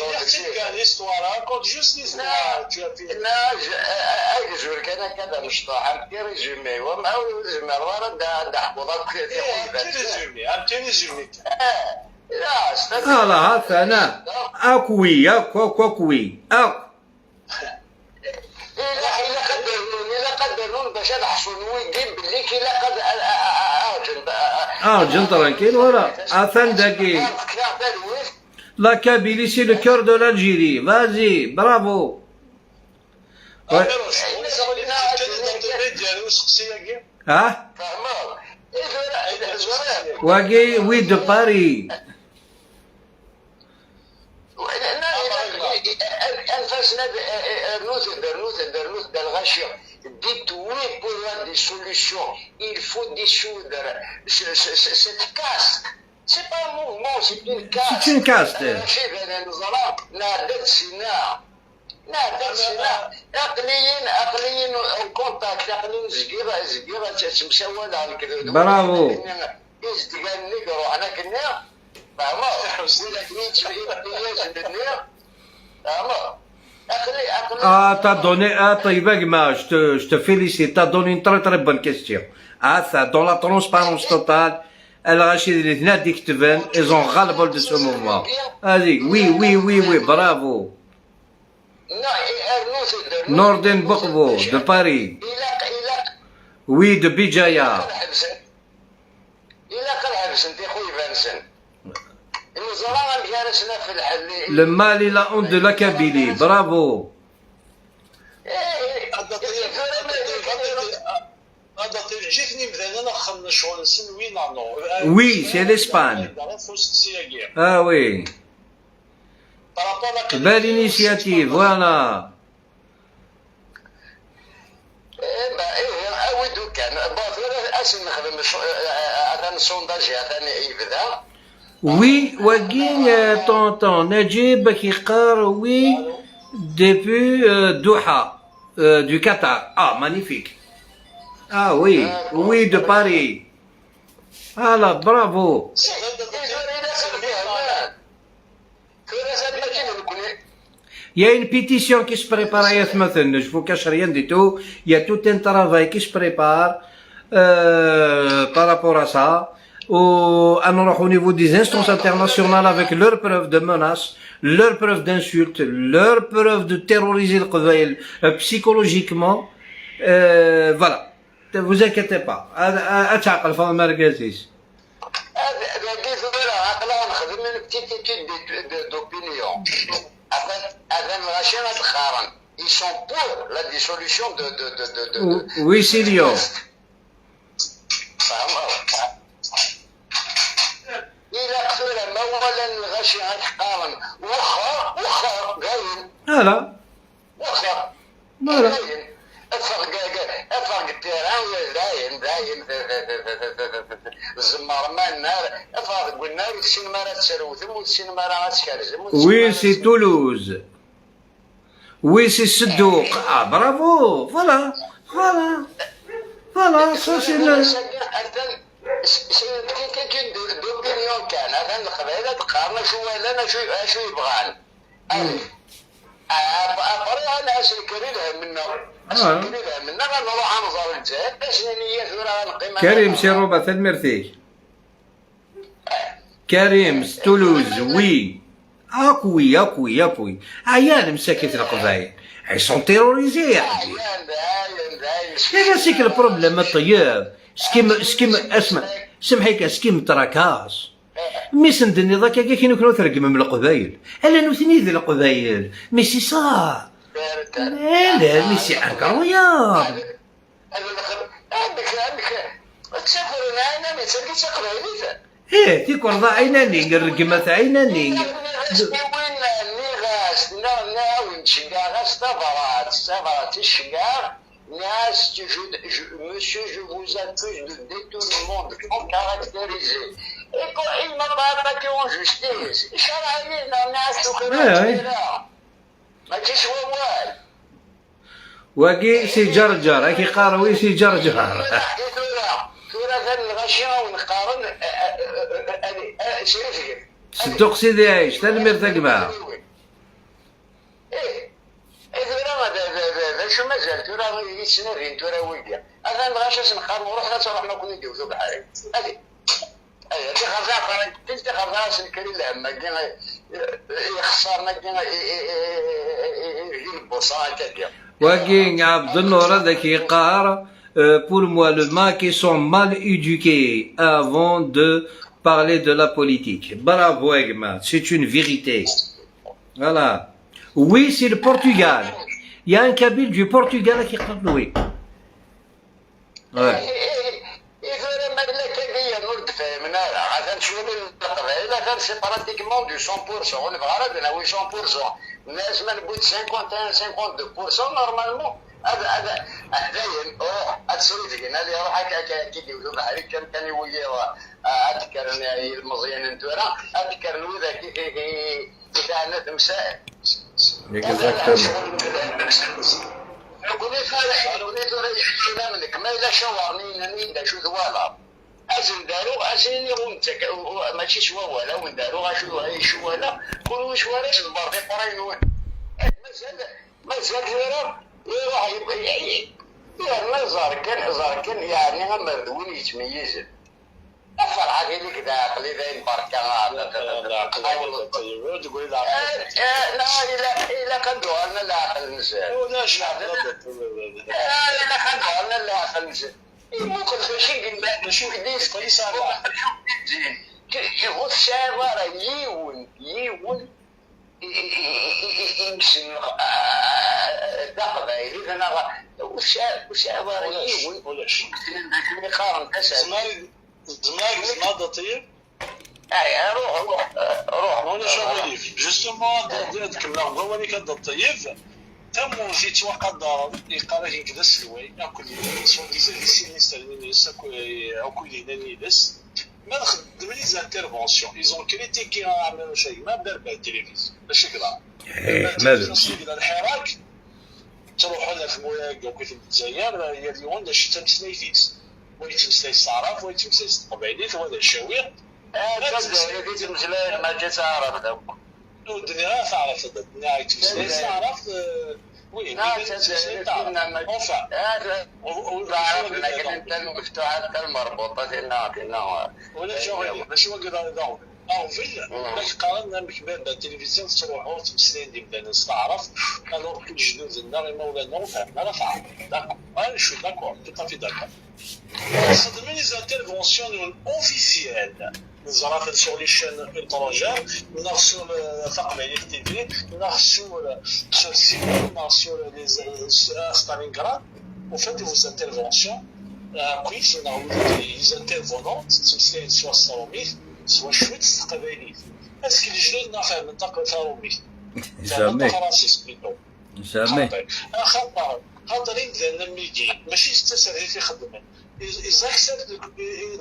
كان l'histoire raconte juste l'histoire tu as fait. لا اجزور كان كذا مشطوح un petit résumé ومع زعما ورا دا حفظات. un petit résumé, un petit résumé. لا. Voilà, هذا أنا. أك oui, أك أك أك oui. أك. إلا قدرون باش نحصل ويدين باللي كي لا قد ارجن. Ah, tranquille, voilà. Afin داكي. La Kabylie, c'est le cœur de l'Algérie. Vas-y, bravo. Ouais. Hein? واقي oui de Paris. انفاسنا نوت نوت نوت الغاشي. Dites oui pour la dissolution. Il faut dissoudre cette caste. C'est pas un mouvement, c'est une caste. C'est une caste. نعدل سنة نعدل سنة عقليين عقليين contact عقليين زقيرة زقيرة تمساوى على كذا. برافو. يزدقان نقرو انا كنا فهمت فهمت. Ah, t'as donné, ah, طيب je te félicite, t'as donné une très très bonne question. Ah, ça, dans la transparence totale, الغاشي اللي تنادي كتبان, ils ont ras-le-bol de ce mouvement. Allez, oui, oui, oui, oui, bravo. Norden Bokbo, de Paris. Oui, de Béjaïa. إلا قال حبس انت خويا فانسن الوزراء جالسنا في الحل. Le mal et la honte de la Kabylie, bravo. إيه، هذا جيتني مثلا خمس شغل سن وين non. Oui, c'est l'Espagne. Ah oui. Belle initiative, voilà. إيه ما ايه اود كان bon اسم نخدم هذا ال sondage هذا يبدا. Oui, وكين tonton Najib كيقار oui depuis Doha, du Qatar. Ah, magnifique. Ah oui, oui de Paris. Ah là, bravo. إذا خدمت ثلاثة ماشي Il y a une pétition qui se prépare à مثلا, je vous cache rien du tout. Il y a tout un travail qui se prépare par rapport à ça. Au niveau des instances internationales avec leurs preuves de menaces, leurs preuves d'insultes, leurs preuves de terroriser le psychologiquement. Voilà. Ne vous inquiétez pas. أتعقل فضل مركزيس. هذا كيف عقلا نخدم une petite étude d'opinion. هذا الغاشي الخارن ils sont pour la dissolution de Oui, c'est Lyon. فهمت إلا قتل ما ولا الغاشي غتقارن واخا واخا باين. Voilà. واخا. Voilà. Voilà. افرق ال terrain داين داين الزمار ما النار افرق قلنا السينما راه تسروتم والسينما راه تكرزم. Oui, c'est Toulouse. Oui, c'est Seddouk. Ah, bravo. Voilà. Voilà. Voilà, ça c'est le. C'est d'opinion كان هذا القبائل تقارن شو ولا شو شو يبغان après انا اسلكري لها منا اسلكري لها منا غنروح نزور الجزائر باش نية ثورة نقيم. كريم سي روبا تنمرتي كريم Toulouse, oui. اك oui, اك oui, اك oui. عيان مساكين القبائل. Ils sont terrorisés يا حبيبي. هذا c'est que le problème الطيب. Ce qui اسمع سمحيك ce qui me tracasse. Mais سندني ذاك كي نكونوا ترقم من القبايل. الا نوثني ذي القبايل. Mais c'est ça. لا لا mais c'est incroyable. عندك عندك تسافر انا ما تسافرش قبايليت. ايه تيكون عيناني الرقمة عيناني. وين نيغاس نا وين تشقا غاس تفرات تفرات تشقا ناس. Monsieur, je vous accuse de détournement de fonds caractérisé. Et quand il m'a pas attaqué en justice, شرع علينا الناس. ما تجيش وال واكي سي جرجر اكي قاروي سي جرجر. ثورة ثاني الغاشي ونقارن شريف. صدق سيدي عايش تنمير تقمع. ايه ثورة شو مازال ثورة يتسنافين ثورة ويديا هذا الغاشي نقارن روح لا تروح ما كنا نديو بحالي هذه اي تخرج تخرج الكريم لما يخسرنا البوصه. واكي عبد النور هذاك يقار pour moi le MAK, ils sont mal éduqués avant de parler de la politique. Bravo Egma, c'est une vérité. Voilà. Oui, c'est le Portugal. Il y a un Kabyle du Portugal qui parle, oui. Ouais. إذا ما لا كبير نرد فهمنا غادا نشوف القبائل هذا c'est pratiquement du 100%. نبغى راه oui 100% الناس ما نبغي 51 52% normalement هذا هذا داين روح اتسريد اللي يروح كي يديروا بحال كان كان يولي اذكر المزيان نتورا اذكر وذا كي تاعنا تمساء. Exactement. نقول ثورة منك ما الا شاورني ني شو ذوالا ازن دارو ازن يغون ماشي شوا ولا وين دارو غاشو شو ولا كل شو ولا دبر في قرين مازال مازال ثورة يروح يا زار كان زار كان يعني غمر وين يتميز الفرحة لك ذا عقلي ذا بركة. تقول لا لا إلا قدوها لنا العقل نزال. ولاش العقل؟ لا إلا قدوها لنا العقل نزال ممكن ماشي قلنا شو كويس على كيف راه يون يون يمشي تقبايل انا وش يون ولاش قارن. زمان زمان زمان طيب. اي روح روح روح. وانا شغلي justement تكمل هو اللي كان طيب تم في توقع يقرا كذا سلوي اكل sont des ministres اكل هنا ما خدم les interventions, ils ont critiqué عملوا شيء ما دار بها التلفزيون ماشي كذا. إيه ماذا الحراك تروحوا لنا في مولاك وكيف الجزائر هي اليوم باش تمسلايتيس ويتمسلاي الصعراف ويتمسلاي القبائليت وهذا الشاوية. الجزائر تمسلاي ما تعرف. الدنيا تعرف الدنيا تمسلاي تعرف oui. Enfin لكن انت المفتوحات المربوطه كنا ولا شو ماشي هو كذا اوفيل باش قارنا بكبار التلفزيون تروحوا تمسلين دي بدا نستعرف alors que الجدود لنا ما ولا فهمنا راه تعرف. D'accord, je suis d'accord, tout à fait d'accord. خدمين les interventions officielles نزرا sur les chaînes étrangères نغسو تقبيلي TV نغسو sur سينما نغسو les Stalingrad. Au fait de vos interventions, كويس les intervenants تمسلين soit الصروميت soit شوية القبائليت est-ce que الجدود نافع منطقة ثاروميت؟ Jamais. فرنسيس plutôt. Jamais. خطر. خاطر ذا الميدي ماشي تسرعي في خدمه. Ils acceptent,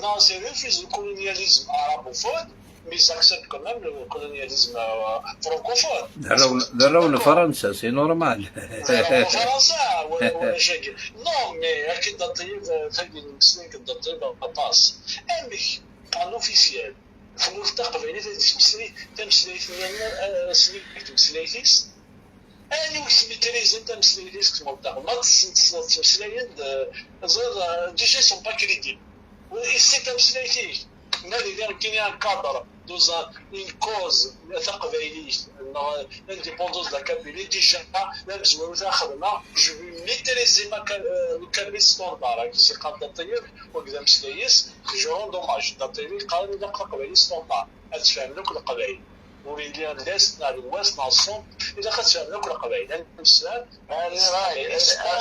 non, c'est refusent le colonialisme arabophone, mais ils acceptent quand même le colonialisme francophone. دراو فرنسا, c'est normal. فرنسا ولا شيء. Non, mais اكيد الطيب ثاني المسلمين كدطيب باس امك un officiel فمول تقبيلي تمسلي تمسلي سنيك تمسليتيس اني وسميتريز انت مسليتيس كمول ما تمسلاين زير déjà sont pas crédibles. سي تمسليتيك مالي كاين un cadre dans une cause تقبيلي, l'indépendance de la Kabylie, déjà لا مزوار خدمه, je veux maîtriser ma kabyle standard كي سي قاد طيب وكذا مسليس je rends hommage طيب قال لي قبائلي standard تفهم لك القبائل ولي l'est نا l'ouest نا ال centre اذا خاص لك القبائل المسلم.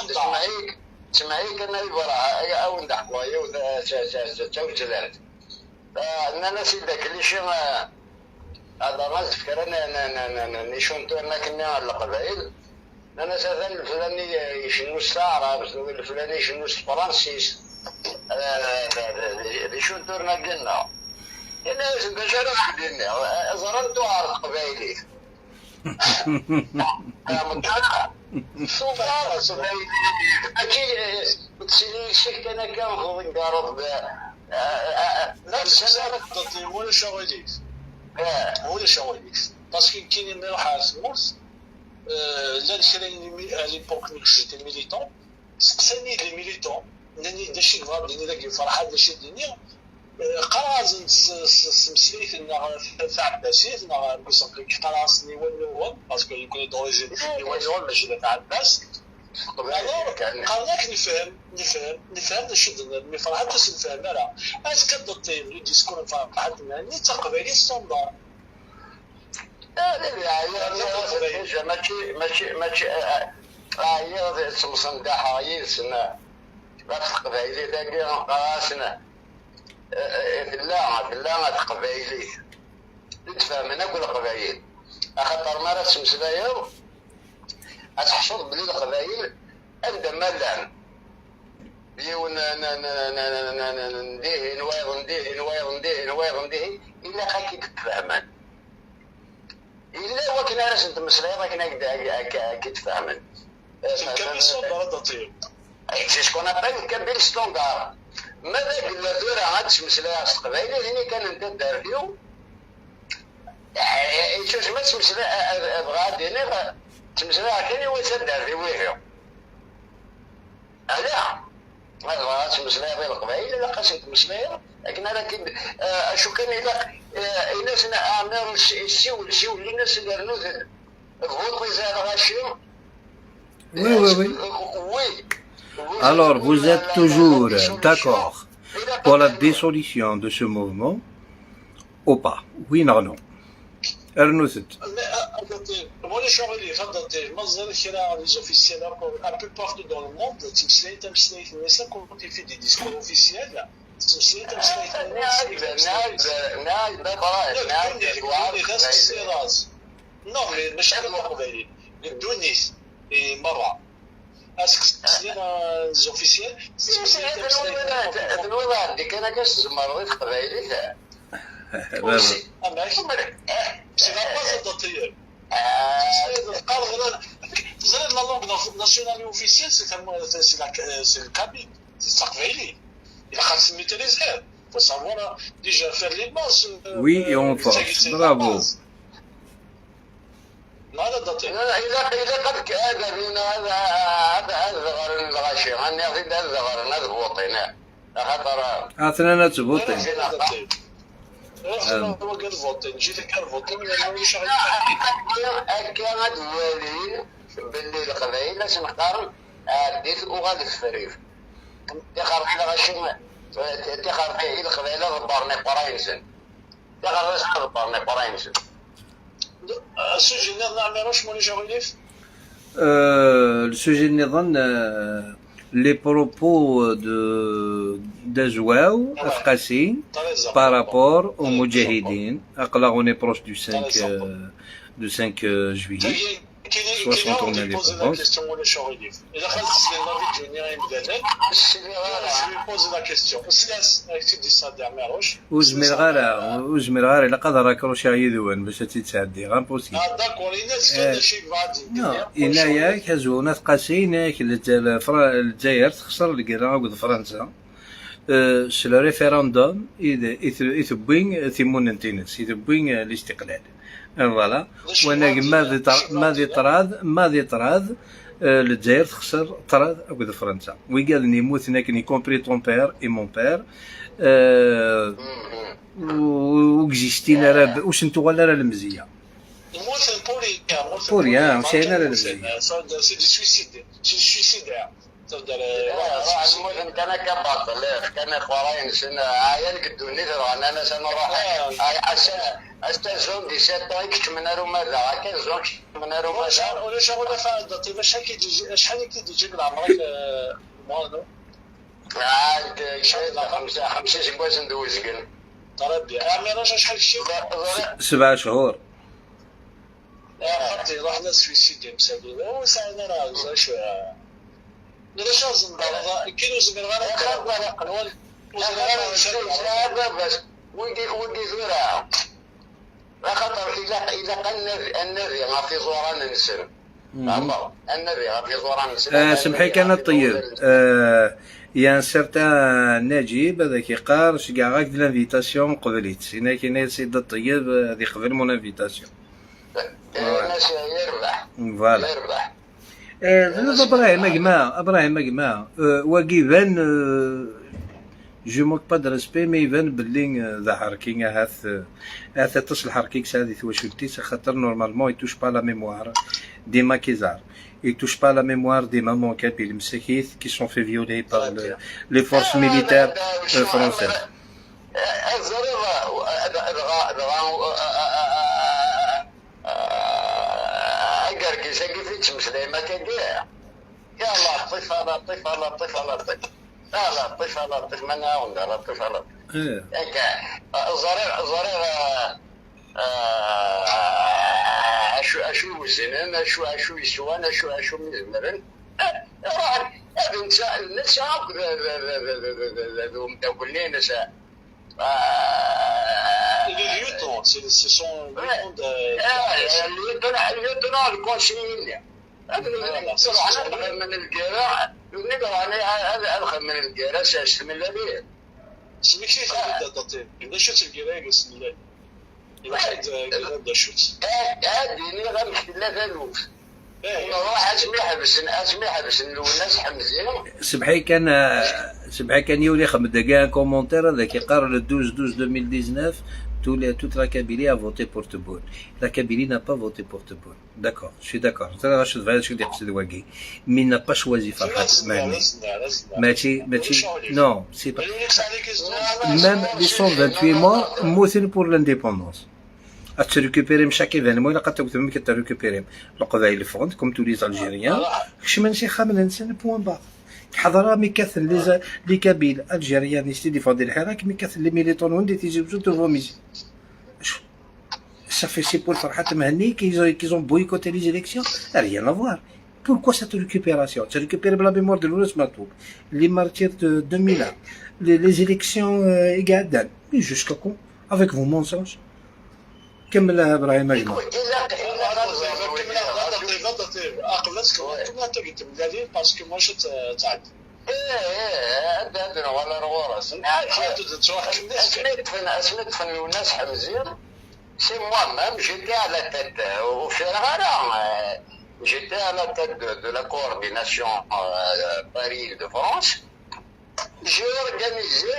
تسمعيك تسمعيك انا يبرا او ندحوا توجلات انا سيدك اللي شي هذا راس فكر انا نيشون انا كنا القبائل انا مثلا الفلاني يشنو العرب الفلاني يشنو الفرنسيس شون تورنا قلنا انا باش انا واحد زرنتو عرض قبايلي اكيد تسيني شك انا كان نقارض. لا تسالك ولا شغاليك ولا شغاليك parce que كاين نروح على ثمورت لا كاين à l'époque ملي j'étais militant سقساني les militants ناني داشي بغا بلي داك الفرحه داشي الدنيا قرازن سمسليت تاع عباسيت قراسني ونوون parce que يكون d'origine يونون ماشي تاع عباس. قالك نفهم نفهم نفهم نشد mais فرحات باش نفهم راه اش كدطيب le discours فرحات معني تقبلي standard. لا لا ماشي ماشي ماشي هي تمصندحة يسنا تقبايلي تاكي قاسنا لا لا تقبايلي تفهمنا كل قبايل خاطر ما راه تمسلايو تحصل بلي القبايل عندما لعن يون نديه نوايض نديه نوايض نديه نوايض نديه الا خاكي تفهمن الا وكنا علاش نتمسلاي كنا كي تفهمن. kabyle standard طيب. c'est ce qu'on appelle kabyle standard. ماذا قلنا ثورة عاد تمسلاي القبايل هني كان انت دار فيو شوف ما تمسلاي بغا ديني تمسلاي كان هو تدار في ويهو علاه هذا تمسلاي غير القبايل لا قاس تمسلاي لكن هذا كي شو كان الا الناس اعمار سيول سيول الناس اللي فوطي زاد غاشي. Oui. Oui. Alors, vous êtes toujours d'accord pour la dissolution de ce mouvement ou pas? Oui, non, non. Ernest. Moi, les شغل فضلت مازال كرا les officiels un peu partout dans le monde تمسلاي تمسلاي الناس quand ils font des discours officiels تمسلاي تمسلاي الناس. نعم نعم. Non, mais ماشي غير القبائل الدونيس مرة est-ce que les officiels. الوضع اللي كان كاش زمر القبائل. c'est la base الطيب تزرد la langue nationale officielle, c'est le kabyle, c'est التقبايلي الا خاص maîtriser, faut savoir déjà faire les bases. Oui, et on force. Bravo. لا لا دطيب. اذا قد هذا هذا هذا هذا غير الغاشي غني هذا غير هذا بوطينا خاطر اثنا تبوطي. هو قال فوتين جيت كان فوتين مش هكا غادي باللي القبائل نقارن ديت وغادي الفريف تخرج غاشي تخرج القبائل غبرني قراينسن تخرج غبرني قراينسن. ال sujet نعمل واش مولي جاغيليف. Le sujet نظن les propos de d'Azouaou Afqassi par rapport aux Moudjahidines. Là, on est proche du 5 juillet. 60 ans d'indépendance. وزمير غير الا قدر raccrocher يدوان باش تتعدي impossible. non ياك هزونا تقاسين الجزائر تخسر la guerre أكد فرنسا c'est le référendum يثبين تيمون تينس يثبين الاستقلال voilà. وانا ما ذي طراد الجزائر تخسر طراد أكد فرنسا ويقال يموت y compris ton père et mon père وكزيستينا راه واش نتوغال راه المزيه pour rien مشينا راه المزيه. c'est des suicides, c'est des suicidaires. المهم كان كباطل كان خوراين سنة عيان قدوني انا سنروح استزون 17 كنت من ماذا 15 كنت من ماذا. ولا شغل فاض شحال كيدي من عمرك مانو؟ عاد 5 سكواز ندوزكن. ربي عمي شحال شي 7 شهور. خاطي رحنا suicider مساكين وساعنا راه شو لا شو كيلو زمر غير. بس ودي ثورة خاطر إذا قال النبي غافي زوران نسر النبي غافي زوران نسر. سمحي كان الطيب y a un certain نجيب هذاك يقار شكاع غاك l'invitation قبليت هنا كاين سيد الطيب هذه قبل mon invitation. الناس يربح. voilà. يربح. ابراهيم اكما ابراهيم اكما وكيفان je manque pas de respect mais يبان باللي ذا حركي هاث هاث تصل حركيك هذه تواشلتي خاطر normalement il touche pas la mémoire des maquisards, il touche pas la mémoire des mamans kabyles مساكيت qui sont fait violer par les forces militaires françaises. الزريبة دغا أقرقيس كيف تمسلاي ما كاع يا لطيف لطيف لطيف لطيف لا لطيف لطيف ما نعاون لطيف لطيف. إيه. زرير زرير اشو وزنن اشو يسوان اشو مزمرن هذا نسا ذو مداولين نسا. Les lieutenants, ce sont lieutenants de. ال lieutenant ال conseiller من القراء هذا من القراء ساس من الليل. سميك شي باش تلقى بسم الله واحد دا شوت. هادي غنمشي لا ثالوث نروح اسمي حبس الناس حمزين. سبحي كان يولي خمد كاع commentaire هذاك يقرا le 12 12 2019 toute la Kabylie a voté pour Tebboune. La Kabylie n'a pas voté pour Tebboune. D'accord, je suis d'accord. Mais il n'a pas choisi Farhat Mehenni. ماشي non, c'est pas. Même les 128 morts, موتين pour l'indépendance. récupérer chaque événement الا قد تم كتريكوبيري القبائل فرونت comme tous les Algériens كش شي خامل انسان point barre. حضر مي كاث les Kabyles algériens يستي défendaient الحراك مي كاث les militants وندي تيجي بجو تو Ça fait c'est pour Farhat Mehenni qu'ils ont boycotté les élections. Rien à voir. Pourquoi cette récupération? Tu récupères la mémoire de Lounès Matoub, les martyrs de 2001, les élections égales. Mais jusqu'à quand? Avec vos mensonges. كمل ابراهيم اجمل. parce que ماشي تعدي. ايه هذا ولا رغورس اسميت فن الناس حمزير c'est moi-même, j'étais à la tête au Ferrara, j'étais à la tête de la coordination Paris-Île-de-France. J'ai organisé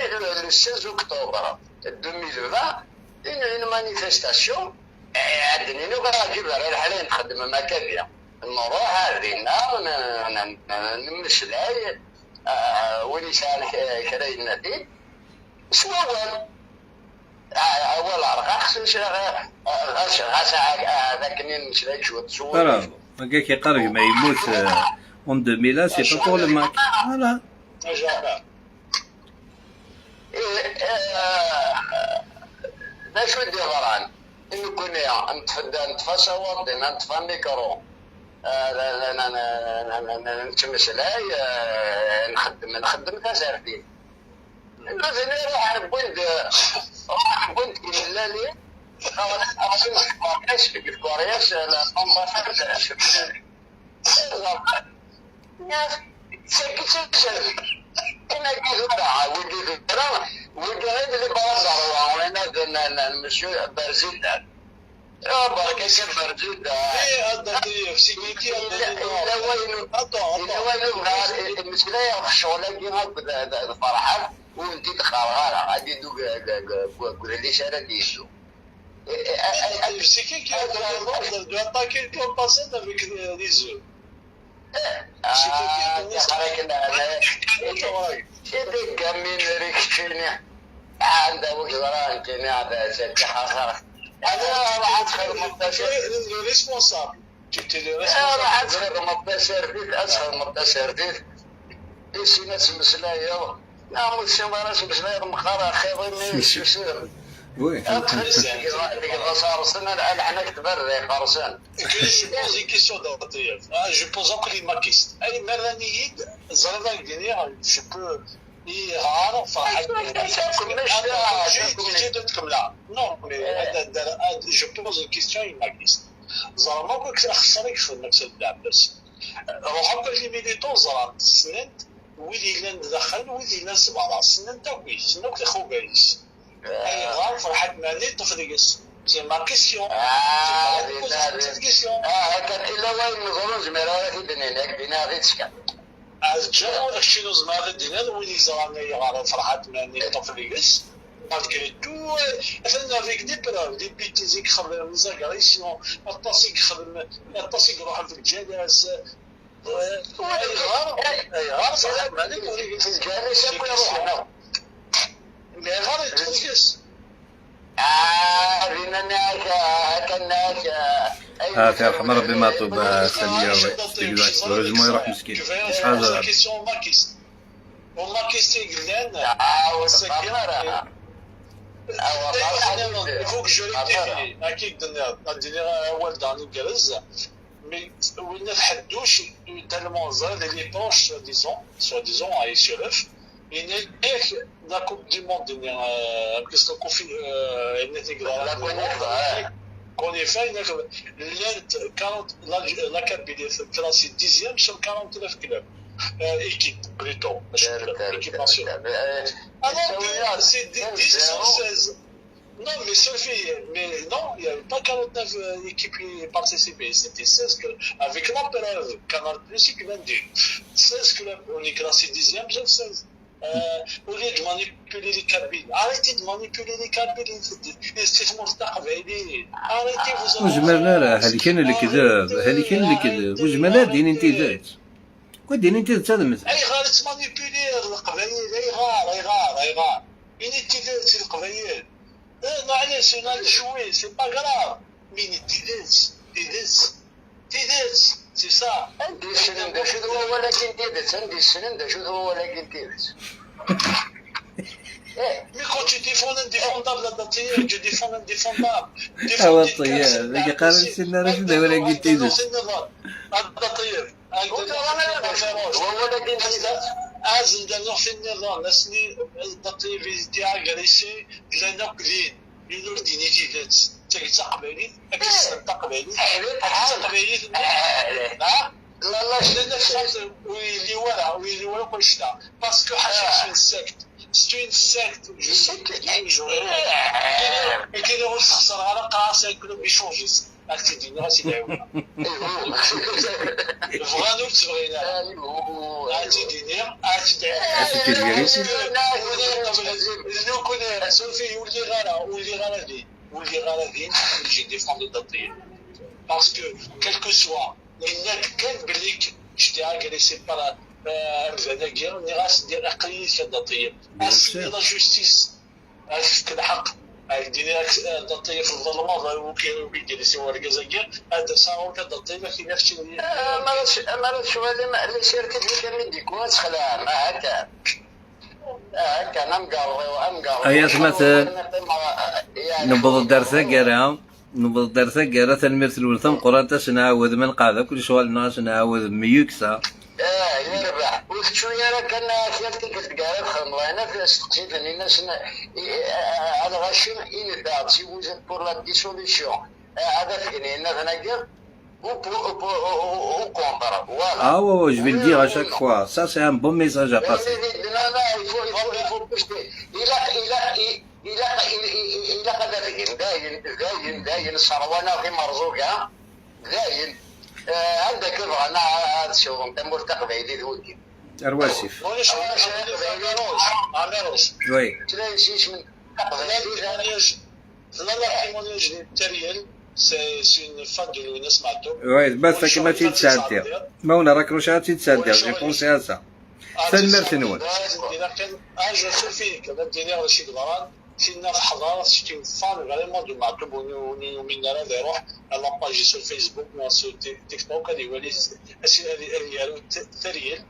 le 16 octobre 2020 une manifestation. عندني نجيب الحالين نخدم مكابية نروح هذه نمسلاي وين يسال كراي النبي سوا اول غاس غاس هذاك نمسلاي شو تصور. برافو كي كيقرب ما يموت en 2000, c'est pas pour le MAK. Voilà. باش ودي غران انه كنا نتفدى نتفا صوابدي نتفا ميكرو. نتمسلاي نخدم تسارتي مثلا روح بوند روح بوند ملالي كورياس l'ambassade انا كي ولدي ولدي غير اللي برا وانا مسيو président بركة président. الا وين الا وين المسلايه الشغل كي فرحان وانت تخرغ غادي دوك قول لي شارع ديالو. C'est qui a donné l'ordre d'attaquer l'ambassade avec les œufs؟ C'est qui qui a donné ça؟ من ريكشيني عنده وكزران كيني هذا سيدي حصر انا راح ادخل Le responsable. Tu étais le راح responsable. ادخل مطاسير ادخل مطاسير سينا مسلايا نعم سيما مسلايا مخرا خير من سوسير oui. خرسان العنك تبرد خرسان. Je pose une question d'Atayef. Je pose encore les makistes. أي مرة نيد زرنا je peux يعرف لا non mais je pose une question les makistes زعما كنت خسرك في نفس العباس روح les militants زرا سننت ويلي لان دخل ويلي لان سبعة سننت تاكوي سنوك لخوبايس اي غار فرحت ماني طفليس. c'est ma question. c'est question. كان الا وين نظن زميرة في بنينك بنا غير تسكن. الجو داكشي زعما غادي دينا وين زرا يغار فرحات ماني طفليس malgré tout, مثلا avec des preuves, des bêtises يخدم les agressions, الطاس يخدم الطاس يروح في الجلس اي غار اي غار فرحات ماني في الجالس يروح mais غار يتفركس. بما كناك في يرحم ربي ما طوب سالية heureusement يروح مسكين شحال question makiste و makiste قلنا. Il faut que je rectifie. أكيد درنا أول داني جرز mais وين نتحدوش tellement زاد les proches disons soi-disant à يشرف ياك la Coupe du monde qu'est-ce qu'on fait qu'on est fait 40 la Kabylie classée dixième sur 49 clubs, équipe plutôt, équipe nationale, alors que c'est 10 sur 16. Non, mais Sophie, mais non, il n'y avait pas 49 équipes qui participaient, c'était 16 clubs. Avec la preuve, Canal Plus qui vient de 16 clubs, on est classé dixième sur 16. Au lieu de manipuler les Kabyles, arrêtez de manipuler les Kabyles, arrêtez vous. وجمال راه هذه كان اللي كذاب هذه كان اللي كذاب وجمال دين انت ذات ودين انت ذات هذا مثل اي غار ت manipuler القبايل اي غار اي غار اي غار يعني انت ذات القبايل معليش انا شوي c'est pas grave mais تيدات تيدات تيدات c'est ça. عندي السنن دا شو هو ولكن تيدت عندي السنن دا شو هو ولكن تيدت. Mais quand tu défends l'indéfendable, tu défends l'indéfendable. هو الطياب اللي قال السنة راه شنو ولكن تيدت. هذا طيب. ولكن تيدت. ازن دا في النظام ناسني الطيب était agressé لنا كلين ينور ديني تيدت تقبلي تقبلي تقبلي لا لا لان ويلي ولا ويلي ولا كلشي parce que حاجه une secte, c'est une secte. Je كاين غير تخسر على قراصه club échangiste راك تديني راسي دعوه بغانو تبغينا تديني لو كون صوفي ولي غالا ولي غالا دي ولي غالا دي j'ai défendu d'Adrien parce que quel que soit لانك كان بليك j'étais agressé par الفناكير ني غاس دير اقلية الطيب la justice الحق ديني الطيب في الظلمه وكيدير سي وركازاكير هذا صار كالطيب كي نفس ما شو اللي سيرتي اللي ديكون تخلع ما هكا هكا انا مقرضي وامقرضي. ايا سمعت نبض الدار ثقرا. نبض ثقالة تنميرت الورثة قران تسنعاود من قاعدة كل شغل الناس نعاود mieux que ça. اه يربح وشويه راه كان ثلاث قلت كاع خدم هنا في استقسيت الناس على غاشي ينفع si vous êtes pour la dissolution هذا فيني هنا ou contre, voilà. Ah ouais, je vais le dire à chaque fois. Ça, c'est un bon message à passer. Non, non, il faut poster. Il a قد داين داين داين صروانا في مرزوقة داين عندك بغانا هذا الشغل انت مرتقبه ذوكي. الواسف. عميروش. Oui. تلاقي من لا témoignage تريال c'est une fan de Lounès Matoub. Oui, بس كما تيتسعدي ما هنا راك روش تيتسعدي j'ai pensé à ça. تنمرت نون. اه je فيك هذا دينير رشيد غران فينا في حضارة c'est une fan vraiment de معتوب ومن هذا يروح la page sur Facebook ولا sur TikTok هذه يولي يالو تريل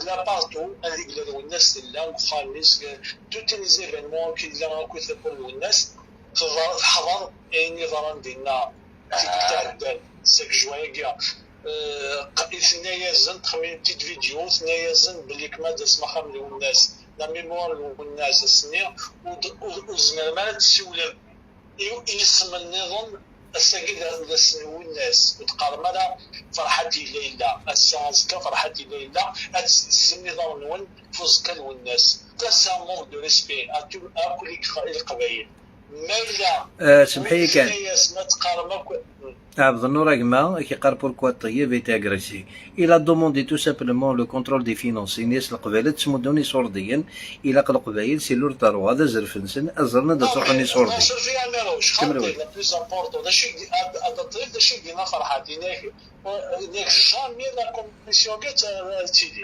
لا partout هذيك الناس لا خامس tous les événements كي لا كل الناس حضر يعني ضران ديالنا في تاع الدار 5 جوان كاع ثنايا تخمين petite vidéo ثنايا زن بلي كما داس مخام الناس la mémoire الناس السنية وزمان ما تسولر يسمى النظام الساقي السنو الناس وتقارن ماذا فرحتي ليلى الساعة فرحتي ليلى السني نون فوزكا الناس ça manque de respect à كل القبائل. ما سمحي كان عبد النور أكما كي قال pourquoi طيب était agressé, il a demandé tout simplement le contrôle des finances. الناس القبائل تسمدوني صورديا الى القبائل c'est leur droit هذا زرف نسن ازرنا دا تروحني صوردي. كملوا la plus importante دا شي هذا الطريق دا شي دينا فرحات هناك jamais la commission كتيدي.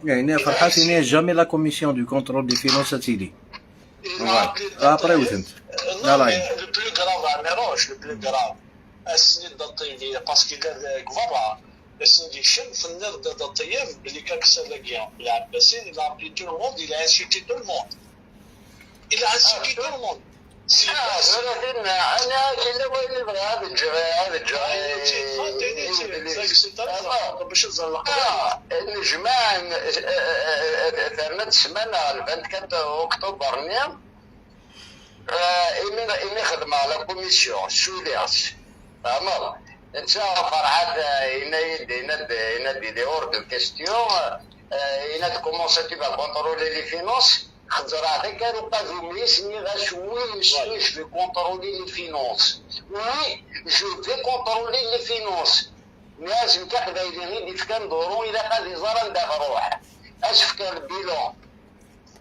يعني فرحات jamais la commission du contrôle des finances تيدي. Après وثنت لا لا le plus grave عميروش le plus grave السنين دا طيب parce que كفرا السنين يشم في النار دا طيب بلي كاكسا لاكيا العباسي il a appelé tout le monde, il a insulté tout le monde, il a insulté tout le monde. ولكن انا كي وين نبغى هذا الجري هذا الجري باش تزلق نجمع ثمن سمانة 24 اكتوبر نيا إني خدمة la commission سولياس فهمت انت فرحات إنا يدي إنا دي دي hors de question إنا commencer tu vas contrôler les finances. خزرات كانوا قادوا سني غاش oui monsieur, je vais contrôler les finances, oui, je vais contrôler les finances. لازم تاخذ غير كان دورو الى غادي زران داخل روح اشفك ال bilan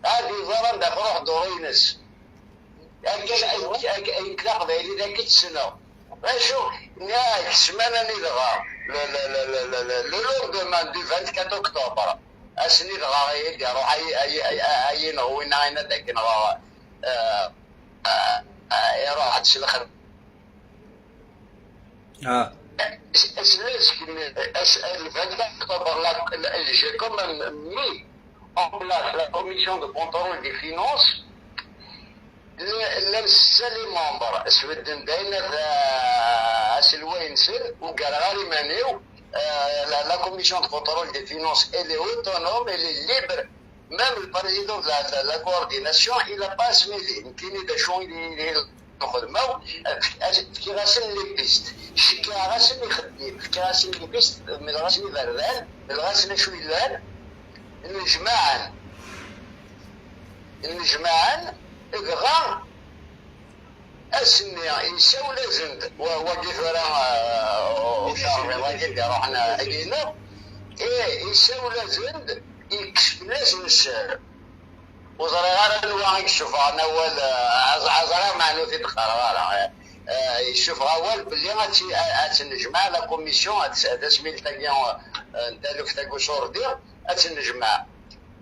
هادي زران داخل روح دورينس كان قبايلي ذاك السنه اشو ناك السمانه اللي دغا le lendemain du 24 اكتوبر اسني دغا يدي روح اي اي اي اي نغوينا عينا داك نغا يروح هادشي الاخر. اه Le 24 octobre, j'ai quand même mis en place la commission de contrôle des finances. لمس les membres سودن داينا اسلوين سن وقال غالي مانيو la commission de contrôle des finances, elle est autonome, elle est libre. Même le président de la coordination, il n'a pas assimilé. يمكن إذا شو الخدمة كي غاسل les pistes كي غاسل يخدم كي غاسل les pistes من غاسل بردان من غاسل شو يلان الجماعة الجماعة غا اسني يساو لازم وقف راه وقف روحنا علينا ايه يساو لازم يكشف لازم السعر وزرا غير انواع يكشف انا هو عزرا معنو في القرار يشوف غوال باللي غاتي نجمع la commission تسمي تاكيون نتالف تاكو شوردي نجمع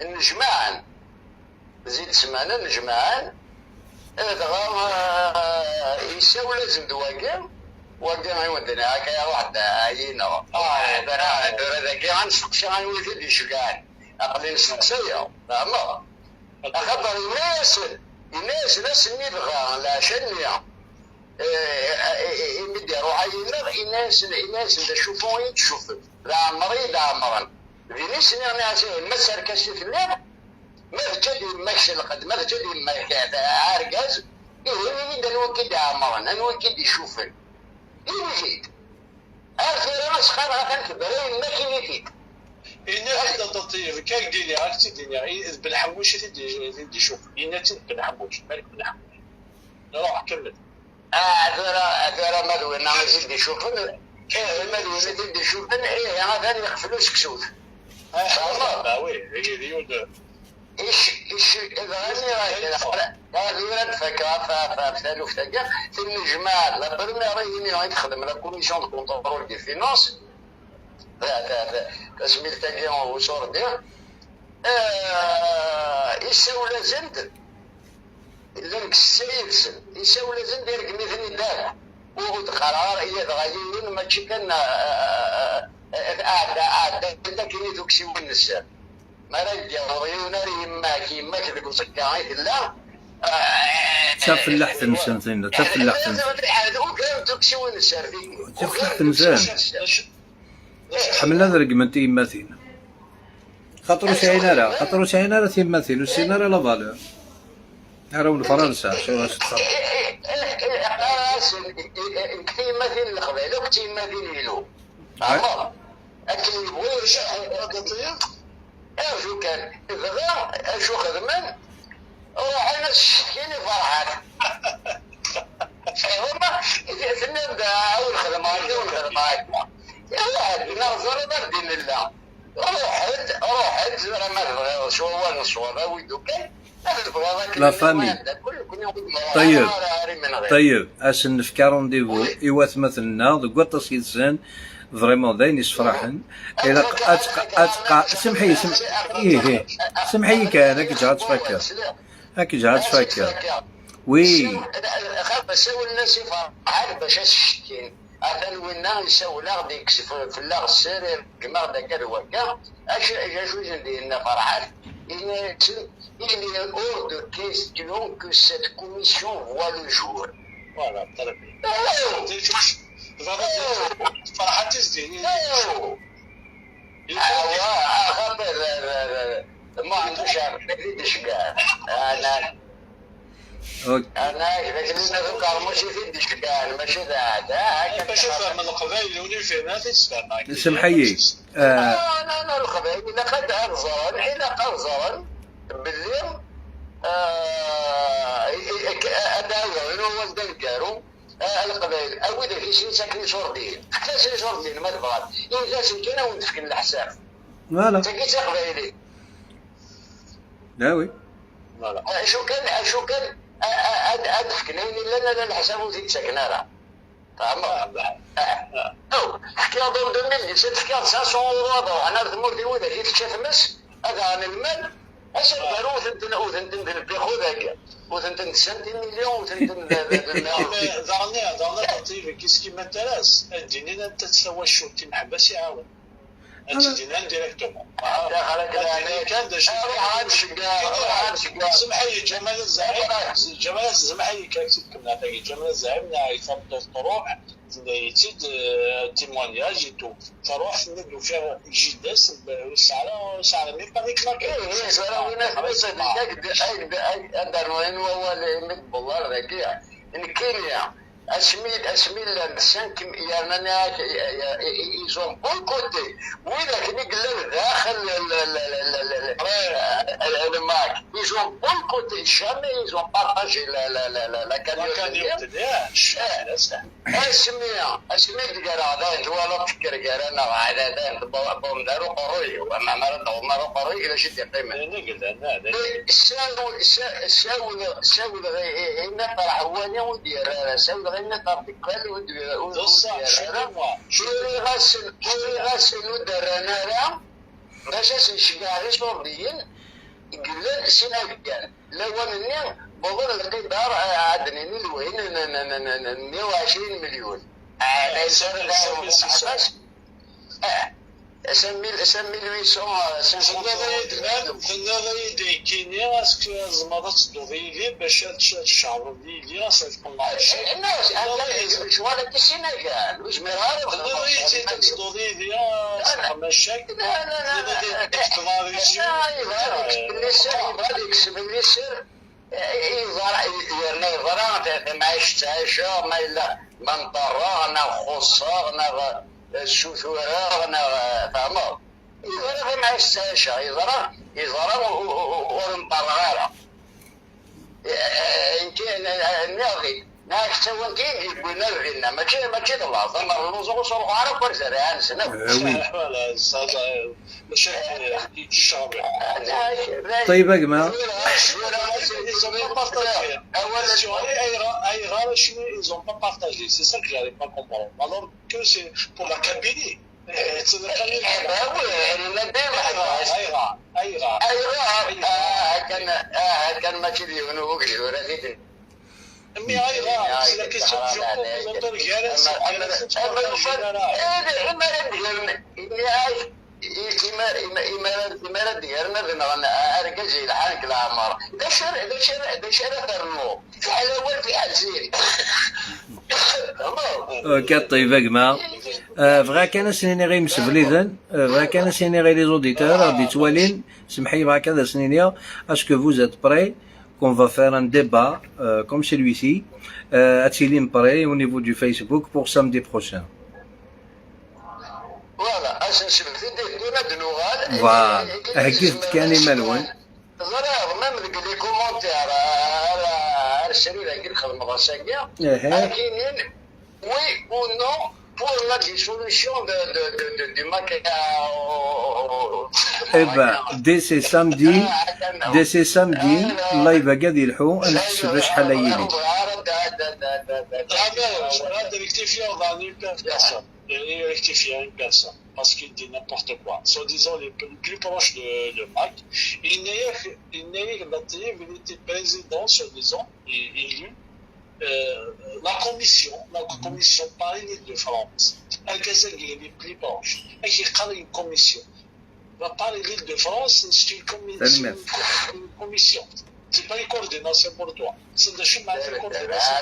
نجمع زيد سمانه نجمع دغا يساو لازم دواكي واكي غيودنا هكا واحد عينه هذاك غنسقسي غنولي اللي شكال اقل نسقسيا فهمت خاطر الناس الناس ناس اللي بغا لا شنيا يمد يروح الناس الناس شوفون يتشوف لا عمري لا عمرا ذي ناس ما سركش في الليل ما تجد ماكش القد ما تجد ما عارقاز إيه اللي دانو كي عمرا انا كي يشوفن إيه آخر ما سخان غادي كبرين ما كاين إن هذا تطيب كان ديني عرفتي ديني بالحموش تدي شوف إن بالحموش مالك بالحموش روح كمل ثرا ما دوينا نزيد يشوفن ما دوينا زيد يشوفن إيه غادي يقفلو سكسوت وي هي ديال إيش إيش غادي غادي نفكر في ثالوف تاكا تنجمع la première réunion يتخدم la commission de contrôle des finances تسميل تاكي وصور دير يساولا زند لانك السيد يساولا زند يرك مثل دار وقرار إيا غايين ماشي كان أعداء لكن يدوكسي ونسى ما رجع ويونار يماك يماك ذاك وسكا لا تفلح تنسان زين تفلح تنسان تفلح تنسان حملنا ذرق من تيماتين خاطرو سعينا راه خاطرو سعينا راه تيماتين وسينا راه لا فالور راهو فرنسا شو واش تصرف تيماتين القبائل وتيماتين يلو أشو كان إذا أشو خدمان روح أنا الشكيني فرحان هما ثنين أول خدمة أول خدمة يا نظر دين الله روح روح راه ما تبغي شو هو الصواب ويدو كان la famille. طيب طيب اسن نفكا rendez-vous ايوا مثلنا دوك طاس يتسان vraiment داين يسفرحن الى اتقى سمحي سمحي ايه سمحي كان هاك جا تفكر هاك جا تفكر oui خاف ساول الناس فرحان باش الشتين هذا وين يساول غادي يكسف في اللاغ السرير كما غدا كذا اش اش ديالنا فرحان. Il est hors de question que cette commission voit le jour. Voilà, très bien. فرحات تزدين. ما عندوش عارف كاع. انا انا اذا ماشي في كاع ماشي ذا باش فهم القبائل وني فهمها تتفهم. سمحي انا القبائل الا قد ارزان الا قرزان باللي هذا هو هو الكارو القبائل او اذا في شي ساكن شردين حتى شي شردين ما تبغى الا سكنه ونتفكن الحساب voilà ساكن قبائلي لا oui voilà اشو كان اشو كان ادفكنين الا لا الحساب وزيد ساكنة راه فهمت او حكي ضمن 2017 حكي 500 اورو انا ثمورتي وذا كي تشافمس هذا عن المال اش داروا وثنتن البيخو ذاك وثنتن سنتين مليون وثنتن دارني دارني طيب qu'est-ce qui m'intéresse دينينا انت تسوى شو تيمحبس يعاون انت دينا directement سمحي جمال الزعيم جمال سمحي كاكتب كنا جمال الزعيم يفضل تروح يتيد témoignage et tout تروح ندو فيها جداس ساعة ساعة mais با ديك ايه ساعة وين دار هو اللي مد ذاك كينيا اسمي اسمي السانك يعني ils ont boycotté وإذا كان قال داخل الماك ils ont boycotté jamais ils ont partagé la cagnotte اسمي اسمي تقرا ولا تفكر قرا على بوم دارو قروي وما ما قروي الى شي قيمة ساول ساول غير طرح هو ودير ساول غير طرح دكال ودير غاسل غاسل ودرنا راه باش نشجع غير شرطيين قلنا سنة كان لو اني بظن القدار عندنا الوين 120 مليون على 5850. تنا كيني est-ce que زعما تدوغي باش تشعر لي الناس شوالا كيسينا كان واش ميرار تدوغي لي مشاك. لا لا لا لا يكسب اللي سر يظهر يظهر ما يشتعش ما إلا ما نضرا نا خصا نا السوثورة نا فهمت يظهر ما يشتعش يظهر يظهر ونضرا يمكن ناغي ناكتوان كاين يقولنا غيرنا ماشي ماشي الله ضمر اللوزو صروح على كل زرعان سنة. طيب يا جماعة Ils ont pas partagé, c'est ça que j'arrive pas à comprendre. Alors que c'est pour la Kabylie. كان ماشي اليوم وكجورة. Mais c'est la question que je pose. طيب يا جماعة بغا كان سنيني غير مسبليدن بغا كان سنيني غير les auditeurs غادي توالين سمحي بغا كان سنيني est-ce que vous êtes prêts qu'on va faire un débat comme celui-ci à prêt au niveau du Facebook pour samedi prochain. Voilà. Voilà. هكذا كان مالون. même les commentaires ارسلوا لك الخدمة كاينين oui ou non pour la dissolution du MAK. Eh ben, dès ce samedi, الله يبقى غادي يلحو نحسب شحال يلي. Rectifier une personne parce qu'il dit n'importe quoi. Soi-disant les plus proches de MAK, il n'est il était président, soi-disant, élu. La commission Paris-Île-de-France, les plus proches, et qui crée une commission. La Paris-Île-de-France, c'est une commission. C'est pas une coordination pour toi. C'est de chez ma coordination.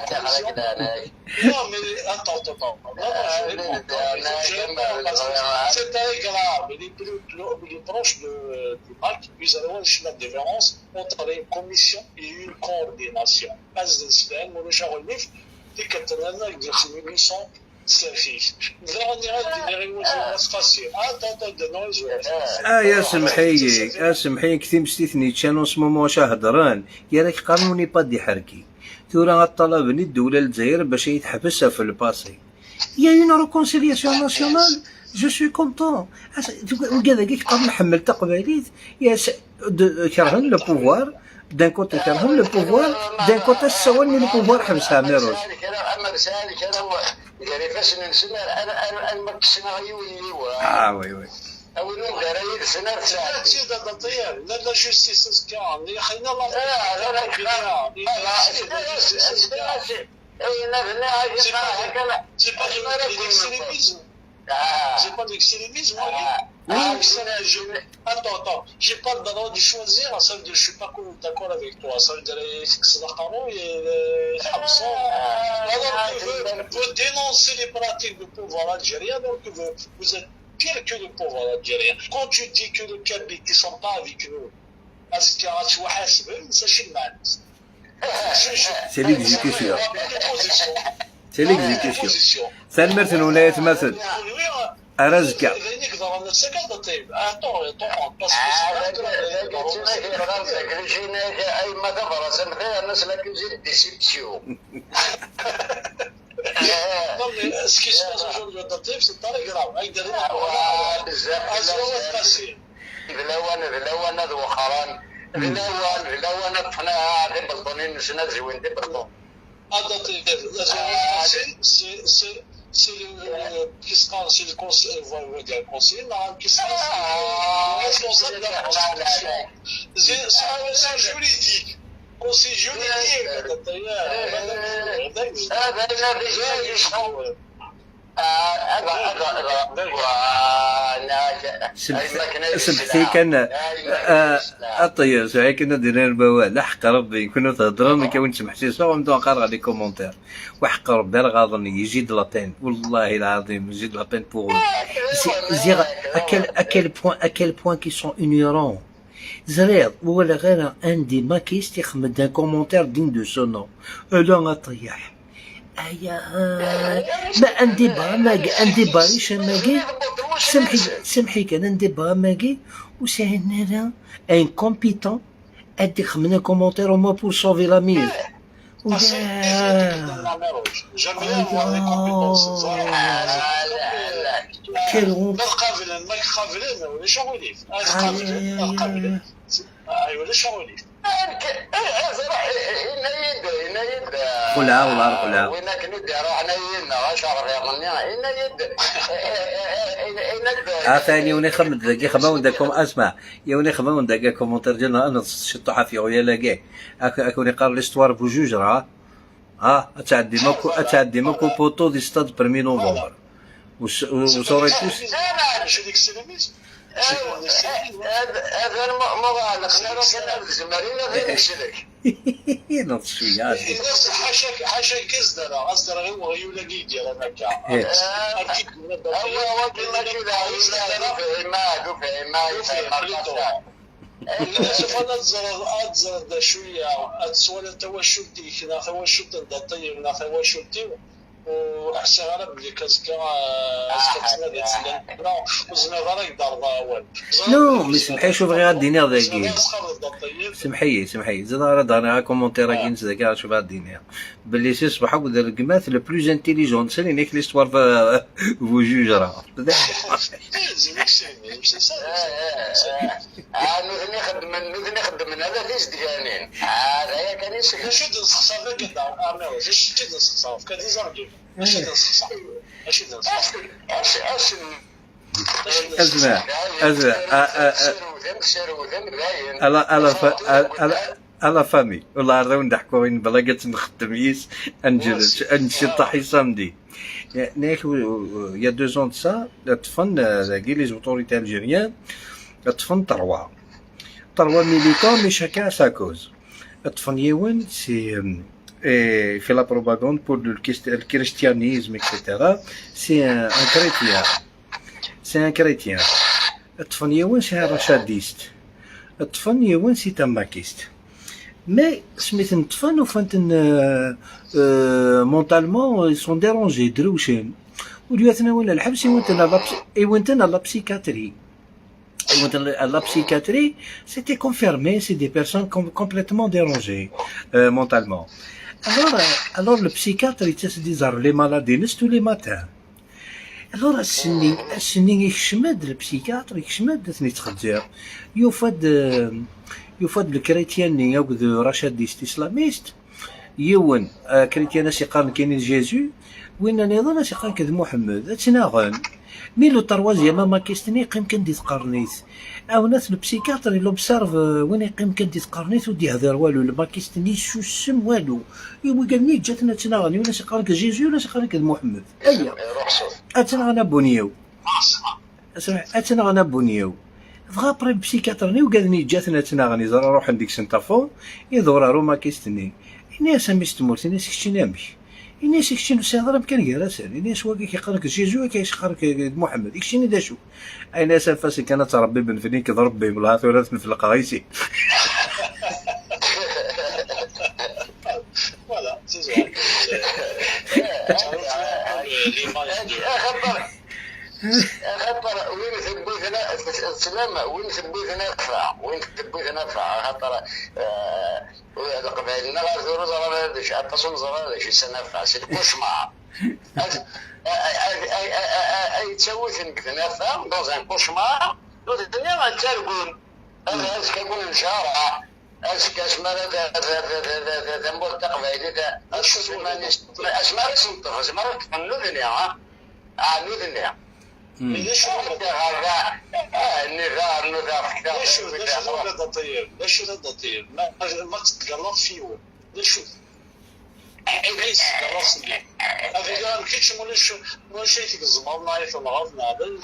Non, mais attends, attends. Non, non, je réponds. Je réponds parce que c'est très grave. Les plus proches du MAK, ils ont la différence entre une commission et une coordination. يا سمحي سمحي كثير مستثني تشانو سمومو واش هضران يا راك قانوني با دي حركي ثورا الطلب الدولة الجزائر باش يتحبس في ال passé y a une réconciliation nationale je suis content وكذا كيك قام نحمل تقباليت يا كرهن le pouvoir d'un côté كرهن le pouvoir d'un côté السواني le pouvoir حبسها ميروش. يعني فاش نسنا انا انا ما كسنا غير اه oui oui او نو غير سنة لا la justice كان خلينا لا لا لا c'est pas l'extrémisme. C'est pas l'extrémisme. Attends, attends, j'ai pas le droit de choisir, ça veut dire je suis pas d'accord avec toi, ça veut dire que c'est alors que vous dénoncez les pratiques du pouvoir algérien, donc vous êtes pire que le pouvoir algérien. Quand tu dis que les Kabyles qui sont pas avec nous, est-ce qu'il y a un C'est l'exécution. C'est l'exécution. ثانمرت الولايات مثل أرزكا. Non, mais ce qui se passe aujourd'hui c'est très grave. الاول وخران الاول الاول طفنا غير بلطونين سنة زوين دي بلطون. C'est le qui sera, c'est le conseil, on va dire conseiller, qui sera responsable de la constitution. C'est un conseil juridique. Conseil juridique. سمحتي كان اطير سعي كنا ديرين البوال حق ربي كنا تهضرون كون سمحتي سوا ومدو نقرا les commentaires وحق ربي راه غاضني j'ai de la peine والله العظيم j'ai de la peine pour زيغ à quel point qu'ils sont ignorants. زرير ولا غير un des makistes يخمد un commentaire digne de ce nom لا غطيح ايا ما un débat ما un débat riche ماكي سمحي سمحي كان un débat ماكي وسهلنا incompétent ادي خمنا commentaire au moins pour sauver la mise. J'aime bien avoir des compétences. Quelle honte. ما قابلين ما قابلين ولا شغلي قابلين قابلين ايوا شغلي. قلعة ولا قلعة وين كنت روحنا ينا غاشر ينا ثاني وني خمد ذاك خمون داكم اسمع يا وني خمون داك commentaire ديالنا انا شطوحه في غيا لاكي اكوني قار l'histoire بوجوج راه ها اتعدي ماكو poteau du stade premier novembre وصوري tous. هذا المغالق كنا الزمارين غير نشرك. نوض شويه. حاشاك حاشاك كزدرا اصدر غير وغيولا كيدير انا كاع. هو كما كذا سوف تزرد شويه تسوال توشلتي كنا توشلت طيب نا توشلتي وحسي غير بلي كازكا كتسنى وزنا غير يدار اول. non mais سمحي شوف غير غادي ذاكي سمحي سمحي زاد راه دارنا commentaire كي نزاكا شوف غادي باللي سي صباح ودار الكماث le plus intelligent سالي نيك l'histoire vous jugera. نوذني خدم نوذني خدم هذا ليش ديالين هذا يا كان يسكت. شو نسخسر كذا ارناو شو نسخسر كذا زرقي شو نسخسر شو نسخسر. اسمع اسمع à la famille والله راه نضحكوا وين بلاقات نخدم يس انجل نشطح samedi ناك y a 2 ans de ça طفن ذاكي les autorités algériennes طفن trois militants mais chacun sa cause. طفن يون c'est fait la propagande pour le christianisme, etc. C'est un chrétien. C'est un chrétien. طفن يون c'est un rachadiste. طفن يون c'est un makiste. Mais سميت طفن وفانتن mentalement ils sont dérangés دروشين. ولياتنا ولا الحبس يونتنا la psychiatrie. La psychiatrie, c'était confirmé, c'est des personnes complètement dérangées mentalement. Alors le psychiatre, il se dit les maladies tous les matins. Alors السني يكشمد ال psychiatre يكشمد ثني تخدير يفاد ال chrétien ياك rachadiste islamiste يون chrétien ناس يقارن كاين Jésus وين نظن ناس يقارن كذ محمد تناغن mais le troisième makiste ني يقيم كان دي تقرنيت او ناس ال psychiatre l'observe وين يقيم كان دي تقرنيت ودي يهضر والو ال makiste ني سوسم والو يوم قال ني جاتنا تناغني ولا يقارن Jésus ولا يقارن محمد ايا اتناغنا بونيو اتناغنا بونيو بغا après ال psychiatre ني وقال ني جاتنا تناغني زرا روح عندك سنتافون يدور رو makiste ني إني سميت مورتي إني سكتشي نامش إني سكتشي نسيضر كان جالسين إني سوا كيقرك Jésus كيقرك محمد إكشيني داشو أنا سافاس كانت ربي بن فني كضرب بهم والله ثلاث في القرايسي. voilà c'est خاطر وين ثبوتنا السلامة وين ثبوتنا نفع وين ثبوتنا نفع خاطر القبائل غير ثورو زرا عطسون زرا شي سنفع c'est cauchemar اي تسوي نفع dans un cauchemar الدنيا غترقون هذا كيكون الشارع اسكاش ما ذا تقبايلي اسمع سنطف اسمع نوذنيا نوذنيا ليش ليش هذا طيب ما تقلط فيه ليش السلي هذا كيتش مولاش مولاش تيك الزمر نايف الغرض عليه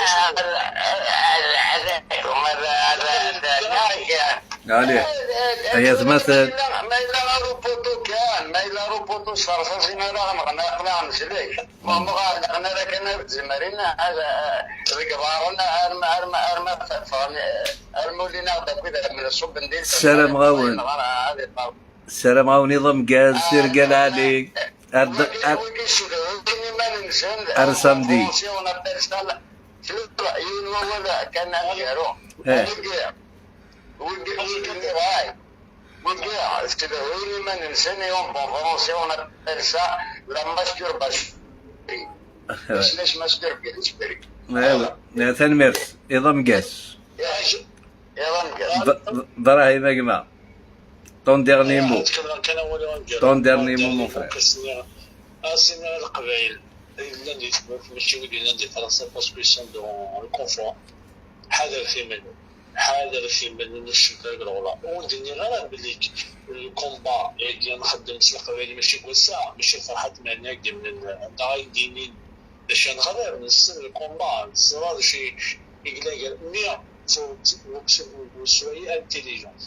هيا مثلا ما إلا روبوتو كان ما إلا روبوتو صرصاصين راه غنا نسلك ما غنا راه كان تزمرين هذا الكبارنا ارما ارما ارما ارمولينا داك من الصب ندير. السلام غاون. السلام غاون نظام قاز سير قال عليك أرسمدي. كان on appelle ça la masturbation. علاش masturbation؟ ايوا ثانميرت نظام قاس. يلا نقاس. براهيم اكما، ton dernier mot، ton dernier mot، mon frère. سينا القبائل اللي ماشي ولينا دي فرنسا parce qu'ils sont dans le confort. حذر في منه، حذر في منه الشباك الغلا وندني غير بلي ال combat ديال نخدم في القبائل ماشي كوسا ماشي فرحات معنا من داي دينين باش نغادر نسن ال combat نسن شي يقلا mais soyez intelligents.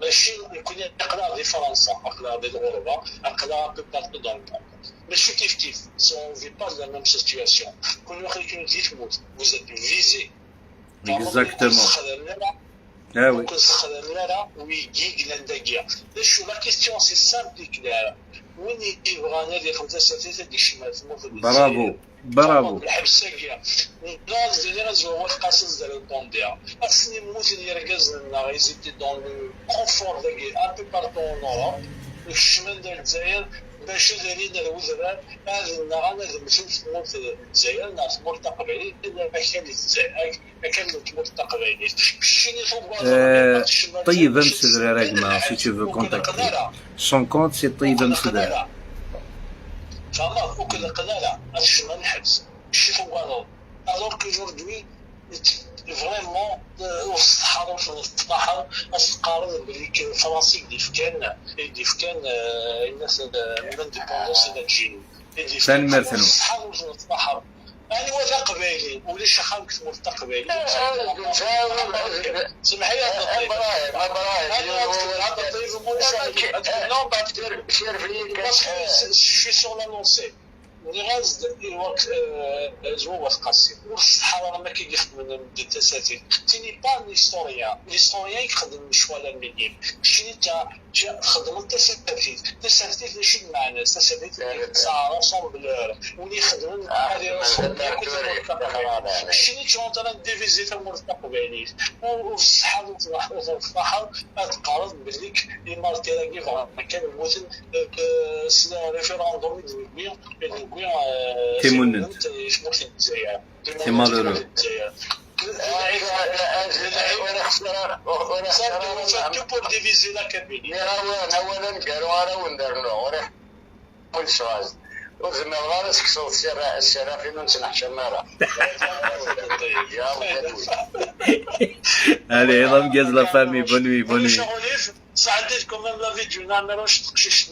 ماشي يكون اقرا في فرنسا، اقرا في الغربه، اقرا peu partout dans le monde، ماشي كيف كيف، on vit pas la même situation. كل واحد يكون تموت، vous êtes visés. Exactement، ah oui. شو la question، c'est simple، claire. وين يبغى نادي 35 ديك الشمال. Bravo، bravo. الحبس كاع ناز ديال غزو قاصد ديال البونديا خاصني موت يركز لنا، ils étaient dans le confort un peu partout en Europe. الشمال ديال الجزائر باش دارين الوزراء هذا النهار هذا ماشي تموت الجزائر ناس تموت القبائل كان الجزائر كان تموت القبائل. طيب مسدر راكما، si tu veux contacter son compte، c'est طيب مسدر. فهمت وكل قناه الشمال الحبس شي فوق، alors qu'aujourd'hui vraiment وسط الصحراء تقارن بلي فرنسي اللي فكان الناس l'indépendance الى تجيني. تنمرتنو. الصحراء يعني هو قبايلي ولا شي خامك تمر قبايلي. سمح لي هذا الطيب non بعد je suis sur la lancée. غاز زو قاسي والصحراء ما كيخدم من التساتير. Tu n'es pas un historien. L'historien يخدم شويه minime شنو تا خدم التساتير. التساتير ماشي المعنى التساتير، ça rassemble واللي يخدم هذه. شنو tu es en train de diviser تمر القبائليين والصحراء والصحراء تقارن بليك les martyrs كيف كان موتن référendum يدوي. تيموننت، c'est malheureux. Tout pour diviser la Kabylie. اولا قالوا انا وندرنو وزعما غير سكسو السرافين ونسنح شمارة. يا Allez, نظام قاز la famille، bonne nuit، bonne nuit. ساعدت quand même la vidéo نعمل واش تقشيش.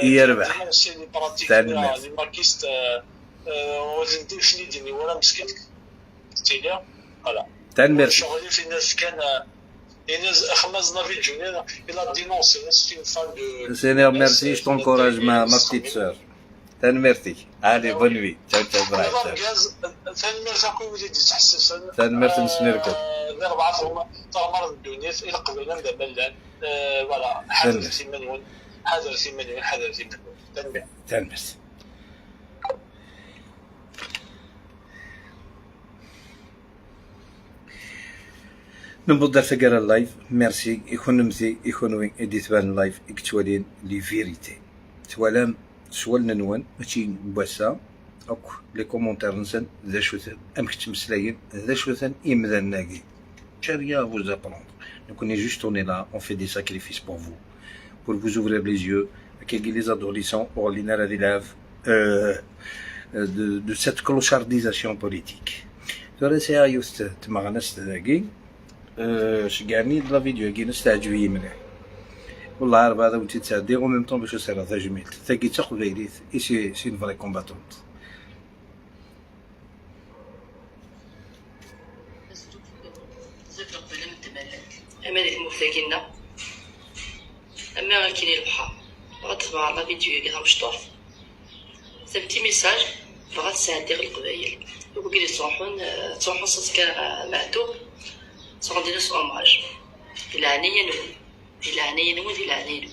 يربح. les makistes شنو ديني ولا مسكين تيليا voilà. تنمر. شغلي في الناس كان الناس خمس la vidéo، il a dénoncé c'est une femme de Seigneur، merci، je t'encourage، ma petite sœur. تنمرتي. Allez، bonne nuit، ciao ciao براي. تنمرت اكو وليدي تحسس. تنمرت نسميركم. اربعه تغمر الدنيا الى قبل دابا voilà. حذر في حذر في حذر في تنمرت. تنمرت. نبدا فكرة ال live، merci يكون نمثي يكون وين ادي تبان ال live يكتوالين les vérités توالام سوال ننوان ماشي بواسا اوك les commentaires نسن ذا شو ام كتمسلاين ذا شو ثان إمذا ناقي. J'ai rien à vous apprendre. Donc on est juste, on est là, on fait des sacrifices pour vous, pour vous ouvrir les yeux, les adolescents pour l'élève de cette clochardisation politique. ترى سي يوست تمغنس ذاكي شقاني la vidéo كي نستعجبي مليح. والله عارف هذا وانت تساعدي au même temps باش يصير هذا جميل ثاقي تقبيليت et c'est une vraie combattante. اما ديك المفتاكينا اما غير كاين البحر بغات تبع la vidéo كي مشطوح c'est petit message بغات تساعدي غير القبايل وكي تروحون صوت معتوب تروحون ديرو hommage العنية نون العنية نون العنية نون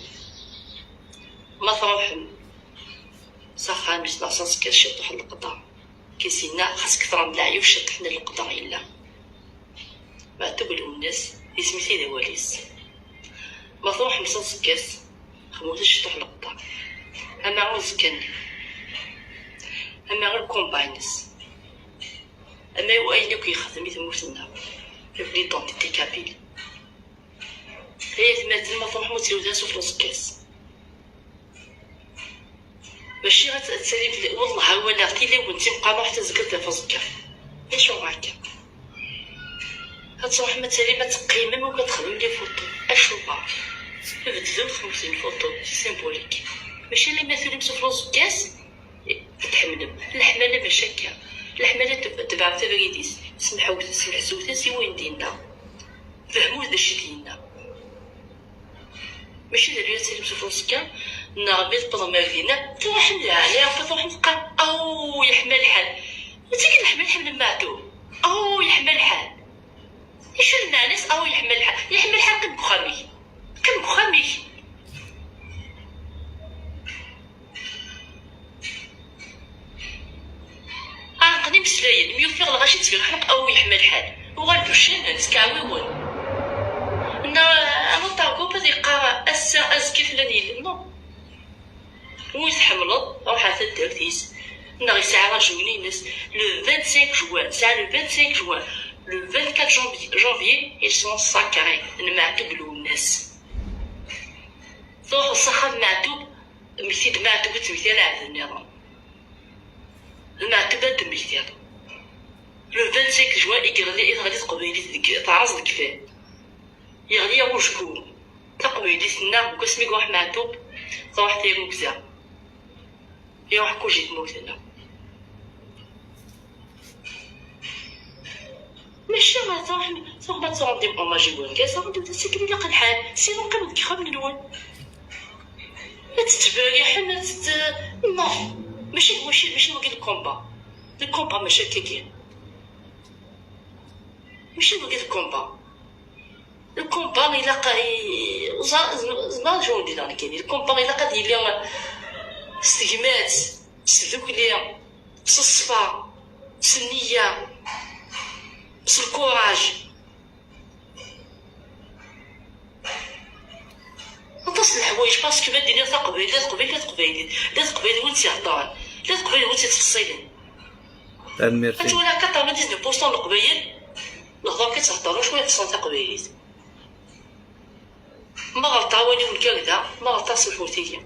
ما تروح صخا مش ناقص كاش شطح القطع كيسينا خاصك ترى العيوب شطحنا القطع الا معتوب الناس اسمي دواليس ما تروح مصاص كاس خموت شطح القطع اما عوز كان اما غير كومباينس اما هو اين كيخدم يتموتنا في l'identité kabyle هي تماثل ما تروح موت سوف كاس ماشي غتسالي والله هو لا عرفتي لي وانت مقامة حتى زكرت فزكا اش هكا هتروح ما تسالي ما تقيمم وكتخدم les photos اشو بدلو 50 photos c'est symbolique ماشي اللي مثلا مسوف كاس تحملم الحمالة ماشي هكا الحمالة تبع تبريديس سمحو سمح زوتا سي وين دينا فهمو داكشي ديالنا ماشي دابا تسالي مسوف كا نغبي تبض دينا تروح عليها تروح نبقى او يحمل الحال تيجي الحمل الحمل معتو او يحمل الحال ايش الناس او يحمل الحال يحمل الحال قم بخامي قم بخامي عقلي مسلاين ميوفيغ الغاشي تفيغ حنق او يحمل الحال وغالبو الشين نسكاويون نا انا طاكو بادي قرا اسا ازكي فلان نو وين تحملض روح على الدرتيس نا ساعة راجونينس le 25 جوان ساعة le 25 juin le 24 janvier ils sont sacrés نمعتوب الناس تروح الصخب معتوب مثيل معتوب تمثيل عبد النظام المعتوب تمثيل le 25 جوان يغلي تقبيلي تعرض الكفاه يغلي وشكو تقبيلي سنا وكاسمي يروح معتوب تروح تيرو كذا يروح كلشي تموت ماشي غا تروح تروح ما تروح دير hommage يقول كاس غادي تسكري لك الحال sinon قبل كيخاف من الوان ما تتباريح ما تت non ماشي ماشي ماشي وكي ال combat ال combat ماشي هكا كاين ماشي وكي ال combat ال combat الا قا زعما جو دينا كاين ال combat الا قاد يلي استجمات سدوكلي الصفا النية ال courage نقص الحوايج parce que ما دير تقبيل لا تقبيل لا تقبيل لا تقبيل وين تيهضر لا تقبيل وين تتفصيل تنميرتي ولا 99% القبايل الهضره كتهضروا شويه فصل تقبيليت ما غلطا والو الكارثه ما غلطا سمحوا لي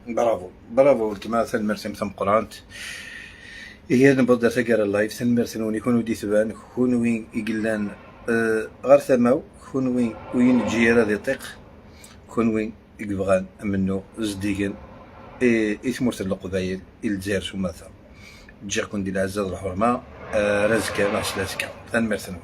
bravo bravo ولتما تنمرتي مثل قرانت هي نبدا تاكر ال live تنمرتن يكون ودي ثبان كون وين يقلان غير ثماو كون وين وين تجي هذه طيق كون وين يبغان منو زديقن إي ثمورت القبايل الجزائر سماثا تجيكم ديال العزة الحرمة رزكا مع سلاسكا تنمرتن.